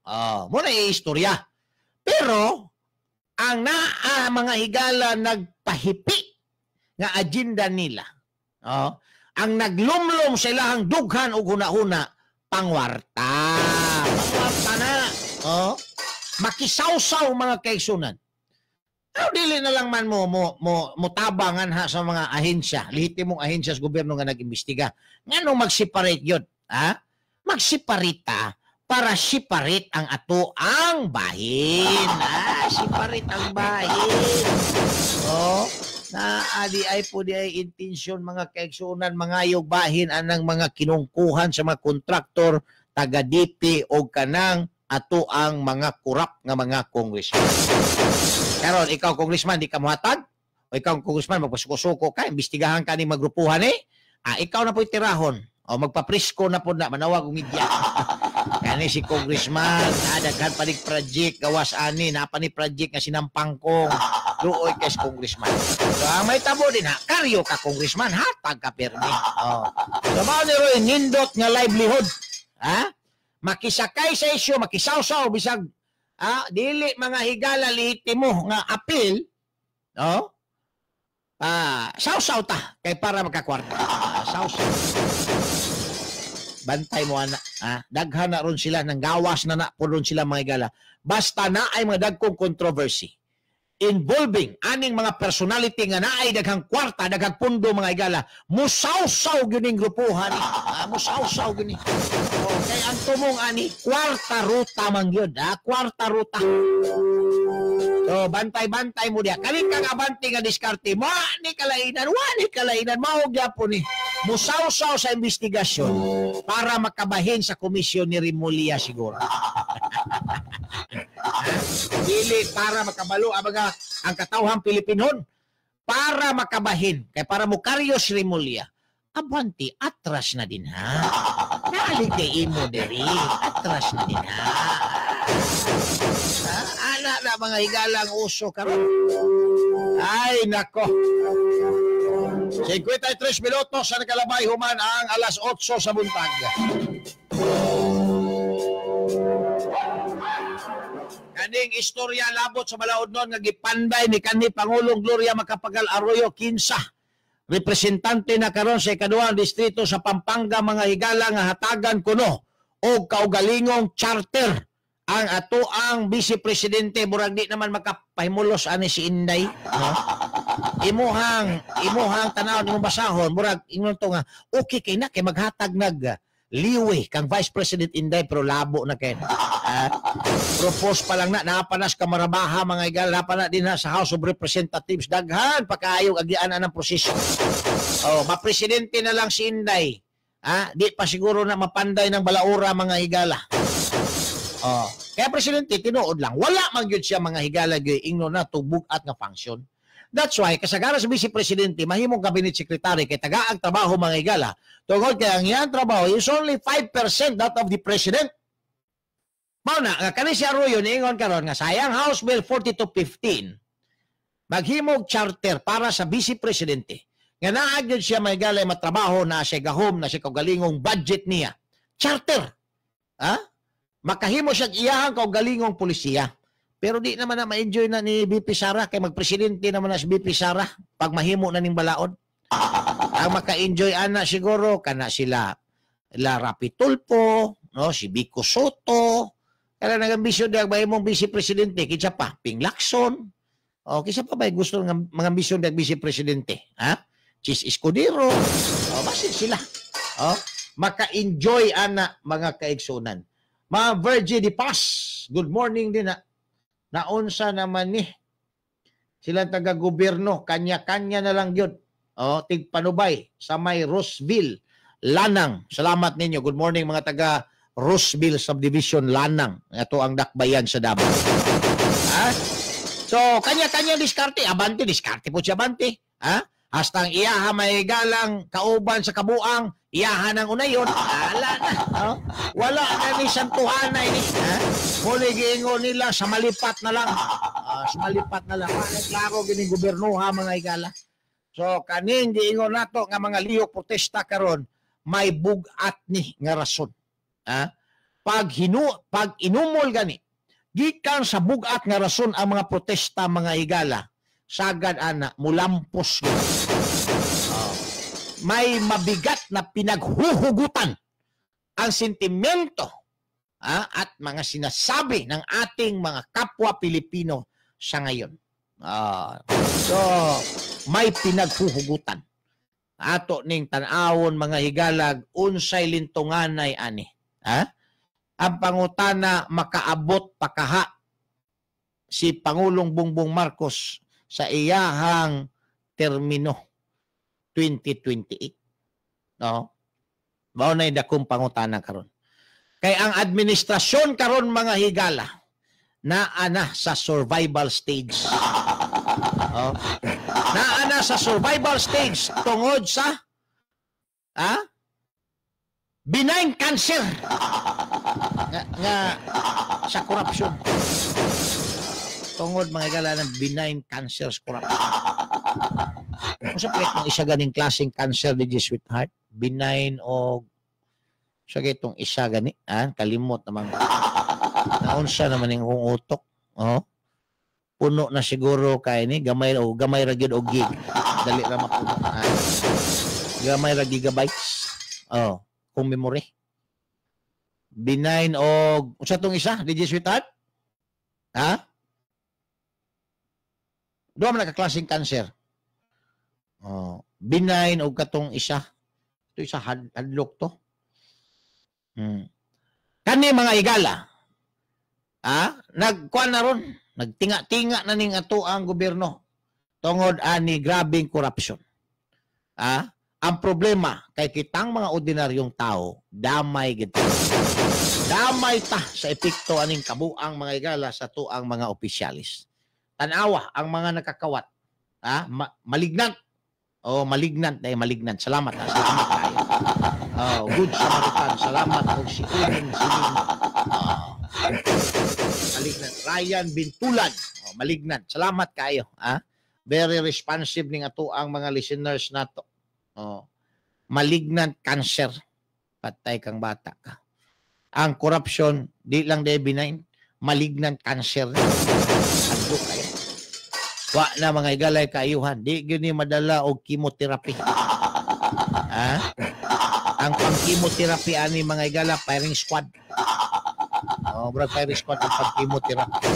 Oh, mo na istorya. Pero, ang naa mga higala nagpahipi nga agenda nila. Oh, ang naglumlum sa ilahang dughan o huna-huna, pangwarta. Pangwarta na. Oh, makisawsaw mga kaigsunan. Pero dili na lang man mo tabangan ha sa mga ahensya, lehitimong ahensya sa gobyerno nga nag-imbestiga. Nganong mag-separate yun? Ha? Mag-separate ta para separate ang ato ang bahin. Ah, separate ang bahin. Oh, na adi ay po di ay intensyon mga kaigsunan mangayog bahin anang mga kinungkuhan sa mga kontraktor taga DP o kanang ato ang mga kurap nga mga congressman. Karon ikaw congressman di ka mohatag o ikaw congressman magpasuko-suko ka, imbestigahan ka ni magrupuhan eh. Ah, ikaw na po'y tirahon o magpapresko na po na manawag og media. Kani si congressman, daghan pa nig project gawas ani, naa pa ni project nga sinampangkong. Luoy kay congressman. So ang may tabo din ha, karyo ka congressman, hatag ka permi. Oh. So mao ni Roy nindot nga livelihood. Ha? Makisakay sa isyu, makisawsaw bisag dili mga higala lehitimo nga apil, no? Sawsaw ta kay para makakwarta. Sawsaw. Bantay mo ana, ha? Daghan na ron sila nang gawas na na po ron sila mga higala. Basta na ay mga dagkong controversy involving aning mga personality nga naay daghang kwarta, daghang pundo mga higala, musawsaw gyud ning grupuhan ni. Musawsaw gyud ni. Okay, ang tumong ani kwarta ruta man gyud, ha? Kwarta ruta. So bantay-bantay mo diha. Kalit kang abante nga diskarte, mo ni kalainan, wa ni kalainan, mao gyapon ni. Musawsaw sa investigasyon para makabahin sa komisyon ni Remulla siguro. Dili para makabalo ang mga ang katawhang Pilipinon, para makabahin kay para mokaryo si Remulla. Abanti atras na din ha. Naalig kay imo diri, atras na din ha. Ana na mga higalang uso karon. Ay nako. 53 minutos sa nakalabay human ang alas 8 sa buntag. Kaning istorya labot sa balaod nun nga gipanday ni kanhi Pangulong Gloria Macapagal Arroyo kinsa representante na karon sa ikaduhang distrito sa Pampanga mga higala nga hatagan kuno og kaugalingong charter ang ato ang vice presidente. Murag di naman makapahimulos ani si Inday, no? Imuhang tanaw nimong basahon murag ingon to nga okay kay na kay maghatag nag liwe kang Vice President Inday, pero labo na kay. Propose pa lang na napanas kamarabaha mga higala, napana din na sa House of Representatives, daghan pakaayog agian ang proseso. Oh, mapresidente na lang si Inday. Di pa siguro na mapanday ng balaura mga higala. Oh, kaya presidente tinuod lang, wala man gyud siya mga higala gyud ingno na tubug-at nga function. That's why kasagaran sa vice presidente mahimong cabinet secretary kay tagaag trabaho mga higala. Tungod kay ang iyang trabaho is only 5% that of the president. Mao na nga kani si Arroyo niingon karon nga sayang House Bill 4215 maghimog charter para sa vice presidente. Nga naa gyud siya mga higala matrabaho na siya gahom na siya kaugalingong budget niya. Charter. Ha? Makahimo siya iyahang kaugalingong polisiya. Pero di naman na ma-enjoy na ni BP Sara kay magpresidente naman na si BP Sara pag mahimo na ning balaod. Ang maka-enjoy ana siguro kana sila La Rapi Tulfo, no, si Vico Soto. Kaya nagambisyon diag mahimong vice presidente kinsa pa Ping Lacson. O kinsa pa ba gusto ng mga ambisyon diag vice presidente, ha? Chis Escudero. O basin sila. O maka-enjoy ana mga kaigsunan. Mga Virgie de Paz, good morning din na. Naunsa naman ni silang taga-gobyerno, kanya-kanya na lang yun. O, tigpanubay sa may Roseville, Lanang. Salamat ninyo. Good morning mga taga Roseville Subdivision, Lanang. Ito ang dakbayan sa Davao. Ha? So, kanya-kanya diskarte. Abante, diskarte po siya abante. Ha? Hasta ang iyaha may galang kauban sa kabuang, iyaha ng unayon, ala na. Oh? Wala na ni santuhanay ni. Ha? Muli giingon nila sa malipat na lang. Sa malipat na lang. Klaro gining gobernoha mga higala. So, kaning giingon nato nga mga lihok protesta karon, may bugat ni nga rason. Ha? Pag inumol gani, gikan sa bugat nga rason ang mga protesta mga higala, sagad ana mulampos. May mabigat na pinaghuhugutan ang sentimento at mga sinasabi ng ating mga kapwa Pilipino sa ngayon. So, may pinaghuhugutan. Ato ning tan-awon mga higalag, unsay lintunganay ani. Ha? Ang pangutana makaabot pakaha si Pangulong Bongbong Marcos sa iyahang termino 2028. No? Mao na dakong pangutana karon. Kay ang administrasyon karon mga higala naa na sa survival stage. Oh. Naa na sa survival stage tungod sa benign cancer nga sa corruption. Tungod mga higala ng benign cancer sa corruption. Kung sa pwede ng isa ganing klaseng cancer di sweetheart, benign o sa itong isa gani, kalimot naman. Naunsa naman yung kong utok. Oh. Puno na siguro kay ni gamay o gamay ra gyud og gig. Dali ra mapuno. Gamay ra gigabytes. Oh, kung memory. Benign og unsa tong isa, DJ sweetheart? Ha? Duha man ka klaseng cancer. Oh, benign og katong isa. Ito isa hadlok to. Kani mga higala. Nagkuan na ron, nagtinga-tinga na ning ato ang gobyerno tungod ani grabeng corruption. Ang problema kay kitang mga ordinaryong tao, damay gid. Damay ta sa epekto aning kabuang mga higala sa tuang mga opisyalis. Tanawa ang mga nakakawat. Malignant. Oh, malignant ay malignant. Salamat ha. Salamat tayo. Oh, good Samaritan. Salamat og si Uling sining. Malignant. Ryan Bintulan. Oh, malignant. Salamat kayo, ha? Very responsive ning ato ang mga listeners nato. Oh, malignant cancer. Patay kang bata ka. Ang corruption di lang de benign, malignant cancer. Adto kayo. Wa na mga igalay kaayuhan, di gyud ni madala og chemotherapy. Ha? Ang pang-chemotherapy ani mga igala firing squad. Oh, brad firing squad ang pang-chemotherapy.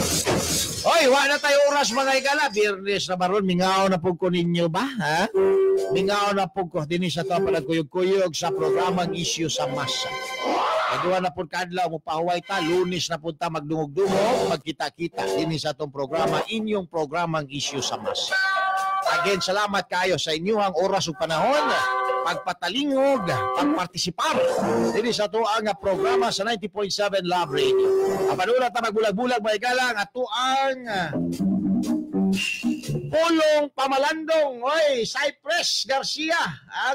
Oy, wa na tayo oras mga igala. Biyernes na baron, mingaw na pug ko ninyo ba, ha? Mingaw na pug ko dinhi sa to palagkuyog-kuyog sa programang Isyu sa Masa. Duha na pud kaadlaw mo pahuway ta, Lunes na pud ta magdungog-dungog, magkita-kita dinhi sa atong programa, inyong programang Isyu sa Masa. Again, salamat kayo sa inyong oras ug panahon, pagpatalingog, pagpartisipar dinhi sa ato ang programa sa 90.7 Love Radio. Apan ta magbulag-bulag mga igala ang ato ang Pulong Pamalandong. Oy, Cypress Garcia.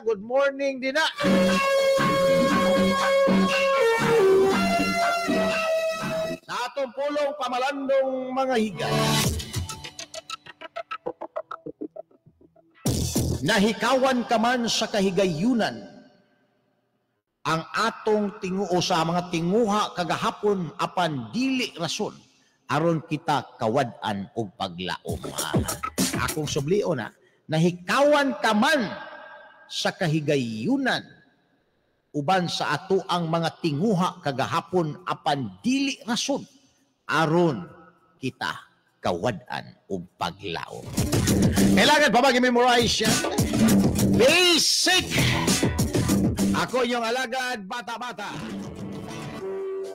Good morning din na. Sa atong pulong pamalandong mga higay. Nahikawan ka man sa kahigayunan, ang atong tinguo sa mga tinguha kagahapon apan dili rason aron kita kawad-an og paglaom. Akong sublion na, nahikawan ka man sa kahigayunan uban sa ato ang mga tinguha kagahapon apan dili rason aron kita kawad-an og paglaom. Kailangan pa ba i-memorize yan? Basic! Ako inyong alagad, bata-bata.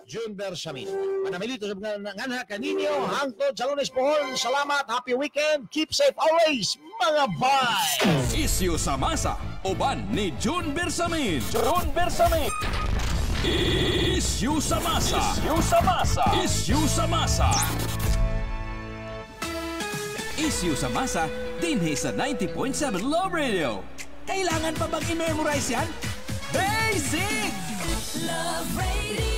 June Bersamin. Manamilito sa mga nganha kaninyo. Hangtod sa Lunes pohon. Salamat. Happy weekend. Keep safe always. Mga bye! Isyu sa Masa. Uban ni June Bersamin. June Bersamin. Isyu sa Masa. Isyu sa Masa. Isyu sa Masa. Issue sa masa dinhi sa 90.7 Love Radio. Kailangan pa bang i-memorize yan? Basic! Love Radio.